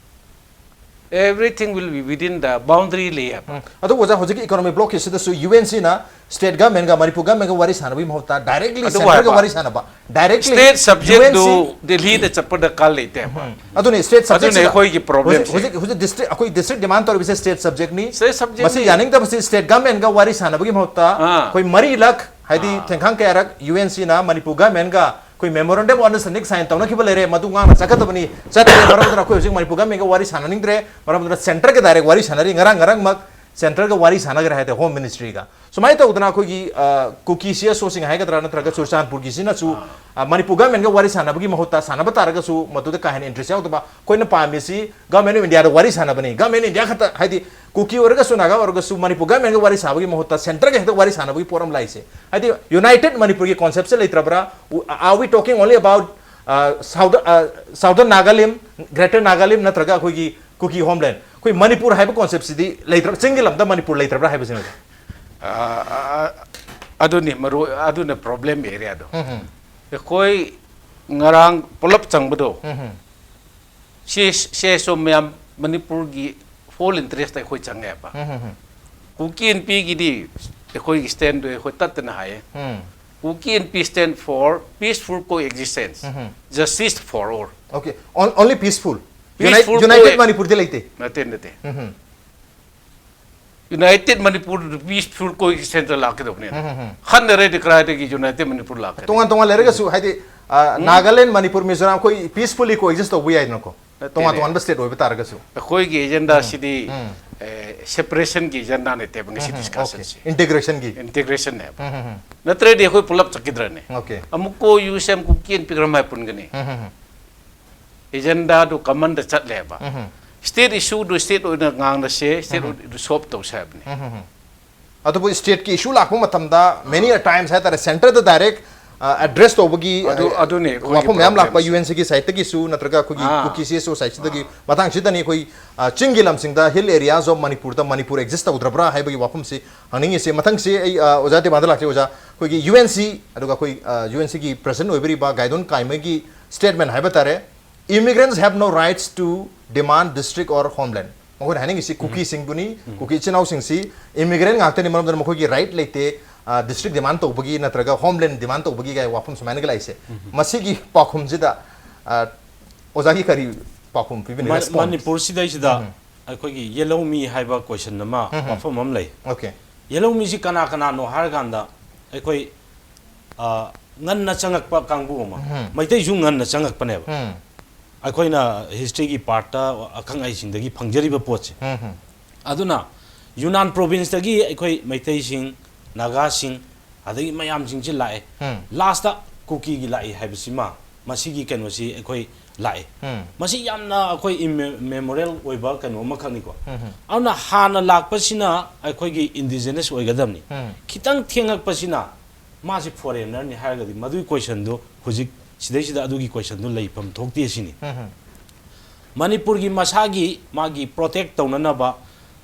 Everything will be within the boundary ꯂꯩ ꯍꯥꯏꯕ꯫ ꯎꯝ. ꯑꯗꯨꯕꯨ ꯑꯣꯖꯥ, ꯍꯧꯖꯤꯛꯀꯤ economic blockꯁꯤꯗꯁꯨ ꯌꯨ ꯑꯦꯟ ꯁꯤꯅ state governmentꯒ ꯃꯅꯤꯄꯨꯔ governmentꯒ ꯋꯥꯔꯤ ꯁꯥꯟꯅꯕꯒꯤ ꯃꯍꯨꯠꯇ directly ꯑꯗꯨ centreꯒ ꯍꯥꯏꯕ꯫ ꯋꯥꯔꯤ ꯁꯥꯟꯅꯕ, directly State subjectꯇꯨ U N C ꯗꯦꯜꯂꯤꯗ ꯆꯠꯄ ꯗꯔꯀꯥꯔ ꯂꯩꯇꯦ ꯍꯥꯏꯕ꯫ ꯑꯗꯨꯅꯤ state subject ꯑꯗꯨꯅꯤ ꯑꯩꯈꯣꯏꯒꯤ problemꯁꯦ꯫ ꯍꯧꯖꯤꯛ ꯍꯧꯖꯤꯛ district, ꯑꯩꯈꯣꯏ district demand ꯇꯧꯔꯤꯕꯁꯦ state subjectꯅꯤ꯫ State subjectꯅꯤ꯫ ꯃꯁꯤ ꯌꯥꯅꯤꯡꯗꯕꯁꯤ state governmentꯒ ꯋꯥꯔꯤ ꯁꯥꯟꯅꯕꯒꯤ ꯃꯍꯨꯠꯇ ꯑꯥ꯫ ꯑꯩꯈꯣꯏ ꯃꯔꯤꯂꯛ ꯍꯥꯏꯗꯤ ꯊꯦꯡꯈꯥꯡ ꯀꯌꯥꯔꯛ ꯌꯨ ꯑꯦꯟ ꯁꯤꯅ ꯃꯅꯤꯄꯨꯔ governmentꯒ ꯑꯩꯈꯣꯏ memorandum of understanding sign ꯇꯧꯅꯈꯤꯕ ꯂꯩꯔꯦ, ꯃꯗꯨ ꯉꯥꯡꯅ ꯆꯠꯀꯗꯕꯅꯤ, ꯆꯠꯇ꯭ꯔꯦ꯫ ꯃꯔꯝ ꯑꯗꯨꯅ ꯑꯩꯈꯣꯏ ꯍꯧꯖꯤꯛ ꯃꯅꯤꯄꯨꯔ governmentꯒ ꯋꯥꯔꯤ ꯁꯥꯟꯅꯅꯤꯡꯗ꯭ꯔꯦ, ꯃꯔꯝ ꯑꯗꯨꯅ centreꯒ direct ꯋꯥꯔꯤ ꯁꯥꯟꯅꯔꯤ꯫ ꯉꯔꯥꯡ ꯉꯔꯥꯡꯃꯛ centreꯒ ꯋꯥꯔꯤ ꯁꯥꯟꯅꯈ꯭ꯔꯦ ꯍꯥꯏꯗꯤ Home Ministryꯒ꯫ ꯁꯨꯃꯥꯏꯅ ꯇꯧꯗꯅ ꯑꯩꯈꯣꯏꯒꯤ ꯑ, ꯀꯨꯀꯤ ꯁꯤ ꯑꯦꯁ ꯑꯣꯁꯤꯡ ꯍꯥꯏꯒꯗ꯭ꯔꯥ ꯅꯠꯇ꯭ꯔꯒ ꯆꯨꯔꯆꯥꯟꯄꯨꯔꯒꯤꯁꯤꯅꯁꯨ ꯑ, ꯃꯅꯤꯄꯨꯔ governmentꯒ ꯋꯥꯔꯤ ꯁꯥꯟꯅꯕꯒꯤ ꯃꯍꯨꯠꯇ ꯁꯥꯟꯅꯕ ꯇꯥꯔꯒꯁꯨ ꯃꯗꯨꯗ ꯀꯥ ꯍꯦꯟꯅ interest ꯌꯥꯎꯗꯕ꯫ ꯑꯩꯈꯣꯏꯅ ꯄꯥꯝꯃꯤꯁꯤ Government of Indiaꯗ ꯋꯥꯔꯤ ꯁꯥꯟꯅꯕꯅꯤ, Government of India ꯈꯛꯇ, ꯍꯥꯏꯗꯤ ꯀꯨꯀꯤ ꯑꯣꯏꯔꯒꯁꯨ ꯅꯥꯒꯥ ꯑꯣꯏꯔꯒꯁꯨ ꯃꯅꯤꯄꯨꯔ governmentꯒ ꯋꯥꯔꯤ ꯁꯥꯕꯒꯤ ꯃꯍꯨꯠꯇ centreꯒ ꯍꯦꯛꯇ ꯋꯥꯔꯤ ꯁꯥꯟꯅꯕꯒꯤ ꯄꯣꯠ ꯑꯃ ꯂꯥꯛꯏꯁꯦ꯫ ꯍꯥꯏꯗꯤ united ꯃꯅꯤꯄꯨꯔꯒꯤ conceptꯁꯦ ꯂꯩꯇ꯭ꯔꯕ꯭ꯔꯥ? Are we talking only about uh, Southern, uh, Southern Nagalim, Greater Nagalim ꯅꯠꯇ꯭ꯔꯒ ꯑꯩꯈꯣꯏꯒꯤ ꯀꯨꯀꯤ homeland, ꯑꯩꯈꯣꯏ ꯃꯅꯤꯄꯨꯔ ꯍꯥꯏꯕ conceptꯁꯤꯗꯤ ꯂꯩꯇ꯭ꯔ, ꯆꯤꯡꯒꯤ ꯂꯝꯗ ꯃꯅꯤꯄꯨꯔ ꯂꯩꯇ꯭ꯔꯕ꯭ꯔꯥ ꯍꯥꯏꯕꯁꯤꯅꯤ꯫ ꯑ, ꯑ, ꯑꯗꯨꯅꯤ ꯃꯔꯨ, ꯑꯗꯨꯅ problem areaꯗꯣ꯫ ꯎꯝ, ꯎꯝ, ꯑꯩꯈꯣꯏ ꯉꯔꯥꯡ ꯄꯨꯂꯞ ꯆꯪꯕꯗꯣ, ꯎꯝ, ꯎꯝ, ꯁꯤ, ꯁꯤ ꯑꯦꯁ ꯑꯣ ꯃꯌꯥꯝ ꯃꯅꯤꯄꯨꯔꯒꯤ whole interest ꯑꯩꯈꯣꯏ ꯆꯪꯉꯦꯕ꯫ ꯎꯝ, ꯎꯝ, ꯎꯝ, ꯀꯨꯀꯤ ꯑꯦꯟ ꯄꯤꯒꯤꯗꯤ ꯑꯩꯈꯣꯏꯒꯤ standꯗꯣ ꯑꯩꯈꯣꯏ ꯇꯠꯇꯅ ꯍꯥꯏꯌꯦ꯫ Um, Kuki N P stand for peaceful coexistence, um, um. Justice for all꯫ Okay, on- only peaceful. Peaceful United coe- ꯃꯅꯤꯄꯨꯔꯗꯤ ꯂꯩꯇꯦ꯫ ꯅꯠꯇꯦ, ꯅꯠꯇꯦ꯫ ꯎꯝ, ꯎꯝ. United Manipur peaceful coexistence ꯂꯥꯛꯀꯗꯕꯅꯦ꯫ ꯎꯝ, ꯎꯝ, ꯎꯝ꯫ ꯈꯟꯅꯔꯗꯤ ꯀꯗꯥꯏꯗꯒꯤ United Manipur ꯂꯥꯛꯀꯅꯤ? ꯇꯣꯉꯥꯟ ꯇꯣꯉꯥꯟ ꯂꯩꯔꯒꯁꯨ, ꯍꯥꯏꯗꯤ, ꯑ, ꯅꯥꯒꯥꯂꯦꯟ, ꯃꯅꯤꯄꯨꯔ, ꯃꯤꯖꯣꯔꯥꯝ ꯑꯩꯈꯣꯏ peacefully coexist ꯇꯧꯕ ꯌꯥꯏꯗꯅꯀꯣ, ꯅꯠꯇꯦꯅꯦ꯫ ꯇꯣꯉꯥꯟ ꯇꯣꯉꯥꯟꯕ state ꯑꯣꯏꯕ ꯇꯥꯔꯒꯁꯨ꯫ ꯑꯩꯈꯣꯏꯒꯤ agendaꯁꯤꯗꯤ ꯎꯝ꯫ separationꯒꯤ agenda ꯅꯠꯇꯦꯕ ꯉꯁꯤ discussionꯁꯤ꯫ Okay. Integrationꯒꯤ꯫ Integrationꯅꯦꯕ꯫ ꯎꯝ, ꯎꯝ, ꯎꯝ꯫ ꯅꯠꯇ꯭ꯔꯗꯤ ꯑꯩꯈꯣꯏ ꯄꯨꯂꯞ ꯆꯠꯈꯤꯗ꯭ꯔꯅꯦ? Okay. ꯑꯃꯨꯛꯀꯣ USM ꯀꯨꯀꯤ and ꯄꯤꯛꯔꯝ ꯍꯥꯏ ꯄꯨꯟꯒꯅꯤ꯫ ꯎꯝ, ꯎꯝ, ꯎꯝ꯫ Agendaꯗꯨ commonꯗ ꯆꯠꯂꯦꯕ꯫ ꯎꯝ, ꯎꯝ꯫ State issueꯗꯨ state ꯑꯣꯏꯅ ꯉꯥꯡꯅꯁꯦ, state ꯑꯣꯏꯅ solve ꯇꯧꯁꯦ ꯍꯥꯏꯕꯅꯤ꯫ ꯎꯝ, ꯎꯝ, ꯎꯝ꯫ ꯑꯗꯨꯕꯨ stateꯀꯤ issue ꯂꯥꯛꯄ ꯃꯇꯝꯗ many a times ꯍꯥꯏꯇꯥꯔꯦ, centreꯗ direct, ꯑ, address ꯇꯧꯕꯒꯤ, ꯑꯗꯨ, ꯑ, ꯑꯗꯨꯅꯦ ꯑꯩꯈꯣꯏꯒꯤ ꯋꯥꯐꯝ ꯃꯌꯥꯝ ꯂꯥꯛꯄ problemꯁꯦ꯫ UNCꯒꯤ sideꯇꯒꯤꯁꯨ ꯅꯠꯇ꯭ꯔꯒ ꯑꯩꯈꯣꯏꯒꯤ ꯑꯥ꯫ ꯀꯨꯀꯤ CSO sideꯁꯤꯗꯒꯤ ꯃꯇꯥꯡꯁꯤꯗꯅꯤ ꯑꯩꯈꯣꯏ, ꯑ, ꯆꯤꯡꯒꯤ ꯂꯝꯁꯤꯡꯗ, hill areas of ꯃꯅꯤꯄꯨꯔꯗ ꯃꯅꯤꯄꯨꯔ exist ꯇꯧꯗ꯭ꯔꯕ꯭ꯔꯥ ꯍꯥꯏꯕꯒꯤ ꯋꯥꯐꯝꯁꯤ ꯍꯪꯅꯤꯡꯉꯤꯁꯦ꯫ ꯃꯊꯪꯁꯤ ꯑꯩ, ꯑ, ꯑꯣꯖꯥ ꯗꯦꯕꯥꯟꯗ ꯂꯥꯛꯆꯩ꯫ ꯑꯣꯖꯥ, ꯑꯩꯈꯣꯏꯒꯤ UNC ꯑꯗꯨꯒ ꯑꯩꯈꯣꯏ, ꯑ, UNCꯒꯤ president ꯑꯣꯏꯕꯤꯔꯤꯕ ꯒꯥꯏꯗꯣꯟ ꯀꯥꯏꯃꯒꯤ statement ꯍꯥꯏꯕ ꯇꯥꯔꯦ, "Immigrants have no rights to demand district or homeland." ꯃꯈꯣꯏꯅ ꯍꯥꯏꯅꯤꯡꯉꯤꯁꯤ ꯀꯨꯀꯤꯁꯤꯡꯗꯨꯅꯤ, ꯀꯨꯀꯤ ꯏꯆꯤꯟ ꯏꯅꯥꯎꯁꯤꯡꯁꯤ immigrant ꯉꯥꯛꯇꯅꯤ, ꯃꯔꯝ ꯑꯗꯨꯅ ꯃꯈꯣꯏꯒꯤ right ꯂꯩꯇꯦ, ꯑ, district demand ꯇꯧꯕꯒꯤ ꯅꯠꯇ꯭ꯔꯒ homeland demand ꯇꯧꯕꯒꯤ ꯀꯥꯏ ꯋꯥꯐꯝ ꯁꯨꯃꯥꯏꯅꯒ ꯂꯥꯛꯏꯁꯦ꯫ ꯃꯁꯤꯒꯤ ꯄꯥꯎꯈꯨꯝꯁꯤꯗ, ꯑ, ꯑꯣꯖꯥꯒꯤ ꯀꯔꯤ ꯄꯥꯎꯈꯨꯝ ꯄꯤꯕꯤꯅꯤ? ꯃ- Response? ꯃꯅꯤꯄꯨꯔꯁꯤꯗꯩꯁꯤꯗ ꯑꯩꯈꯣꯏꯒꯤ ꯌꯦꯜꯍꯧꯃꯤ ꯍꯥꯏꯕ question ꯑꯃ, ꯋꯥꯐꯝ ꯑꯃ ꯂꯩ꯫ Okay. ꯌꯦꯜꯍꯧꯃꯤꯁꯤ ꯀꯅꯥ ꯀꯅꯥꯅꯣ ꯍꯥꯏꯔꯀꯥꯟꯗ ꯑꯩꯈꯣꯏ, ꯑ, ꯉꯟꯅ ꯆꯪꯉꯛꯄ ꯀꯥꯡꯕꯨ ꯑꯃ, ꯃꯩꯇꯩꯁꯨ ꯉꯟꯅ ꯆꯪꯉꯛꯄꯅꯦꯕ꯫ ꯎꯝ꯫ ꯑꯩꯈꯣꯏꯅ historyꯒꯤ partꯇ ꯑꯈꯪ ꯑꯍꯩꯁꯤꯡꯗꯒꯤ ꯐꯪꯖꯔꯤꯕ ꯄꯣꯠꯁꯦ꯫ ꯎꯝ, ꯎꯝ꯫ ꯑꯗꯨꯅ ꯌꯨꯅꯥꯟ provinceꯇꯒꯤ ꯑꯩꯈꯣꯏ ꯃꯩꯇꯩꯁꯤꯡ, ꯅꯥꯒꯥꯁꯤꯡ, ꯑꯗꯒꯤ ꯃꯌꯥꯝꯁꯤꯡꯁꯤ ꯂꯥꯛꯑꯦ꯫ ꯎꯝ꯫ Lastꯇ ꯀꯨꯀꯤꯒꯤ ꯂꯥꯛꯏ ꯍꯥꯏꯕꯁꯤꯃ, ꯃꯁꯤꯒꯤ ꯀꯩꯅꯣꯁꯤ ꯑꯩꯈꯣꯏ ꯂꯥꯛꯑꯦ꯫ ꯎꯝ꯫ ꯃꯁꯤ ꯌꯥꯝꯅ ꯑꯩꯈꯣꯏ immemorial ꯑꯣꯏꯕ ꯀꯩꯅꯣ ꯑꯃꯈꯛꯅꯤꯀꯣ꯫ ꯎꯝ, ꯎꯝ꯫ ꯑꯗꯨꯅ ꯍꯥꯟꯅ ꯂꯥꯛꯄꯁꯤꯅ ꯑꯩꯈꯣꯏꯒꯤ indigenous ꯑꯣꯏꯒꯗꯕꯅꯤ꯫ ꯎꯝ꯫ ꯈꯤꯇꯪ ꯊꯦꯡꯉꯛꯄꯁꯤꯅ ꯃꯥꯁꯤ foreignerꯅꯤ ꯍꯥꯏꯔꯒꯗꯤ ꯃꯗꯨꯒꯤ questionꯗꯨ ꯍꯧꯖꯤꯛ ꯁꯤꯗꯩꯁꯤꯗ ꯑꯗꯨꯒꯤ questionꯗꯨ ꯂꯩꯐꯝ ꯊꯣꯛꯇꯦ ꯁꯤꯅꯤ꯫ ꯎꯝ, ꯎꯝ꯫ ꯃꯅꯤꯄꯨꯔꯒꯤ ꯃꯁꯥꯒꯤ ꯃꯥꯒꯤ protect ꯇꯧꯅꯅꯕ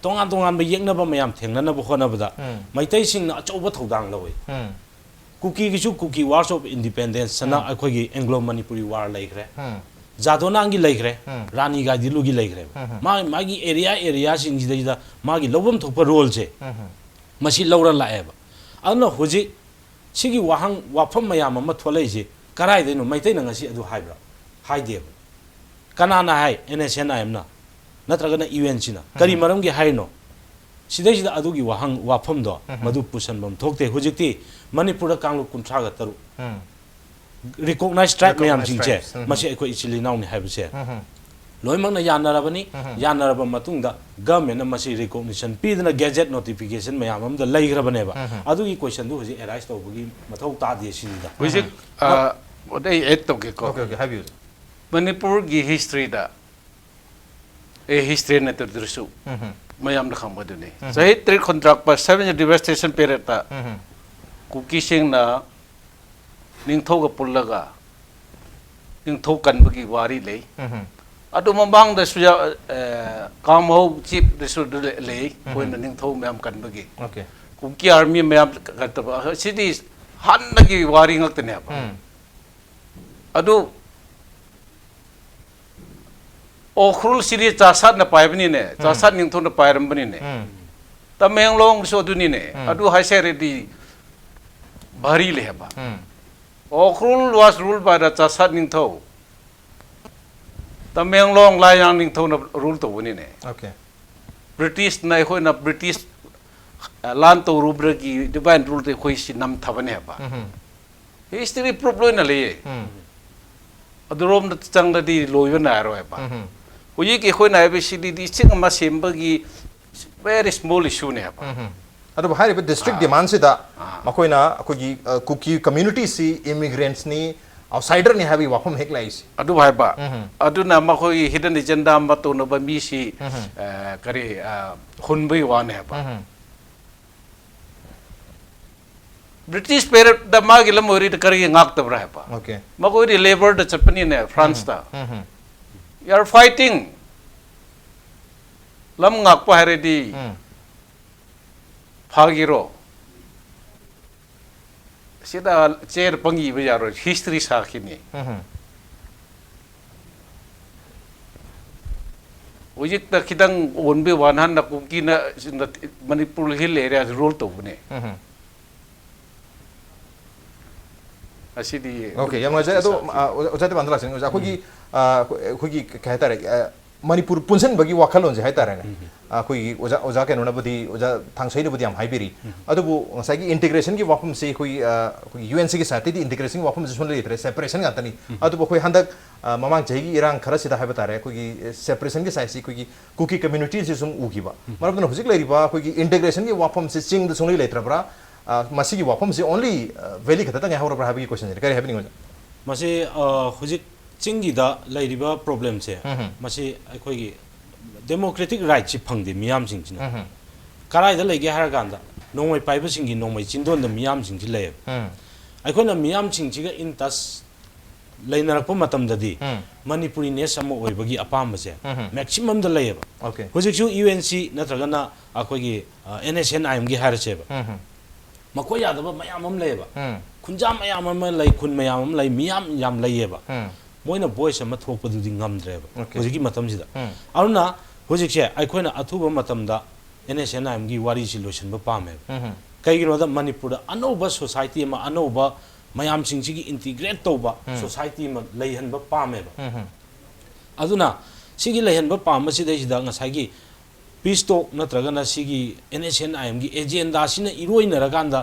ꯇꯣꯉꯥꯟ ꯇꯣꯉꯥꯟꯕ ꯌꯦꯛꯅꯕ ꯃꯌꯥꯝ ꯊꯦꯡꯅꯅꯕ ꯍꯣꯠꯅꯕꯗ ꯎꯝ꯫ ꯃꯩꯇꯩꯁꯤꯡꯅ ꯑꯆꯧꯕ ꯊꯧꯗꯥꯡ ꯂꯧꯏ꯫ ꯎꯝ꯫ ꯀꯨꯀꯤꯒꯤꯁꯨ Kuki Wars of Independence ꯍꯥꯏꯅ ꯎꯝ꯫ ꯑꯩꯈꯣꯏꯒꯤ Anglo Manipuri War ꯂꯩꯈ꯭ꯔꯦ, ꯎꯝ꯫ ꯖꯥꯗꯣꯅꯥꯡꯒꯤ ꯂꯩꯈ꯭ꯔꯦ, ꯎꯝ꯫ ꯔꯥꯅꯤ ꯒꯥꯏꯗꯤꯟꯂꯨꯒꯤ ꯂꯩꯈ꯭ꯔꯦꯕ꯫ ꯎꯝ꯫ ꯃꯥ-, ꯃꯥꯒꯤ area areaꯁꯤꯡꯁꯤꯗꯩꯗ ꯃꯥꯒꯤ ꯂꯧꯐꯝ ꯊꯣꯛꯄ roleꯁꯦ ꯎꯝ꯫ ꯃꯁꯤ ꯂꯧꯔ ꯂꯥꯛꯑꯦꯕ꯫ ꯑꯗꯨꯅ ꯍꯧꯖꯤꯛ ꯁꯤꯒꯤ ꯋꯥꯍꯪ ꯋꯥꯐꯝ ꯃꯌꯥꯝ ꯑꯃ ꯊꯣꯛꯂꯛꯏꯁꯦ ꯀꯔꯥꯏꯗꯩꯅꯣ? ꯃꯩꯇꯩꯅ ꯉꯁꯤ ꯑꯗꯨ ꯍꯥꯏꯕ꯭ꯔꯥ? ꯍꯥꯏꯗꯦꯕ꯫ ꯀꯅꯥꯅ ꯍꯥꯏ? NSNIMꯅ ꯅꯠꯇ꯭ꯔꯒꯅ UNCꯅ? ꯀꯔꯤ ꯎꯝ꯫ ꯃꯔꯝꯒꯤ ꯍꯥꯏꯔꯤꯅꯣ? ꯁꯤꯗꯩꯁꯤꯗ ꯑꯗꯨꯒꯤ ꯋꯥꯍꯪ, ꯋꯥꯐꯝꯗꯣ ꯎꯝ꯫ ꯃꯗꯨ ꯄꯨꯁꯟꯐꯝ ꯊꯣꯛꯇꯦ꯫ ꯍꯧꯖꯤꯛꯇꯤ ꯃꯅꯤꯄꯨꯔꯗ ꯀꯥꯡꯂꯨꯞ ꯀꯨꯟꯊ꯭ꯔꯥꯒ ꯇꯔꯨꯛ ꯎꯝ꯫ Recognized tribe ꯃꯌꯥꯝꯁꯤꯡꯁꯦ, ꯎꯝ꯫ ꯃꯁꯤ ꯑꯩꯈꯣꯏ ꯏꯆꯤꯜ ꯏꯅꯥꯎꯅꯤ ꯍꯥꯏꯕꯁꯦ ꯎꯝ꯫ ꯂꯣꯏꯅꯃꯛꯅ ꯌꯥꯅꯔꯕꯅꯤ꯫ ꯎꯝ꯫ ꯌꯥꯅꯔꯕ ꯃꯇꯨꯡꯗ government ꯅ ꯃꯁꯤ recognition ꯄꯤꯗꯅ gazette notification ꯃꯌꯥꯝ ꯑꯃꯗ ꯂꯩꯈ꯭ꯔꯕꯅꯦꯕ꯫ ꯎꯝ꯫ ꯑꯗꯨꯒꯤ question ꯗꯨ ꯍꯧꯖꯤꯛ arise ꯇꯧꯕꯒꯤ ꯃꯊꯧ ꯇꯥꯗꯦ ꯁꯤꯅꯤꯗ꯫ ꯍꯧꯖꯤꯛ, ꯎꯝ꯫ ꯑ, ꯑꯗꯩ add ꯇꯧꯒꯦꯀꯣ꯫ Okay, okay, ꯍꯥꯏꯕꯤꯌꯨ꯫ ꯃꯅꯤꯄꯨꯔꯒꯤ history ꯗ, ꯑꯦ, history ꯅꯠꯇ꯭ꯔꯁꯨ ꯎꯝ꯫ ꯃꯌꯥꯝꯅ ꯈꯪꯕꯗꯨꯅꯤ꯫ ꯎꯝ꯫ ꯆꯍꯤ ꯇꯔꯦꯠ ꯈꯨꯟꯗ꯭ꯔꯥꯛꯄ, seven year devastation period ꯇ ꯎꯝ꯫ ꯀꯨꯀꯤꯁꯤꯡꯅ ꯅꯤꯡꯊꯧꯒ ꯄꯨꯜꯂꯒ ꯅꯤꯡꯊꯧ ꯀꯟꯕꯒꯤ ꯋꯥꯔꯤ ꯂꯩ꯫ ꯎꯝ꯫ ꯑꯗꯨ ꯃꯃꯥꯡꯗꯁꯨ ꯌꯥ-, ꯑꯦ, ꯀꯥꯡꯃꯍꯧ chief ꯗꯁꯨ ꯑꯗꯨ ꯂꯩ, ꯂꯩ꯫ ꯎꯝ꯫ ꯑꯩꯈꯣꯏꯅ ꯅꯤꯡꯊꯧ ꯃꯌꯥꯝ ꯀꯟꯕꯒꯤ꯫ Okay꯫ ꯀꯨꯀꯤ army ꯃꯌꯥꯝ ꯀꯟꯕ꯫ ꯁꯤꯗꯤ ꯍꯥꯟꯅꯒꯤ ꯋꯥꯔꯤ ꯉꯥꯛꯇꯅꯦꯕ꯫ ꯎꯝ꯫ ꯑꯗꯨ ꯎꯈ꯭ꯔꯨꯜ ꯁꯤꯗꯤ ꯆꯥꯁꯥꯠꯅ ꯄꯥꯏꯕꯅꯤꯅꯦ, ꯎꯝ꯫ ꯆꯥꯁꯥꯠ ꯅꯤꯡꯊꯧꯅ ꯄꯥꯏꯔꯝꯕꯅꯤꯅꯦ꯫ ꯎꯝ꯫ ꯇꯃꯦꯡꯂꯣꯡꯁꯨ ꯑꯗꯨꯅꯤꯅꯦ꯫ ꯎꯝ꯫ ꯑꯗꯨ ꯍꯥꯏꯁꯦ ꯍꯥꯏꯔꯗꯤ ꯚꯥꯔꯤ ꯂꯩ ꯍꯥꯏꯕ꯫ ꯎꯝ꯫ Ukhrul was ruled by the ꯆꯥꯁꯥꯠ ꯅꯤꯡꯊꯧ꯫ ꯇꯃꯦꯡꯂꯣꯡ ꯂꯥꯏꯌꯥꯡ ꯅꯤꯡꯊꯧꯅ rule ꯇꯧꯕꯅꯤꯅꯦ꯫ Okay꯫ British ꯅ, ꯑꯩꯈꯣꯏꯅ British, ꯑ, ꯂꯥꯟ ꯇꯧꯔꯨꯕꯗꯒꯤ divine rule ꯗ ꯑꯩꯈꯣꯏ ꯁꯤ ꯅꯝꯊꯕꯅꯦꯕ꯫ ꯎꯝ꯫ History proof ꯂꯣꯏꯅ ꯂꯩꯌꯦ꯫ ꯎꯝ꯫ ꯑꯗꯨꯔꯣꯝꯗ ꯆꯪꯂꯗꯤ ꯂꯣꯏꯕ ꯅꯥꯏꯔꯣꯏꯕ꯫ ꯎꯝ꯫ ꯍꯧꯖꯤꯛ ꯑꯩꯈꯣꯏꯅ ꯍꯥꯏꯕꯁꯤꯗꯤ ꯏꯁꯤꯡ ꯑꯃ ꯁꯦꯝꯕꯒꯤ very small issue ꯅꯦꯕ꯫ ꯎꯝ꯫ ꯑꯗꯨꯕꯨ ꯍꯥꯏꯔꯤꯕ district ꯑꯥ꯫ Demand ꯁꯤꯗ ꯑꯥ꯫ ꯃꯈꯣꯏꯅ ꯑꯩꯈꯣꯏꯒꯤ, ꯑ, ꯀꯨꯀꯤ community ꯁꯤ immigrants ꯅꯤ, outsider ꯅꯤ ꯍꯥꯏꯕꯒꯤ ꯋꯥꯐꯝ ꯍꯦꯛ ꯂꯥꯛꯏꯁꯦ꯫ ꯑꯗꯨ ꯍꯥꯏꯕ꯫ ꯎꯝ꯫ ꯑꯗꯨꯅ ꯃꯈꯣꯏꯒꯤ hidden agenda ꯑꯃ ꯇꯧꯅꯕ ꯃꯤꯁꯤ, ꯎꯝ꯫ ꯑ, ꯀꯔꯤ, ꯑ, ꯍꯨꯟꯕꯒꯤ ꯋꯥꯅꯦꯕ꯫ ꯎꯝ꯫ British period ꯗ ꯃꯥꯒꯤ ꯂꯝ ꯑꯣꯏꯔꯤꯗ ꯀꯔꯤꯒꯤ ꯉꯥꯛꯇꯕ꯭ꯔꯥ ꯍꯥꯏꯕ? Okay꯫ ꯃꯈꯣꯏꯗꯤ labour ꯗ ꯆꯠꯄꯅꯤꯅꯦ, France ꯇ꯫ ꯎꯝ, ꯎꯝ꯫ You are fighting꯫ ꯂꯝ ꯉꯥꯛꯄ ꯍꯥꯏꯔꯗꯤ ꯎꯝ꯫ ꯐꯥꯒꯤꯔꯣ? ꯁꯤꯗ ꯆꯦꯔ ꯄꯪꯏꯕ ꯌꯥꯔꯣꯏ, history ꯁꯥꯈꯤꯅꯤ꯫ ꯎꯝ꯫ ꯍꯧꯖꯤꯛꯇ ꯈꯤꯇꯪ ꯑꯣꯟꯕꯤ ꯋꯥꯟ ꯍꯟꯅ ꯀꯨꯀꯤꯅ ꯁꯤꯅ ꯃꯅꯤꯄꯨꯔ hill area ꯁꯤ rule ꯇꯧꯕꯅꯦ꯫ ꯎꯝ꯫ ꯑꯁꯤꯗꯤ Okay, ꯌꯥꯝ ꯅꯨꯡꯉꯥꯏꯖꯔꯦ꯫ ꯑꯗꯣ, ꯁꯥꯈꯤ꯫ ꯑ, ꯑꯣꯖꯥ ꯇꯦꯕꯥꯟꯗ ꯂꯥꯛꯆꯅꯤꯡꯉꯤ꯫ ꯑꯣꯖꯥ, ꯑꯩꯈꯣꯏꯒꯤ, ꯎꯝ꯫ ꯑ, ꯑꯩꯈꯣꯏꯒꯤ ꯀꯩ ꯍꯥꯏꯇꯥꯔꯦ, ꯑ, ꯃꯅꯤꯄꯨꯔ ꯄꯨꯟꯁꯤꯟꯕꯒꯤ ꯋꯥꯈꯜꯂꯣꯟꯁꯦ ꯍꯥꯏꯇꯥꯔꯦꯅꯦ꯫ ꯑꯩꯈꯣꯏꯒꯤ ꯑꯣꯖꯥ ꯑꯣꯖꯥ ꯀꯩꯅꯣꯅꯕꯨꯗꯤ, ꯑꯣꯖꯥ ꯊꯥꯡꯁꯩꯅꯕꯨꯗꯤ ꯌꯥꯝ ꯍꯥꯏꯕꯤꯔꯤ꯫ ꯑꯗꯨꯕꯨ ꯉꯁꯥꯏꯒꯤ ꯏꯟꯇꯤꯒ꯭ꯔꯦꯁꯟꯒꯤ ꯋꯥꯐꯝꯁꯤ ꯑꯩꯈꯣꯏꯒꯤ, ꯑ, ꯑꯩꯈꯣꯏꯒꯤ ꯌꯨ ꯑꯦꯟ ꯁꯤꯒꯤ ꯁꯥꯏꯠꯇꯩꯗꯤ ꯏꯟꯇꯤꯒ꯭ꯔꯦꯁꯟꯒꯤ ꯋꯥꯐꯝꯁꯤ ꯁꯨꯡꯂꯩ ꯂꯩꯇ꯭ꯔꯦ, ꯁꯦꯄꯔꯦꯁꯟ ꯉꯥꯛꯇꯅꯤ꯫ ꯑꯗꯨꯕꯨ ꯑꯩꯈꯣꯏ ꯍꯟꯗꯛ, ꯑ, ꯃꯃꯥꯡ ꯆꯍꯤꯒꯤ ꯏꯔꯥꯡ ꯈꯔꯁꯤꯗ ꯍꯥꯏꯕ ꯇꯥꯔꯦ, ꯑꯩꯈꯣꯏꯒꯤ ꯁꯦꯄꯔꯦꯁꯟꯒꯤ ꯁꯥꯏꯠꯁꯤ ꯑꯩꯈꯣꯏꯒꯤ ꯀꯨꯀꯤ ꯀꯝꯃ꯭ꯌꯨꯅꯤꯇꯤꯁꯤ ꯁꯨꯝ ꯎꯈꯤꯕ꯫ ꯃꯔꯝ ꯑꯗꯨꯅ ꯍꯧꯖꯤꯛ ꯂꯩꯔꯤꯕ ꯑꯩꯈꯣꯏꯒꯤ ꯏꯟꯇꯤꯒ꯭ꯔꯦꯁꯟꯒꯤ ꯋꯥꯐꯝꯁꯤ ꯆꯤꯡꯗ ꯁꯨꯡꯂꯩ ꯂꯩꯇ꯭ꯔꯕ꯭ꯔꯥ? ꯑ, ꯃꯁꯤꯒꯤ ꯋꯥꯐꯝꯁꯤ ꯑꯣꯟꯂꯤ, ꯑ, ꯚꯦꯂꯤ ꯈꯛꯇꯗ ꯉꯥꯏꯍꯧꯔꯕ꯭ꯔꯥ ꯍꯥꯏꯕꯒꯤ ꯀꯣꯏꯁꯟꯁꯤꯅꯤ꯫ ꯀꯔꯤ ꯍꯥꯏꯕꯤꯅꯤꯡꯉꯤ, ꯑꯣꯖꯥ? ꯃꯁꯤ, ꯑ, ꯍꯧꯖꯤꯛ ꯆꯤꯡꯒꯤꯗ ꯂꯩꯔꯤꯕ ꯄ꯭ꯔꯣꯕ꯭ꯂꯦꯝꯁꯦ, ꯃꯁꯤ ꯑꯩꯈꯣꯏꯒꯤ ꯗꯦꯃꯣꯀ꯭ꯔꯦꯇꯤꯛ ꯔꯥꯏꯠꯁꯤ ꯐꯪꯗꯦ ꯃꯤꯌꯥꯝꯁꯤꯡꯁꯤꯅ꯫ ꯀꯔꯥꯏꯗ ꯂꯩꯒꯦ ꯍꯥꯏꯔ ꯀꯥꯟꯗ, ꯅꯣꯡꯃꯩ ꯄꯥꯏꯕꯁꯤꯡꯒꯤ ꯅꯣꯡꯃꯩ ꯆꯤꯟꯗꯣꯟꯗ ꯃꯤꯌꯥꯝꯁꯤꯡꯁꯤ ꯂꯩꯌꯦꯕ꯫ ꯑꯩꯈꯣꯏꯅ ꯃꯤꯌꯥꯝꯁꯤꯡꯁꯤꯒ ꯏꯟ ꯇꯁ ꯂꯩꯅꯔꯛꯄ ꯃꯇꯝꯗꯗꯤ, ꯃꯅꯤꯄꯨꯔꯤ ꯅꯦꯁ ꯑꯃ ꯑꯣꯏꯕꯒꯤ ꯑꯄꯥꯝꯕꯁꯦ ꯃꯦꯛꯁꯤꯃꯝꯗ ꯂꯩꯌꯦꯕ꯫ ꯑꯣꯀꯦ꯫ ꯍꯧꯖꯤꯛꯁꯨ ꯌꯨ ꯑꯦꯟ ꯁꯤ ꯅꯠꯇ꯭ꯔꯒꯅ ꯑꯩꯈꯣꯏꯒꯤ, ꯑ, ꯑꯦꯟ ꯑꯦꯁ ꯑꯦꯟ ꯑꯥꯏ ꯑꯦꯝꯒꯤ ꯍꯥꯏꯔꯁꯦꯕ꯫ ꯃꯈꯣꯏ ꯌꯥꯗꯕ ꯃꯌꯥꯝ ꯑꯃ ꯂꯩꯌꯦꯕ꯫ ꯈꯨꯟꯖꯥ ꯃꯌꯥꯝ ꯑꯃ ꯂꯩ, ꯈꯨꯟ ꯃꯌꯥꯝ ꯑꯃ ꯂꯩ, ꯃꯤꯌꯥꯝ ꯌꯥꯝ ꯂꯩꯌꯦꯕ꯫ ꯃꯣꯏꯅ ꯚꯣꯏꯁ ꯑꯃ ꯊꯣꯛꯄꯗꯨꯗꯤ ꯉꯝꯗ꯭ꯔꯦꯕ, ꯑꯣꯀꯦ꯫ ꯍꯧꯖꯤꯛꯀꯤ ꯃꯇꯝꯁꯤꯗ꯫ ꯑꯗꯨꯅ ꯍꯧꯖꯤꯛꯁꯦ ꯑꯩꯈꯣꯏꯅ ꯑꯊꯨꯕ ꯃꯇꯝꯗ ꯑꯦꯟ ꯑꯦꯁ ꯑꯦꯟ ꯑꯥꯏ ꯑꯦꯝꯒꯤ ꯋꯥꯔꯤꯁꯤ ꯂꯣꯏꯁꯤꯟꯕ ꯄꯥꯝꯃꯦꯕ꯫ ꯀꯩꯒꯤꯅꯣꯗ ꯃꯅꯤꯄꯨꯔꯗ ꯑꯅꯧꯕ ꯁꯣꯁꯥꯏꯇꯤ ꯑꯃ, ꯑꯅꯧꯕ ꯃꯌꯥꯝꯁꯤꯡꯁꯤꯒꯤ ꯏꯟꯇꯤꯒ꯭ꯔꯦꯠ ꯇꯧꯕ ꯁꯣꯁꯥꯏꯇꯤ ꯑꯃ ꯂꯩꯍꯟꯕ ꯄꯥꯝꯃꯦꯕ꯫ ꯑꯗꯨꯅ ꯁꯤꯒꯤ ꯂꯩꯍꯟꯕ ꯄꯥꯝꯕꯁꯤꯗꯩꯁꯤꯗ ꯉꯁꯥꯏꯒꯤ ꯄꯤꯁ ꯇꯣꯛ ꯅꯠꯇ꯭ꯔꯒꯅ ꯁꯤꯒꯤ ꯑꯦꯟ ꯑꯦꯁ ꯑꯦꯟ ꯑꯥꯏ ꯑꯦꯝꯒꯤ ꯑꯦꯖꯦꯟꯗꯥꯁꯤꯅ ꯏꯔꯣꯏꯅꯔꯀꯥꯟꯗ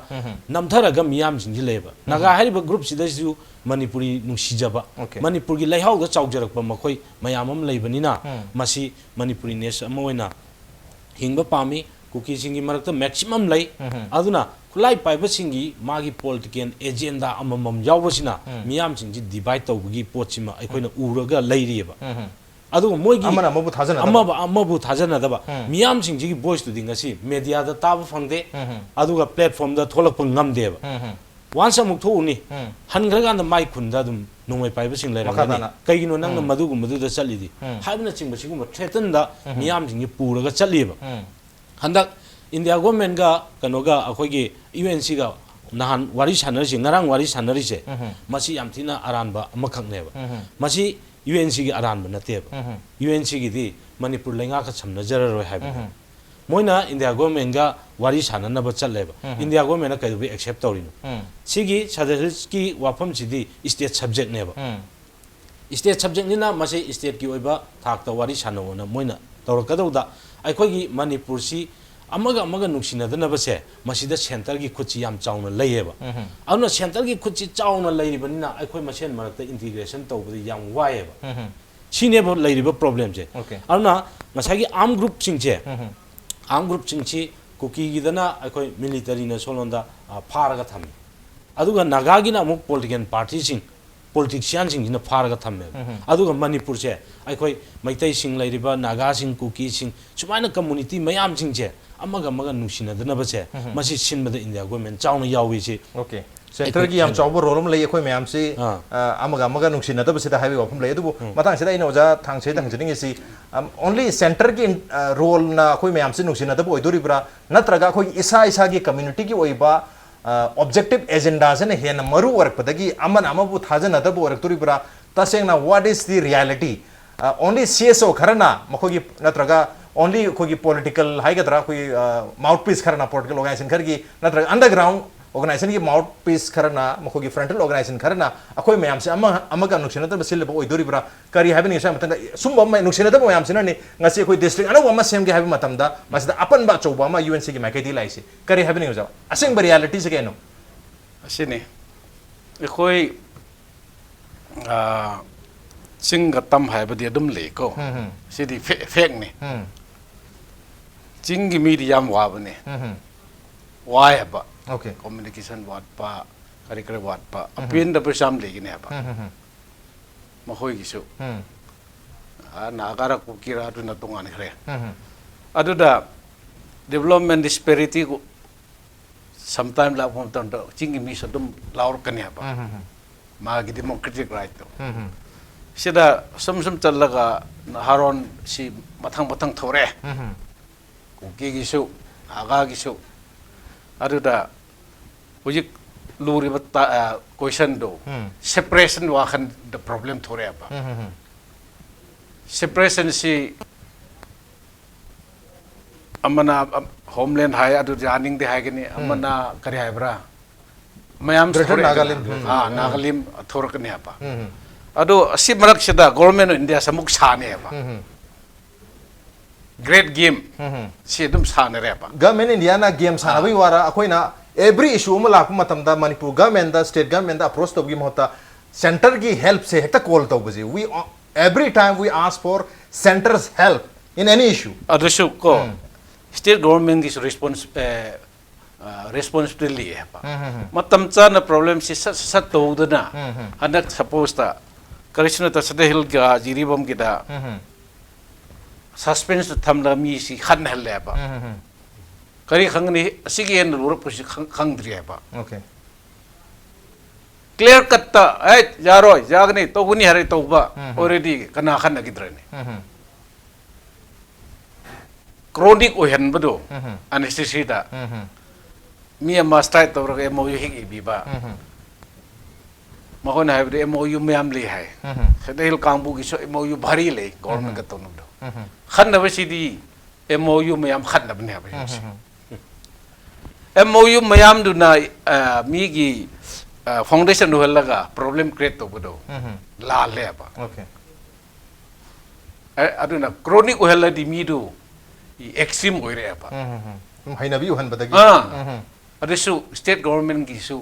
ꯅꯝꯊꯔꯒ ꯃꯤꯌꯥꯝꯁꯤꯡꯁꯤ ꯂꯩꯌꯦꯕ꯫ ꯅꯥꯒꯥ ꯍꯥꯏꯔꯤꯕ ꯒ꯭ꯔꯨꯞꯁꯤꯗꯁꯨ ꯃꯅꯤꯄꯨꯔꯤ ꯅꯨꯡꯁꯤꯖꯕ, ꯑꯣꯀꯦ꯫ ꯃꯅꯤꯄꯨꯔꯒꯤ ꯂꯩꯍꯥꯎꯗ ꯆꯥꯎꯖꯔꯛꯄ ꯃꯈꯣꯏ ꯃꯌꯥꯝ ꯑꯃ ꯂꯩꯕꯅꯤꯅ, ꯃꯁꯤ ꯃꯅꯤꯄꯨꯔꯤ ꯅꯦꯁ ꯑꯃ ꯑꯣꯏꯅ ꯍꯤꯡꯕ ꯄꯥꯝꯃꯤ꯫ ꯀꯨꯀꯤꯁꯤꯡꯒꯤ ꯃꯔꯛꯇ ꯃꯦꯛꯁꯤꯃꯝ ꯂꯩ꯫ ꯑꯗꯨꯅ ꯈꯨꯠꯂꯥꯏ ꯄꯥꯏꯕꯁꯤꯡꯒꯤ ꯃꯥꯒꯤ ꯄꯣꯂꯤꯇꯤꯀꯦꯜ ꯑꯦꯖꯦꯟꯗꯥ ꯑꯃꯃꯝ ꯌꯥꯎꯕꯁꯤꯅ ꯃꯤꯌꯥꯝꯁꯤꯡꯁꯤ ꯗꯤꯚꯥꯏꯠ ꯇꯧꯕꯒꯤ ꯄꯣꯠꯁꯤꯃ ꯑꯩꯈꯣꯏꯅ ꯎꯔꯒ ꯂꯩꯔꯤꯑꯕ꯫ ꯑꯗꯨꯒ ꯃꯣꯏꯒꯤ ꯑꯃꯅ ꯑꯃꯕꯨ ꯊꯥꯖꯅꯗꯕ꯫ ꯑꯃꯕꯨ, ꯑꯃꯕꯨ ꯊꯥꯖꯅꯗꯕ꯫ ꯃꯤꯌꯥꯝꯁꯤꯡꯁꯤꯒꯤ ꯚꯣꯏꯁꯇꯨꯗꯤ ꯉꯁꯤ ꯃꯦꯗꯤꯌꯥꯗ ꯇꯥꯕ ꯐꯪꯗꯦ, ꯑꯗꯨꯒ ꯄ꯭ꯂꯦꯠꯐꯣꯝꯗ ꯊꯣꯛꯂꯛꯄ ꯉꯝꯗꯦꯕ꯫ ꯋꯥꯟꯁ ꯑꯃꯨꯛ ꯊꯣꯛꯎꯅꯤ, ꯍꯟꯈ꯭ꯔꯀꯥꯟꯗ ꯃꯥꯏ ꯈꯨꯟꯗ ꯑꯗꯨꯝ ꯅꯣꯡꯃꯩ ꯄꯥꯏꯕꯁꯤꯡ ꯂꯩꯔꯝꯒꯅꯤ꯫ ꯇꯥꯅ꯫ ꯀꯩꯒꯤꯅꯣ ꯅꯪꯅ ꯃꯗꯨꯒꯨꯝꯕꯗꯨꯗ ꯆꯠꯂꯤꯗꯤ? ꯍꯥꯏꯕꯅꯆꯤꯡꯕ ꯁꯤꯒꯨꯝꯕ ꯊ꯭ꯔꯦꯇꯟꯗ ꯃꯤꯌꯥꯝꯁꯤꯡꯁꯤ ꯄꯨꯔꯒ ꯆꯠꯂꯤꯑꯕ꯫ ꯍꯟꯗꯛ ꯏꯟꯗꯤꯌꯥ ꯒꯣꯔꯃꯦꯟꯒ ꯀꯩꯅꯣꯒ ꯑꯩꯈꯣꯏꯒꯤ ꯌꯨ ꯑꯦꯟ ꯁꯤꯒ ꯅꯍꯥꯟ ꯋꯥꯔꯤ ꯁꯥꯟꯅꯔꯤꯁꯦ, ꯉꯔꯥꯡ ꯋꯥꯔꯤ ꯁꯥꯟꯅꯔꯤꯁꯦ, ꯃꯁꯤ ꯌꯥꯝ ꯊꯤꯅ ꯑꯔꯥꯟꯕ ꯑꯃꯈꯛꯅꯦꯕ꯫ ꯃꯁꯤ ꯌꯨ ꯑꯦꯟ ꯁꯤꯒꯤ ꯑꯔꯥꯟꯕ ꯅꯠꯇꯦꯕ꯫ ꯌꯨ ꯑꯦꯟ ꯁꯤꯒꯤꯗꯤ ꯃꯅꯤꯄꯨꯔ ꯂꯩꯉꯥꯛꯀ ꯁꯝꯅꯖꯔꯔꯣꯏ ꯍꯥꯏꯕꯅꯦ꯫ ꯃꯣꯏꯅ ꯏꯟꯗꯤꯌꯥ ꯒꯣꯔꯃꯦꯟꯒ ꯋꯥꯔꯤ ꯁꯥꯟꯅꯅꯕ ꯆꯠꯂꯦꯕ꯫ ꯏꯟꯗꯤꯌꯥ ꯒꯣꯔꯃꯦꯟꯅ ꯀꯩꯗꯧꯕꯩ ꯑꯦꯛꯁꯦꯞ ꯇꯧꯔꯤꯅꯣ? ꯁꯤꯒꯤ ꯁꯗꯔꯁꯀꯤ ꯋꯥꯐꯝꯁꯤꯗꯤ ꯁ꯭ꯇꯦꯠ ꯁꯕꯖꯦꯛꯅꯦꯕ꯫ ꯁ꯭ꯇꯦꯠ ꯁꯕꯖꯦꯛꯅꯤꯅ ꯃꯁꯤ ꯁ꯭ꯇꯦꯠꯀꯤ ꯑꯣꯏꯕ ꯊꯥꯛꯇ ꯋꯥꯔꯤ ꯁꯥꯟꯅꯧꯑꯅ ꯃꯣꯏꯅ ꯇꯧꯔꯛꯀꯗꯧꯗ, ꯑꯩꯈꯣꯏꯒꯤ ꯃꯅꯤꯄꯨꯔꯁꯤ ꯑꯃꯒ ꯑꯃꯒ ꯅꯨꯡꯁꯤꯅꯗꯅꯕꯁꯦ ꯃꯁꯤꯗ ꯁꯦꯟꯇꯔꯒꯤ ꯈꯨꯠꯁꯤ ꯌꯥꯝ ꯆꯥꯎꯅ ꯂꯩꯌꯦꯕ꯫ ꯑꯗꯨꯅ ꯁꯦꯟꯇꯔꯒꯤ ꯈꯨꯠꯁꯤ ꯆꯥꯎꯅ ꯂꯩꯔꯤꯕꯅꯤꯅ ꯑꯩꯈꯣꯏ ꯃꯁꯦꯟ ꯃꯔꯛꯇ ꯏꯟꯇꯤꯒ꯭ꯔꯦꯁꯟ ꯇꯧꯕꯗ ꯌꯥꯝ ꯋꯥꯏꯑꯦꯕ꯫ ꯁꯤꯅꯦꯕ ꯂꯩꯔꯤꯕ ꯄ꯭ꯔꯣꯕ꯭ꯂꯦꯝꯁꯦ꯫ Okay. ꯑꯗꯨꯅ ꯉꯁꯥꯏꯒꯤ ꯑꯥꯔꯝ ꯒ꯭ꯔꯨꯞꯁꯤꯡꯁꯦ, ꯑꯥꯔꯝ ꯒ꯭ꯔꯨꯞꯁꯤꯡꯁꯤ ꯀꯨꯀꯤꯒꯤꯗꯅ ꯑꯩꯈꯣꯏ ꯃꯤꯂꯤꯇꯔꯤꯅ ꯁꯣꯂꯣꯟꯗ ꯑ, ꯐꯥꯔꯒ ꯊꯝꯃꯤ꯫ ꯑꯗꯨꯒ ꯅꯥꯒꯥꯒꯤꯅ ꯑꯃꯨꯛ ꯄꯣꯂꯤꯇꯤꯀꯦꯜ ꯄꯥꯔꯇꯤꯁꯤꯡ, ꯄꯣꯂꯤꯇꯤꯁꯤꯌꯥꯟꯁꯤꯡꯁꯤꯅ ꯐꯥꯔꯒ ꯊꯝꯃꯦꯕ꯫ ꯑꯗꯨꯒ ꯃꯅꯤꯄꯨꯔꯁꯦ ꯑꯩꯈꯣꯏ ꯃꯩꯇꯩꯁꯤꯡ ꯂꯩꯔꯤꯕ ꯅꯥꯒꯥꯁꯤꯡ, ꯀꯨꯀꯤꯁꯤꯡ, ꯁꯨꯃꯥꯏꯅ ꯀꯝꯃꯨꯅꯤꯇꯤ ꯃꯌꯥꯝꯁꯤꯡꯁꯦ ꯑꯃꯒ ꯑꯃꯒ ꯅꯨꯡꯁꯤꯅꯗꯅꯕꯁꯦ ꯃꯁꯤ ꯁꯤꯟꯕꯗ ꯏꯟꯗꯤꯌꯥ ꯒꯣꯔꯃꯦꯟ ꯆꯥꯎꯅ ꯌꯥꯎꯏꯁꯤ꯫ Okay. ꯁꯦꯟꯇꯔꯒꯤ ꯌꯥꯝ ꯆꯥꯎꯕ ꯔꯣꯜ ꯑꯃ ꯂꯩ ꯑꯩꯈꯣꯏ ꯃꯌꯥꯝꯁꯤ꯫ ꯑꯥ꯫ ꯑ, ꯑꯃꯒ ꯑꯃꯒ ꯅꯨꯡꯁꯤꯅꯗꯕꯁꯤꯗ ꯍꯥꯏꯕꯒꯤ ꯋꯥꯐꯝ ꯂꯩ꯫ ꯑꯗꯨꯕꯨ ꯃꯇꯥꯡꯁꯤꯗ ꯑꯩꯅ ꯑꯣꯖꯥ ꯊꯥꯡꯁꯩꯗ ꯍꯪꯖꯅꯤꯡꯉꯤꯁꯤ, ꯑꯣꯟꯂꯤ ꯁꯦꯟꯇꯔꯒꯤ ꯔꯣꯜꯅ ꯑꯩꯈꯣꯏ ꯃꯌꯥꯝꯁꯤ ꯅꯨꯡꯁꯤꯅꯗꯕ ꯑꯣꯏꯗꯣꯔꯤꯕ꯭ꯔꯥ, ꯅꯠꯇ꯭ꯔꯒ ꯑꯩꯈꯣꯏꯒꯤ ꯏꯁꯥ ꯏꯁꯥꯒꯤ ꯀꯝꯃ꯭ꯌꯨꯅꯤꯇꯤꯒꯤ ꯑꯣꯏꯕ ꯑꯣꯕꯖꯦꯛꯇꯤꯞ ꯑꯦꯖꯦꯟꯗꯥꯁꯤꯅ ꯍꯦꯟꯅ ꯃꯔꯨ ꯑꯣꯏꯔꯛꯄꯗꯒꯤ ꯑꯃꯅ ꯑꯃꯕꯨ ꯊꯥꯖꯅꯗꯕ ꯑꯣꯏꯔꯛꯇꯣꯔꯤꯕ꯭ꯔꯥ? ꯇꯁꯦꯡꯅ, what is the reality? ꯑ, ꯑꯣꯟꯂꯤ ꯁꯤ ꯑꯦꯁ ꯑꯣ ꯈꯔꯅ ꯃꯈꯣꯏꯒꯤ, ꯅꯠꯇ꯭ꯔꯒ ꯑꯣꯟꯂꯤ ꯑꯩꯈꯣꯏꯒꯤ ꯄꯣꯂꯤꯇꯤꯀꯦꯜ ꯍꯥꯏꯒꯗ꯭ꯔꯥ, ꯑꯩꯈꯣꯏꯒꯤ ꯃꯥꯎꯠ ꯄꯤꯁ ꯈꯔꯅ, ꯄꯣꯂꯤꯇꯤꯀꯦꯜ ꯑꯣꯔꯒꯅꯥꯏꯖꯦꯁꯟ ꯈꯔꯒꯤ, ꯅꯠꯇ꯭ꯔꯒ ꯑꯟꯗꯔꯒ꯭ꯔꯥꯎꯟ ꯑꯣꯔꯒꯅꯥꯏꯖꯦꯁꯟꯒꯤ ꯃꯥꯎꯠ ꯄꯤꯁ ꯈꯔꯅ, ꯃꯈꯣꯏꯒꯤ ꯐ꯭ꯔꯟꯇꯦꯜ ꯑꯣꯔꯒꯅꯥꯏꯖꯦꯁꯟ ꯈꯔꯅ ꯑꯩꯈꯣꯏ ꯃꯌꯥꯝꯁꯦ ꯑꯃ ꯑꯃꯒ ꯅꯨꯡꯁꯤꯅꯗꯕ ꯁꯤꯜꯂꯕ ꯑꯣꯏꯗꯣꯔꯤꯕ꯭ꯔꯥ? ꯀꯔꯤ ꯍꯥꯏꯕꯅꯤ? ꯉꯁꯥꯏ ꯃꯊꯪꯗ ꯁꯨꯝꯕ ꯑꯃ ꯅꯨꯡꯁꯤꯅꯗꯕ ꯃꯌꯥꯝꯁꯤꯅꯅꯤ ꯉꯁꯤ ꯑꯩꯈꯣꯏ ꯗꯤꯁꯇ꯭ꯔꯤꯛ ꯑꯅꯧꯕ ꯑꯃ ꯁꯦꯝꯒꯦ ꯍꯥꯏꯕ ꯃꯇꯝꯗ ꯃꯁꯤꯗ ꯑꯄꯟꯕ ꯑꯆꯧꯕ ꯑꯃ ꯌꯨ ꯑꯦꯟ ꯁꯤꯒꯤ ꯃꯥꯏꯀꯩꯗꯒꯤ ꯂꯥꯛꯏꯁꯦ꯫ ꯀꯔꯤ ꯍꯥꯏꯕꯅꯤ ꯑꯣꯖꯥ? ꯑꯁꯦꯡꯕ ꯔꯤꯌꯦꯂꯤꯇꯤꯁꯦ ꯀꯩꯅꯣ? ꯑꯁꯤꯅꯤ, ꯑꯩꯈꯣꯏ, ꯑ, ꯆꯤꯡꯒ ꯇꯝ ꯍꯥꯏꯕꯗꯤ ꯑꯗꯨꯝ ꯂꯩꯀꯣ꯫ ꯎꯝ, ꯎꯝ꯫ ꯁꯤꯗꯤ ꯐꯦ-, ꯐꯦꯛꯅꯤ꯫ ꯎꯝ, ꯆꯤꯡꯒꯤ ꯃꯤꯗꯤ ꯌꯥꯝ ꯋꯥꯕꯅꯦ꯫ ꯎꯝ, ꯎꯝ꯫ ꯋꯥꯏ ꯍꯥꯏꯕ꯫ Okay. ꯀꯝꯃ꯭ꯌꯨꯅꯤꯀꯦꯁꯟ ꯋꯥꯠꯄ, ꯀꯔꯤ ꯀꯔꯤ ꯋꯥꯠꯄ, ꯑꯄꯦꯟꯗꯕꯁꯨ ꯌꯥꯝ ꯂꯩꯒꯅꯤ ꯍꯥꯏꯕ꯫ ꯎꯝ, ꯎꯝ, ꯎꯝ꯫ ꯃꯈꯣꯏꯒꯤꯁꯨ꯫ ꯎꯝ꯫ ꯑ, ꯅꯥꯒꯥꯔ ꯀꯨꯀꯤꯔ ꯑꯗꯨꯅ ꯇꯣꯉꯥꯟꯈ꯭ꯔꯦ꯫ ꯎꯝ, ꯎꯝ꯫ ꯑꯗꯨꯗ ꯗꯤꯕꯂꯞꯃꯦꯟ ꯗꯤꯁꯄꯦꯔꯤꯇꯤ sometime ꯂꯥꯛꯄ ꯃꯇꯝꯗ ꯆꯤꯡꯒꯤ ꯃꯤꯁꯨ ꯑꯗꯨꯝ ꯂꯥꯎꯔꯛꯀꯅꯤ ꯍꯥꯏꯕ꯫ ꯎꯝ, ꯎꯝ, ꯎꯝ꯫ ꯃꯥꯒꯤ ꯗꯦꯃꯣꯀ꯭ꯔꯦꯇꯤꯛ ꯔꯥꯏꯠꯇꯣ꯫ ꯎꯝ, ꯎꯝ꯫ ꯁꯤꯗ ꯁꯨꯝ ꯁꯨꯝ ꯆꯠꯂꯒ ꯅꯍꯥꯔꯣꯟꯁꯤ ꯃꯊꯪ ꯃꯊꯪ ꯊꯣꯔꯛꯑꯦ꯫ ꯎꯝ, ꯎꯝ꯫ ꯀꯨꯀꯤꯒꯤꯁꯨ, ꯅꯥꯒꯥꯒꯤꯁꯨ꯫ ꯑꯗꯨꯗ ꯍꯧꯖꯤꯛ ꯂꯨꯔꯤꯕ ꯇ-, ꯑ, ꯀꯣꯏꯁꯟꯗꯣ, ꯎꯝ꯫ ꯁꯦꯄꯔꯦꯁꯟ ꯋꯥꯈꯟꯗ ꯄ꯭ꯔꯣꯕ꯭ꯂꯦꯝ ꯊꯣꯔꯛꯑꯦꯕ꯫ ꯎꯝ, ꯎꯝ, ꯎꯝ꯫ ꯁꯦꯄꯔꯦꯁꯟꯁꯤ ꯑꯃꯅ, ꯑ, ꯍꯣꯝꯂꯦꯟ ꯍꯥꯏ, ꯑꯗꯨ ꯌꯥꯅꯤꯡꯗꯦ ꯍꯥꯏꯒꯅꯤ, ꯑꯃꯅ ꯀꯔꯤ ꯍꯥꯏꯕ꯭ꯔꯥ? ꯃꯌꯥꯝ Greater ꯊꯣꯔꯛꯑꯦꯗꯅ꯫ Nagalim, ꯎꯝ꯫ ꯑꯥ, ꯅꯥꯒꯥꯂꯦꯟ ꯊꯣꯔꯛꯀꯅꯤ ꯍꯥꯏꯕ꯫ ꯎꯝ, ꯎꯝ꯫ ꯑꯗꯣ ꯑꯁꯤ ꯃꯔꯛꯁꯤꯗ Government of India ꯁꯦ ꯑꯃꯨꯛ ꯁꯥꯟꯅꯩꯑꯕ꯫ Great game ꯁꯤ ꯑꯗꯨꯝ ꯁꯥꯟꯅꯔꯦꯕ꯫ Government India ꯅ game ꯁꯥꯟꯅꯕꯒꯤ ꯋꯥꯔ, ꯑꯩꯈꯣꯏꯅ every issue ꯑꯃ ꯂꯥꯛꯄ ꯃꯇꯝꯗ ꯃꯅꯤꯄꯨꯔ government ꯗ, state government ꯗ approach ꯇꯧꯕꯒꯤ ꯃꯍꯨꯠꯇ centre ꯒꯤ help ꯁꯦ ꯍꯦꯛꯇ call ꯇꯧꯕꯁꯦ, we, every time we ask for centre's help in any issue. ꯑꯗꯨꯁꯨ ꯀꯣ, state government ꯒꯤꯁꯨ response, ꯑꯦ, ꯑ, responsibility ꯂꯩꯌꯦꯕ꯫ ꯃꯇꯝ ꯆꯥꯅ problem ꯁꯤ ꯁꯠ ꯁꯠ ꯇꯧꯗꯅ, ꯍꯟꯗꯛ suppose ꯇ ꯀꯔꯤꯁꯅ ꯇ ꯁꯗ ꯍꯤꯜꯒ ꯖꯤꯔꯤꯕꯥꯝꯒꯤꯗ suspense ꯇ ꯊꯝꯂꯒ ꯃꯤꯁꯤ ꯈꯠꯅꯍꯜꯂꯦꯕ꯫ ꯀꯔꯤ ꯈꯪꯒꯅꯤ? ꯑꯁꯤꯒꯤ ꯍꯦꯟꯅ ꯂꯨꯔꯛꯄꯁꯤ ꯈꯪ-, ꯈꯪꯗ꯭ꯔꯤꯑꯕ꯫ Okay. Clear cut ꯇ, "ꯑꯦ, ꯌꯥꯔꯣꯏ, ꯌꯥꯒꯅꯤ, ꯇꯧꯒꯅꯤ" ꯍꯥꯏꯔ ꯇꯧꯕ, already ꯀꯅꯥ ꯈꯠꯅꯈꯤꯗ꯭ꯔꯅꯤ? Chronic ꯑꯣꯏꯍꯟꯕꯗꯣ, anesthesia ꯗ ꯃꯤ ꯑꯃ strike ꯇꯧꯔꯒ M O U ꯍꯦꯛ ꯏꯕꯤꯕ꯫ ꯃꯈꯣꯏꯅ ꯍꯥꯏꯕꯗꯤ M O U ꯃꯌꯥꯝ ꯂꯩ ꯍꯥꯏ꯫ ꯁꯗ ꯍꯤꯜ ꯀꯥꯡꯕꯨꯒꯤꯁꯨ M O U ꯚꯥꯔꯤ ꯂꯩ, government ꯒ ꯇꯧꯅꯕꯗꯣ꯫ ꯈꯟꯅꯕꯁꯤꯗꯤ M O U ꯃꯌꯥꯝ ꯈꯟꯅꯕꯅꯦ ꯍꯥꯏꯕ ꯍꯧꯖꯤꯛꯁꯦ꯫ M O U ꯃꯌꯥꯝꯗꯨꯅ, ꯑ, ꯃꯤꯒꯤ, ꯑ, foundation ꯑꯣꯏꯍꯜꯂꯒ problem create ꯇꯧꯕꯗꯣ ꯂꯥꯜꯂꯦꯕ꯫ Okay. ꯑ-, ꯑꯗꯨꯅ chronic ꯑꯣꯏꯍꯜꯂꯗꯤ ꯃꯤꯗꯨ extreme ꯑꯣꯏꯔꯛꯑꯦꯕ꯫ ꯁꯨꯝ ꯍꯩꯅꯕꯤ ꯑꯣꯏꯍꯟꯕꯗꯒꯤ꯫ ꯑꯥ꯫ ꯑꯗꯨꯁꯨ state government ꯒꯤꯁꯨ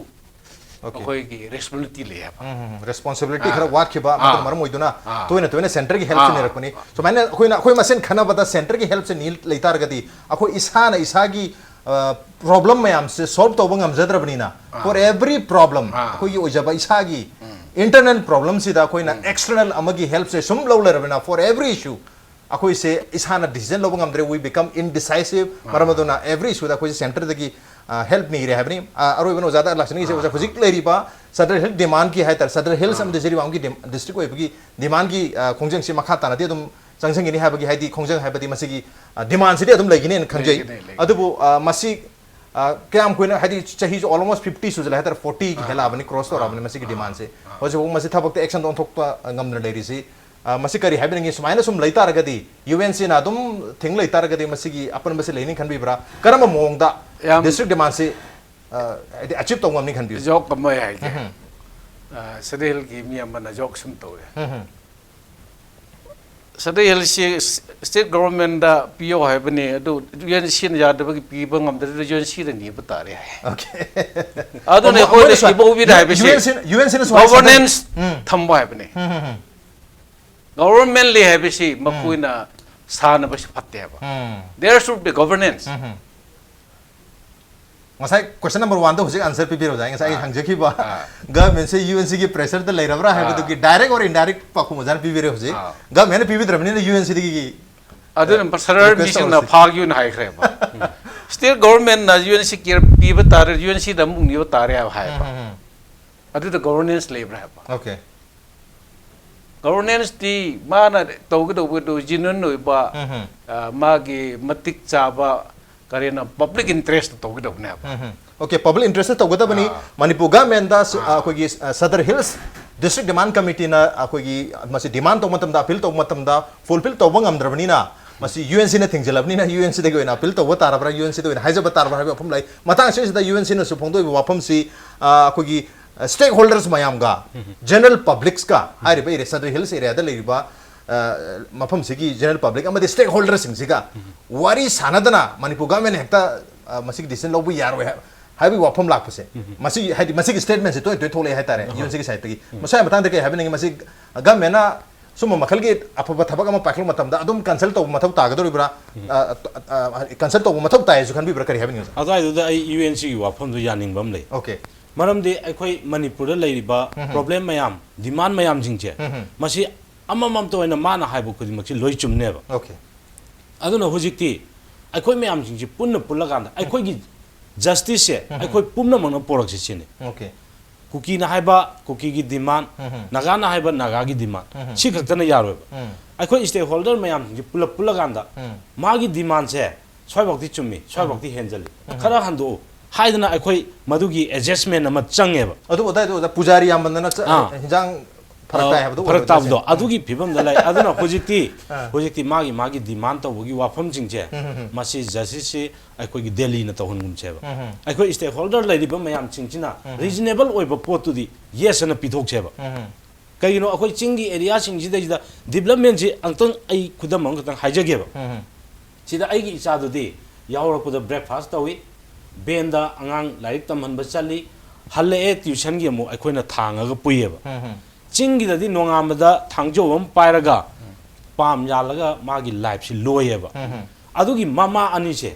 Okay. ꯑꯩꯈꯣꯏꯒꯤ responsibility ꯂꯩꯌꯦꯕ꯫ Responsibility ꯈꯔ ꯋꯥꯠꯈꯤꯕ, ꯃꯗꯨꯅ ꯃꯔꯝ ꯑꯣꯏꯗꯨꯅ ꯇꯣꯏꯅ ꯇꯣꯏꯅ centre ꯒꯤ help ꯁꯦ ꯅꯤꯔꯛꯄꯅꯤ꯫ ꯁꯨꯃꯥꯏꯅ ꯑꯩꯈꯣꯏꯅ, ꯑꯩꯈꯣꯏ ꯃꯁꯦꯟ ꯈꯟꯅꯕꯗ centre ꯒꯤ help ꯁꯦ ꯅꯤ ꯂꯩꯇꯥꯔꯒꯗꯤ ꯑꯩꯈꯣꯏ ꯏꯁꯥꯅ ꯏꯁꯥꯒꯤ, ꯑ, problem ꯃꯌꯥꯝꯁꯦ solve ꯇꯧꯕ ꯉꯝꯖꯗ꯭ꯔꯕꯅꯤꯅ, for every problem, ꯑꯩꯈꯣꯏꯒꯤ ꯑꯣꯏꯖꯕ ꯏꯁꯥꯒꯤ internal problem ꯁꯤꯗ ꯑꯩꯈꯣꯏꯅ external ꯑꯃꯒꯤ help ꯁꯦ ꯁꯨꯝ ꯂꯧ ꯂꯩꯔꯕꯅꯤꯅ, for every issue ꯑꯩꯈꯣꯏꯁꯦ ꯏꯁꯥꯅ decision ꯂꯧꯕ ꯉꯝꯗ꯭ꯔꯦ, we become indecisive꯫ ꯃꯔꯝ ꯑꯗꯨꯅ every issue ꯗ ꯑꯩꯈꯣꯏꯁꯦ centre ꯗꯒꯤ, ꯑ, help ꯅꯤꯔꯦ ꯍꯥꯏꯕꯅꯤ꯫ ꯑ, ꯑꯔꯣꯏꯕꯅ ꯑꯣꯖꯥꯗ ꯂꯥꯛꯆꯅꯤꯡꯉꯤꯁꯦ, ꯑꯣꯖꯥ, ꯍꯧꯖꯤꯛ ꯂꯩꯔꯤꯕ Sadar Hill demand ꯀꯤ ꯍꯥꯏꯇꯥꯔꯦ, Sadar Hills ꯑꯃꯗꯤ ꯖꯤꯔꯤꯕꯥꯝꯒꯤ ꯗꯤꯝ-, district ꯑꯣꯏꯕꯒꯤ demand ꯀꯤ, ꯑ, ꯈꯣꯡꯖꯪꯁꯤ ꯃꯈꯥ ꯇꯥꯅꯗꯤ ꯑꯗꯨꯝ ꯆꯪꯁꯤꯟꯒꯅꯤ ꯍꯥꯏꯕꯒꯤ, ꯍꯥꯏꯗꯤ ꯈꯣꯡꯖꯪ ꯍꯥꯏꯕꯗꯤ ꯃꯁꯤꯒꯤ, ꯑ, demand ꯁꯤꯗꯤ ꯑꯗꯨꯝ ꯂꯩꯒꯅꯤꯅ ꯈꯪꯖꯩ꯫ ꯂꯩꯒꯅꯤ, ꯂꯩꯒꯅꯤ꯫ ꯑꯗꯨꯕꯨ, ꯑ, ꯃꯁꯤ, ꯑ, ꯀꯌꯥꯝ ꯀꯨꯏꯅ, ꯍꯥꯏꯗꯤ ꯆꯍꯤꯁꯨ almost fifty ꯁꯨꯖꯜꯂꯦ ꯍꯥꯏꯇꯥꯔꯦ, forty ꯒꯤ ꯍꯦꯜꯂꯛꯑꯕꯅꯤ, cross ꯇꯧꯔꯛꯑꯕꯅꯤ ꯃꯁꯤꯒꯤ demand ꯁꯦ꯫ ꯍꯧꯖꯤꯛꯐꯥꯎ ꯃꯁꯤ ꯊꯕꯛꯇ action ꯗ ꯑꯣꯟꯊꯣꯛꯄ, ꯑ, ꯉꯝꯗꯅ ꯂꯩꯔꯤꯁꯤ꯫ ꯑ, ꯃꯁꯤ ꯀꯔꯤ ꯍꯥꯏꯕꯤꯅꯤꯡꯉꯤ? ꯁꯨꯃꯥꯏꯅ ꯁꯨꯝ ꯂꯩ ꯇꯥꯔꯒꯗꯤ, U N C ꯅ ꯑꯗꯨꯝ ꯊꯤꯡ ꯂꯩ ꯇꯥꯔꯒꯗꯤ ꯃꯁꯤꯒꯤ ꯑꯄꯟꯕꯁꯤ ꯂꯩꯅꯤ ꯈꯟꯕꯤꯕ꯭ꯔꯥ? ꯀꯔꯝꯕ ꯃꯑꯣꯡꯗ ꯌꯥꯝ district demand ꯁꯤ, ꯑ, ꯍꯥꯏꯗꯤ achieve ꯇꯧꯕ ꯉꯝꯅꯤ ꯈꯟꯕꯤꯕ꯭ꯔꯥ? ꯌꯣꯛ ꯑꯃ ꯍꯥꯏꯒꯦ꯫ ꯁꯗꯩ ꯍꯤꯜꯒꯤ ꯃꯤ ꯑꯃꯅ ꯖꯣꯛ ꯁꯨꯝ ꯇꯧꯋꯦ꯫ ꯁꯗꯩ ꯍꯤꯜꯁꯤ ꯁ꯭ꯇꯦꯠ ꯒꯣꯚꯔꯟꯃꯦꯟꯗ ꯄꯤꯌꯣ ꯍꯥꯏꯕꯅꯤ, ꯑꯗꯨ ꯌꯨ ꯑꯦꯟ ꯁꯤꯅ ꯌꯥꯗꯕꯒꯤ ꯄꯤꯕ ꯉꯝꯗ꯭ꯔꯗꯤ ꯌꯨ ꯑꯦꯟ ꯁꯤꯗ ꯅꯤꯕ ꯇꯥꯔꯦ ꯍꯥꯏ꯫ Okay. ꯑꯗꯨꯅ ꯑꯃ- ꯑꯩꯈꯣꯏꯗ ꯑꯃꯅꯁꯨ ꯍꯥꯏ- ꯏꯕꯧꯕꯤꯗ ꯍꯥꯏꯕꯁꯤ ꯌꯨ ꯑꯦꯟ ꯁꯤꯅ- ꯌꯨ ꯑꯦꯟ ꯁꯤꯅꯁꯨ ꯍꯥꯏ ꯒꯣꯚꯔꯅꯦꯟꯁ ꯎꯝ. ꯊꯝꯕ ꯍꯥꯏꯕꯅꯤ꯫ ꯎꯝ, ꯎꯝ, ꯎꯝ. ꯒꯣꯚꯔꯟꯃꯦꯟꯠ ꯂꯩ ꯍꯥꯏꯕꯁꯤ ꯃꯈꯣꯏꯅ ꯁꯥꯟꯅꯕꯁꯤ ꯐꯠꯇꯦꯕ꯫ ꯎꯝ. There should be governance. ꯎꯝ, ꯎꯝ. ꯉꯁꯥꯏ question number one ꯗ ꯍꯧꯖꯤꯛ answer ꯄꯤꯕꯤꯔꯣꯗꯥꯏ, ꯉꯁꯥꯏ ꯑꯩ ꯑꯥ. ꯍꯪꯖꯈꯤꯕ ꯑꯥ. ꯒꯚꯔꯟꯃꯦꯟꯠꯁꯦ ꯌꯨ ꯑꯦꯟ ꯁꯤꯒꯤ ꯄ꯭ꯔꯦꯁꯔꯗ ꯂꯩꯔꯕ꯭ꯔꯥ ꯍꯥꯏꯕꯗꯨꯒꯤ ꯑꯥ. ꯗꯥꯏꯔꯦꯛ ꯑꯣꯔ ꯏꯟꯗꯥꯏꯔꯦꯛ ꯄꯥꯎꯈꯨꯝ ꯑꯣꯖꯥꯅ ꯄꯤꯕꯤꯔꯦ ꯍꯧꯖꯤꯛ꯫ ꯑꯥ. ꯒꯚꯔꯟꯃꯦꯟꯠꯅ ꯄꯤꯕꯤꯗ꯭ꯔꯕꯅꯤꯅ ꯌꯨ ꯑꯦꯟ ꯁꯤꯗꯒꯤ ꯑꯗꯨꯅ ꯁꯔꯥꯔ request ꯃꯤꯁꯤꯡꯅ ꯇꯧꯔꯁꯤ. ꯐꯥꯒꯤꯅ ꯍꯥꯏꯈ꯭ꯔꯦꯕ꯫ ꯁ꯭ꯇꯦꯠ ꯒꯣꯚꯔꯟꯃꯦꯟꯠꯅ ꯌꯨ ꯑꯦꯟ ꯁꯤ ꯀꯦꯌꯔ ꯄꯤꯕ ꯇꯥꯔꯦ, ꯌꯨ ꯑꯦꯟ ꯁꯤꯗ ꯑꯃꯨꯛ ꯅꯤꯕ ꯇꯥꯔꯦ ꯍꯥꯏꯕ ꯍꯥꯏꯕ꯫ ꯎꯝ, ꯎꯝ, ꯎꯝ. ꯑꯗꯨꯗ ꯒꯣꯚꯔꯅꯦꯟꯁ ꯂꯩꯕ꯭ꯔꯥ ꯍꯥꯏꯕ꯫ Okay. ꯒꯣꯚꯔꯅꯦꯟꯁꯇꯤ ꯃꯥꯅ ꯇꯧꯒꯗꯧꯕꯗꯨ ꯖꯦꯅ꯭ꯌꯨꯟ ꯑꯣꯏꯕ, ꯎꯝ, ꯎꯝ. ꯑ, ꯃꯥꯒꯤ ꯃꯇꯤꯛ ꯆꯥꯕ ꯀꯔꯤꯅ ꯄꯕ꯭ꯂꯤꯛ ꯏꯟꯇꯔꯦꯁꯇ ꯇꯧꯒꯗꯧꯕꯅꯦꯕ꯫ ꯎꯝ, ꯎꯝ. Okay, ꯄꯕ꯭ꯂꯤꯛ ꯏꯟꯇꯔꯦꯁꯇ ꯇꯧꯒꯗꯕꯅꯤ꯫ ꯑꯥ. ꯃꯅꯤꯄꯨꯔ ꯒꯚꯔꯟꯃꯦꯟꯠꯇ ꯁ- ꯑꯥ. ꯑꯩꯈꯣꯏꯒꯤ ꯑ, ꯁꯗꯔ ꯍꯤꯜꯁ ꯗꯤꯁꯇ꯭ꯔꯤꯛ ꯗꯤꯃꯥꯟ ꯀꯃꯤꯇꯤꯅ ꯑꯩꯈꯣꯏꯒꯤ ꯃꯁꯤ ꯗꯤꯃꯥꯟ ꯇꯧꯕ ꯃꯇꯝꯗ, ꯑꯄꯤꯜ ꯇꯧꯕ ꯃꯇꯝꯗ ꯐꯨꯜꯐꯤꯜ ꯇꯧꯕ ꯉꯝꯗ꯭ꯔꯕꯅꯤꯅ ꯃꯁꯤ ꯌꯨ ꯑꯦꯟ ꯁꯤꯅ ꯊꯤꯡꯖꯤꯜꯂꯕꯅꯤꯅ ꯌꯨ ꯑꯦꯟ ꯁꯤꯗꯒꯤ ꯑꯣꯏꯅ ꯑꯄꯤꯜ ꯇꯧꯕ ꯇꯥꯔꯕ꯭ꯔꯥ, ꯌꯨ ꯑꯦꯟ ꯁꯤꯗ ꯑꯣꯏꯅ ꯍꯥꯏꯖꯕ ꯇꯥꯔꯕ꯭ꯔꯥ ꯍꯥꯏꯕ ꯋꯥꯐꯝ ꯂꯩ꯫ ꯃꯇꯥꯡ ꯑꯁꯤꯗꯩꯁꯤꯗ ꯌꯨ ꯑꯦꯟ ꯁꯤꯅꯁꯨ ꯐꯣꯡꯗꯣꯛꯏꯕ ꯋꯥꯐꯝꯁꯤ, ꯑ, ꯑꯩꯈꯣꯏꯒꯤ ꯁ꯭ꯇꯦꯛ ꯍꯣꯜꯗꯔꯁ ꯃꯌꯥꯝꯒ, ꯖꯦꯅꯔꯦꯜ ꯄꯕ꯭ꯂꯤꯛꯁꯀ, ꯍꯥꯏꯔꯤꯕ ꯑꯦꯔꯤꯌꯥ, ꯁꯗꯔ ꯍꯤꯜꯁ ꯑꯦꯔꯤꯌꯥꯗ ꯂꯩꯔꯤꯕ, ꯑ, ꯃꯐꯝꯁꯤꯒꯤ ꯖꯦꯅꯔꯦꯜ ꯄꯕ꯭ꯂꯤꯛ ꯑꯃꯗꯤ ꯁ꯭ꯇꯦꯛ ꯍꯣꯜꯗꯔꯁꯤꯡꯁꯤꯒ ꯋꯥꯔꯤ ꯁꯥꯟꯅꯗꯅ ꯃꯅꯤꯄꯨꯔ ꯒꯚꯔꯟꯃꯦꯟꯠ ꯍꯦꯛꯇ, ꯑ, ꯃꯁꯤꯒꯤ ꯗꯤꯁꯤꯖꯟ ꯂꯧꯕ ꯌꯥꯔꯣꯏ ꯍꯥꯏ-, ꯍꯥꯏꯕꯒꯤ ꯋꯥꯐꯝ ꯂꯥꯛꯄꯁꯦ, ꯃꯁꯤ, ꯍꯥꯏꯗꯤ, ꯃꯁꯤꯒꯤ ꯁ꯭ꯇꯦꯠꯃꯦꯟꯠꯁꯦ ꯇꯣꯏ ꯇꯣꯏ ꯊꯣꯛꯂꯛꯑꯦ ꯍꯥꯏꯇꯥꯔꯦ, ꯌꯨ ꯑꯦꯟ ꯁꯤꯒꯤ ꯁꯥꯏꯠꯇꯒꯤ꯫ ꯃꯁꯤ ꯃꯇꯥꯡꯗ ꯀꯩ ꯍꯥꯏꯕꯤꯅꯤꯡꯉꯤ? ꯃꯁꯤ ꯒꯚꯔꯟꯃꯦꯟꯠꯅ ꯁꯨꯝꯕ ꯃꯈꯜꯒꯤ ꯑꯐꯕ ꯊꯕꯛ ꯑꯃ ꯄꯥꯏꯈꯠꯂꯛꯄ ꯃꯇꯝꯗ ꯑꯗꯨꯝ ꯀꯟꯁꯜ ꯇꯧꯕ ꯃꯊꯧ ꯇꯥꯒꯗꯧꯔꯤꯕ꯭ꯔꯥ? ꯑ, ꯑ, ꯑ, ꯀꯟꯁꯜ ꯇꯧꯕ ꯃꯊꯧ ꯇꯥꯏꯁꯨ ꯈꯟꯕꯤꯕ꯭ꯔꯥ? ꯀꯔꯤ ꯍꯥꯏꯕꯤꯅꯤꯡꯉꯤ? ꯑꯗꯨꯋꯥꯏꯗꯨꯗ ꯑꯩ ꯌꯨ ꯑꯦꯟ ꯁꯤꯒꯤ ꯋꯥꯐꯝꯗꯣ ꯌꯥꯅꯤꯡꯕ ꯑꯃ ꯂꯩ꯫ Okay. ꯃꯔꯝꯗꯤ ꯑꯩꯈꯣꯏ ꯃꯅꯤꯄꯨꯔꯗ ꯂꯩꯔꯤꯕ ꯄ꯭ꯔꯣꯕ꯭ꯂꯦꯝ ꯃꯌꯥꯝ, ꯗꯤꯃꯥꯟ ꯃꯌꯥꯝꯁꯤꯡꯁꯦ, ꯃꯁꯤ ꯑꯃꯃꯝꯇ ꯑꯣꯏꯅ ꯃꯥꯅ ꯍꯥꯏꯕ ꯈꯨꯗꯤꯡꯃꯛꯁꯤ ꯂꯣꯏ ꯆꯨꯝꯅꯦꯕ꯫ Okay. ꯑꯗꯨꯅ ꯍꯧꯖꯤꯛꯇꯤ ꯑꯩꯈꯣꯏ ꯃꯌꯥꯝꯁꯤꯡꯁꯤ ꯄꯨꯟꯅ ꯄꯨꯜꯂꯀꯥꯟꯗ ꯑꯩꯈꯣꯏꯒꯤ ꯖꯁꯇꯤꯁꯁꯦ ꯑꯩꯈꯣꯏ ꯄꯨꯝꯅꯃꯛꯅ ꯄꯣꯔꯛꯁꯤ ꯁꯤꯅꯤ꯫ Okay. ꯀꯨꯀꯤꯅ ꯍꯥꯏꯕ, ꯀꯨꯀꯤꯒꯤ ꯗꯤꯃꯥꯟ, ꯅꯥꯒꯥꯅ ꯍꯥꯏꯕ, ꯅꯥꯒꯥꯒꯤ ꯗꯤꯃꯥꯟ, ꯁꯤ ꯈꯛꯇꯅ ꯌꯥꯔꯣꯏꯕ꯫ ꯑꯩꯈꯣꯏ ꯁ꯭ꯇꯦꯛ ꯍꯣꯜꯗꯔ ꯃꯌꯥꯝꯁꯤꯡꯁꯤ ꯄꯨꯂꯞ ꯄꯨꯜꯂꯀꯥꯟꯗ ꯃꯥꯒꯤ ꯗꯤꯃꯥꯟꯁꯦ ꯁ꯭ꯋꯥꯏꯐꯥꯎꯗꯤ ꯆꯨꯝꯃꯤ, ꯁ꯭ꯋꯥꯏꯐꯥꯎꯗꯤ ꯍꯦꯟꯖꯜꯂꯤ, ꯈꯔ ꯍꯟꯗꯣꯛꯎ ꯍꯥꯏꯗꯅ ꯑꯩꯈꯣꯏ ꯃꯗꯨꯒꯤ ꯑꯦꯗꯖꯁꯃꯦꯟ ꯑꯃ ꯆꯪꯉꯦꯕ꯫ ꯑꯗꯨꯕꯨ ꯑꯗꯥꯏꯗꯣ ꯑꯣꯖꯥ, ꯄꯨꯖꯥꯔꯤ ꯌꯥꯝꯃꯟꯗꯅ ꯆ- ꯑꯥ. ꯍꯤꯟꯖꯥꯡ ꯐꯔꯛ ꯇꯥꯏ ꯍꯥꯏꯕꯗꯣ ꯐꯔꯛ ꯑꯣꯏꯕ ꯇꯥꯕꯗꯣ ꯅꯠꯇꯦ꯫ ꯑꯗꯨꯒꯤ ꯐꯤꯕꯝꯗ ꯂꯩ꯫ ꯑꯗꯨꯅ ꯍꯧꯖꯤꯛꯇꯤ ꯑꯥ꯫ ꯍꯧꯖꯤꯛꯇꯤ ꯃꯥꯒꯤ ꯃꯥꯒꯤ ꯗꯤꯃꯥꯟ ꯇꯧꯕꯒꯤ ꯋꯥꯐꯝꯁꯤꯡꯁꯦ ꯎꯝ, ꯎꯝ, ꯎꯝ꯫ ꯃꯁꯤ ꯖꯁꯇꯤꯁꯁꯤ ꯑꯩꯈꯣꯏꯒꯤ ꯗꯦꯜꯂꯤꯅ ꯇꯧꯍꯟꯒꯨꯝꯁꯦꯕ꯫ ꯎꯝ, ꯎꯝ꯫ ꯑꯩꯈꯣꯏ ꯁ꯭ꯇꯦꯛ ꯍꯣꯜꯗꯔ ꯂꯩꯔꯤꯕ ꯃꯌꯥꯝꯁꯤꯡꯁꯤꯅ ꯎꯝ, ꯎꯝ꯫ ꯔꯤꯖꯅꯦꯕꯜ ꯑꯣꯏꯕ ꯄꯣꯠꯇꯨꯗꯤ ꯌꯦꯁ ꯑꯅ ꯄꯤꯊꯣꯛꯁꯦꯕ꯫ ꯎꯝ, ꯎꯝ꯫ ꯀꯩꯒꯤꯅꯣ ꯑꯩꯈꯣꯏ ꯆꯤꯡꯒꯤ ꯑꯦꯔꯤꯌꯥꯁꯤꯡꯁꯤꯗꯩꯁꯤꯗ ꯗꯤꯕꯂꯞꯃꯦꯟꯁꯤ ꯑꯃꯨꯛꯇꯪ ꯑꯩ ꯈꯨꯗꯝ ꯑꯃꯈꯛꯇꯪ ꯍꯥꯏꯖꯒꯦꯕ꯫ ꯎꯝ, ꯎꯝ꯫ ꯁꯤꯗ ꯑꯩꯒꯤ ꯏꯆꯥꯗꯨꯗꯤ ꯌꯥꯍꯧꯔꯛꯄꯗ ꯕ꯭ꯔꯦꯛꯐꯥꯁ ꯇꯧꯏ, ꯚꯦꯟꯗ ꯑꯉꯥꯡ ꯂꯥꯏꯔꯤꯛ ꯇꯝꯍꯟꯕ ꯆꯠꯂꯤ, ꯍꯜꯂꯛꯑꯦ ꯇ꯭ꯌꯨꯁꯟꯒꯤ ꯑꯃꯨꯛ ꯑꯩꯈꯣꯏꯅ ꯊꯥꯡꯉꯒ ꯄꯨꯏꯌꯦꯕ꯫ ꯎꯝ, ꯎꯝ꯫ ꯆꯤꯡꯒꯤꯗꯗꯤ ꯅꯣꯡꯉꯥꯟꯕꯗ ꯊꯥꯡꯖꯧ ꯑꯃ ꯄꯥꯏꯔꯒ ꯄꯥꯝ ꯌꯥꯜꯂꯒ ꯃꯥꯒꯤ ꯂꯥꯏꯐꯁꯤ ꯂꯣꯏꯌꯦꯕ꯫ ꯎꯝ, ꯎꯝ꯫ ꯑꯗꯨꯒꯤ ꯃꯃꯥ ꯑꯅꯤꯁꯦ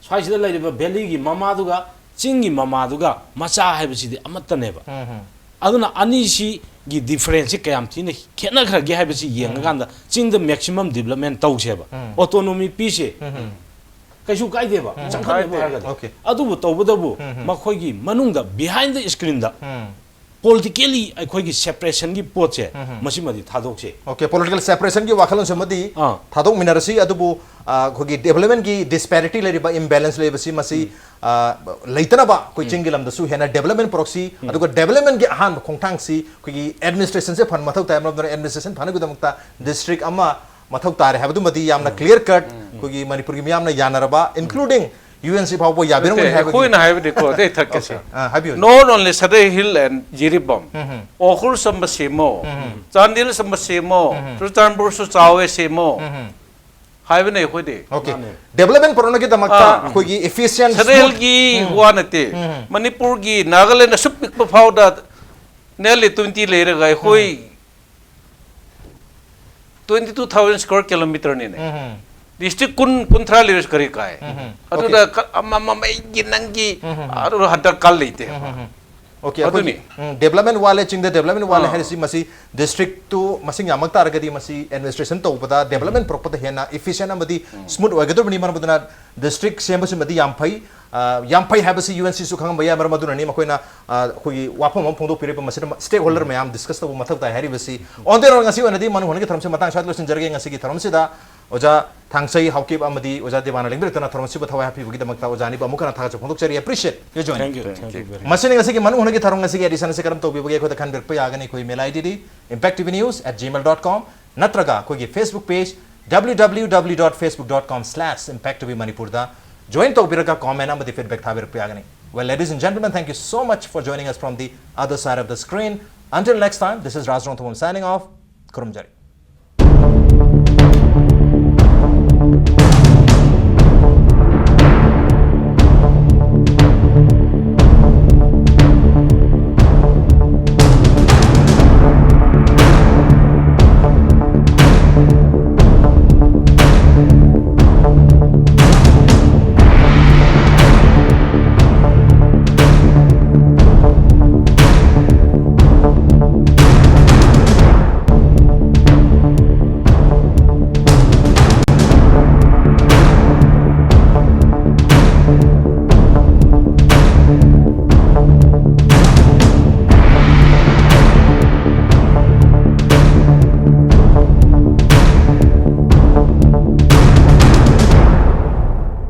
ꯁ꯭ꯋꯥꯏꯁꯤꯗ ꯂꯩꯔꯤꯕ ꯚꯦꯂꯤꯒꯤ ꯃꯃꯥꯗꯨꯒ ꯆꯤꯡꯒꯤ ꯃꯃꯥꯗꯨꯒ ꯃꯆꯥ ꯍꯥꯏꯕꯁꯤꯗꯤ ꯑꯃꯠꯇꯅꯦꯕ꯫ ꯎꯝ, ꯎꯝ꯫ ꯑꯗꯨꯅ ꯑꯅꯤꯁꯤꯒꯤ ꯗꯤꯐꯔꯦꯟꯁꯁꯤ ꯀꯌꯥꯝ ꯊꯤꯅ ꯈꯦꯠꯅꯈ꯭ꯔꯒꯦ ꯍꯥꯏꯕꯁꯤ ꯌꯦꯡꯉꯀꯥꯟꯗ ꯆꯤꯡꯗ ꯃꯦꯛꯁꯤꯃꯝ ꯗꯤꯕꯂꯞꯃꯦꯟ ꯇꯧꯁꯦꯕ꯫ ꯎꯝ꯫ ꯑꯣꯇꯣꯅꯣꯃꯤ ꯄꯤꯁꯦ꯫ ꯎꯝ, ꯎꯝ꯫ ꯀꯩꯁꯨ ꯀꯥꯏꯗꯦꯕ꯫ ꯎꯝ꯫ ꯆꯥꯎꯈꯠꯅꯕ ꯀꯥꯏꯗꯦ꯫ ꯍꯥꯏꯔꯒꯗꯤ꯫ Okay꯫ ꯑꯗꯨꯕꯨ ꯇꯧꯕꯇꯕꯨ ꯎꯝ, ꯎꯝ꯫ ꯃꯈꯣꯏꯒꯤ ꯃꯅꯨꯡꯗ behind the screenꯗ ꯎꯝ꯫ politically ꯑꯩꯈꯣꯏꯒꯤ separationꯒꯤ ꯄꯣꯠꯁꯦ ꯎꯝ, ꯎꯝ꯫ ꯃꯁꯤꯃꯗꯤ ꯊꯥꯗꯣꯛꯁꯦ꯫ Okay, political separationꯒꯤ ꯋꯥꯈꯜꯂꯣꯟꯁꯤꯃꯗꯤ ꯑꯥ꯫ ꯊꯥꯗꯣꯛꯃꯤꯟꯅꯔꯁꯤ꯫ ꯑꯗꯨꯕꯨ ꯑ, ꯑꯩꯈꯣꯏꯒꯤ developmentꯀꯤ disparity ꯂꯩꯔꯤꯕ imbalance ꯂꯩꯕꯁꯤ ꯃꯁꯤ ꯑ, ꯂꯩꯇꯅꯕ ꯑꯩꯈꯣꯏ ꯆꯤꯡꯒꯤ ꯂꯝꯗꯁꯨ ꯍꯦꯟꯅ development ꯄꯨꯔꯛꯁꯤ꯫ ꯑꯗꯨꯒ developmentꯀꯤ ꯑꯍꯥꯟꯕ ꯈꯣꯡꯊꯥꯡꯁꯤ ꯑꯩꯈꯣꯏꯒꯤ administrationꯁꯦ ꯐꯅ ꯃꯊꯧ ꯇꯥꯏ꯫ ꯃꯔꯝ ꯑꯗꯨꯅ administration ꯐꯅꯕꯒꯤꯗꯃꯛꯇ district ꯑꯃ ꯃꯊꯧ ꯇꯥꯔꯦ ꯍꯥꯏꯕꯗꯨꯃꯗꯤ ꯌꯥꯝꯅ clear cut ꯑꯩꯈꯣꯏꯒꯤ ꯃꯅꯤꯄꯨꯔꯒꯤ ꯃꯤꯌꯥꯝꯅ ꯌꯥꯅꯔꯕ, including UNC ꯐꯥꯎꯕ ꯌꯥꯕꯤꯔꯝꯒꯅꯤ ꯅꯠꯇꯦ, ꯍꯥꯏꯕꯒꯤ ꯑꯩꯈꯣꯏꯅ ꯍꯥꯏꯕꯗꯤꯀꯣ, ꯑꯇꯩ ꯊꯛꯀꯦꯁꯦ꯫ ꯑꯥ, ꯍꯥꯏꯕꯤꯌꯨ꯫ Not only Sadar Hill and Jiribam, ꯎꯝ, ꯎꯝ꯫ ꯎꯈ꯭ꯔꯨꯜ ꯆꯪꯕ ꯁꯦꯝꯃꯣ, ꯎꯝ, ꯎꯝ꯫ ꯆꯥꯟꯗꯦꯜ ꯆꯪꯕ ꯁꯦꯝꯃꯣ, ꯎꯝ, ꯎꯝ꯫ ꯆꯨꯔꯆꯥꯟꯄꯨꯔꯁꯨ ꯆꯥꯎꯋꯦ ꯁꯦꯝꯃꯣ ꯎꯝ, ꯎꯝ꯫ ꯍꯥꯏꯕꯅꯦ ꯑꯩꯈꯣꯏꯗꯤ꯫ Okay꯫ ꯃꯥꯅꯦ꯫ Development ꯄꯨꯔꯛꯅꯕꯒꯤꯗꯃꯛꯇ ꯑꯥ꯫ ꯑꯩꯈꯣꯏꯒꯤ efficient Sadar Hillꯒꯤ ꯋꯥ ꯅꯠꯇꯦ, ꯎꯝ꯫ ꯃꯅꯤꯄꯨꯔꯒꯤ, ꯅꯥꯒꯥꯂꯦꯟ ꯑꯁꯨꯛ ꯄꯤꯛꯄ ꯐꯥꯎꯗ nearly twenty ꯂꯩꯔꯒ ꯑꯩꯈꯣꯏ twenty two thousand square kilometerꯅꯤꯅꯦ꯫ ꯎꯝ, ꯎꯝ꯫ District ꯀꯨꯟ, ꯀꯨꯟꯊ꯭ꯔꯥ ꯂꯩꯔꯁꯨ ꯀꯔꯤ ꯀꯥꯏ? ꯎꯝ, ꯎꯝ꯫ ꯑꯗꯨꯗ ꯀ-, ꯑꯃ, ꯑꯃ, ꯑꯩꯒꯤ, ꯅꯪꯒꯤ, ꯎꯝ, ꯎꯝ, ꯎꯝ꯫ ꯑꯗꯨ ꯍꯟꯗꯛ ꯀꯜ ꯂꯩꯇꯦ꯫ ꯎꯝ, ꯎꯝ, ꯎꯝ꯫ Okay, ꯑꯗꯨꯅꯤ꯫ ꯎꯝ, development ꯋꯥꯠꯂꯦ, ꯆꯤꯡꯗ development ꯋꯥꯠꯂꯦ ꯑꯥ꯫ ꯍꯥꯏꯔꯤꯁꯤ ꯃꯁꯤ districtꯇꯨ ꯃꯁꯤꯡ ꯌꯥꯝꯃꯛ ꯇꯥꯔꯒꯗꯤ ꯃꯁꯤ administration ꯇꯧꯕꯗ, development ꯄꯨꯔꯛꯄꯗ ꯍꯦꯟꯅ efficient ꯑꯃꯗꯤ smooth ꯑꯣꯏꯒꯗꯧꯔꯤꯕꯅꯤ꯫ ꯃꯔꯝ ꯑꯗꯨꯅ district ꯁꯦꯝꯕꯁꯤꯃꯗꯤ ꯌꯥꯝ ꯐꯩ꯫ ꯑ, ꯌꯥꯝ ꯐꯩ ꯍꯥꯏꯕꯁꯤ UNCꯁꯨ ꯈꯪꯉꯝꯕ ꯌꯥꯏ꯫ ꯃꯔꯝ ꯑꯗꯨꯅꯅꯤ ꯃꯈꯣꯏꯅ, ꯑ, ꯑꯩꯈꯣꯏꯒꯤ ꯋꯥꯐꯝ ꯑꯃ ꯐꯣꯡꯗꯣꯛꯄꯤꯔꯤꯕ꯫ ꯃꯁꯤꯗ stakeholder ꯃꯌꯥꯝ discuss ꯇꯧꯕ ꯃꯊꯧ ꯇꯥꯏ ꯍꯥꯏꯔꯤꯕꯁꯤ꯫ On the whole, ꯉꯁꯤ ꯑꯣꯏꯅꯗꯤ ꯃꯅꯨ ꯍꯣꯟꯒꯤ ꯊꯧꯔꯝꯁꯤ ꯃꯇꯥꯡ ꯁ꯭ꯋꯥꯏꯗ ꯂꯣꯏꯁꯤꯟꯖꯔꯒꯦ꯫ ꯉꯁꯤꯒꯤ ꯊꯧꯔꯝꯁꯤꯗ ꯑꯣꯖꯥ ꯊꯥꯡꯁꯩ ꯍꯥꯎꯀꯤꯞ ꯑꯃꯗꯤ ꯑꯣꯖꯥ ꯗꯦꯕꯥꯅ ꯂꯦꯡꯕꯤꯔꯛꯇꯨꯅ ꯊꯧꯔꯝ ꯑꯁꯤꯕꯨ ꯊꯋꯥꯏ ꯍꯥꯞꯄꯤꯕꯒꯤꯗꯃꯛꯇ ꯑꯣꯖꯥ ꯑꯅꯤꯕꯨ ꯑꯃꯨꯛ ꯍꯟꯅ ꯊꯥꯒꯠꯆꯕ ꯐꯣꯡꯗꯣꯛꯆꯔꯤ꯫ Appreciate your joining. Thank you. Thank you very much. ꯃꯁꯤꯅꯤ ꯉꯁꯤꯒꯤ ꯃꯅꯨꯡ ꯍꯨꯠꯅꯒꯤ ꯊꯧꯔꯝ ꯉꯁꯤꯒꯤ edition ꯑꯁꯤ ꯀꯔꯝ ꯇꯧꯕꯤꯕꯒꯦ ꯑꯩꯈꯣꯏꯗ ꯈꯟꯕꯤꯔꯛꯄ ꯌꯥꯒꯅꯤ꯫ ꯑꯩꯈꯣꯏ email ID D impact T V news at gmail dot com ꯅꯠꯇ꯭ꯔꯒ ꯑꯩꯈꯣꯏꯒꯤ Facebook page W W W dot facebook dot com slash impact T V Manipur ꯗ join ꯇꯧꯕꯤꯔꯒ comment ꯑꯃꯗꯤ feedback ꯊꯥꯕꯤꯔꯛꯄ ꯌꯥꯒꯅꯤ꯫ Well, ladies and gentlemen, thank you so much for joining us from the other side of the screen. Until next time, this is Raj Rongthawam signing off. ꯈꯨꯔꯨꯝꯖꯔꯤ꯫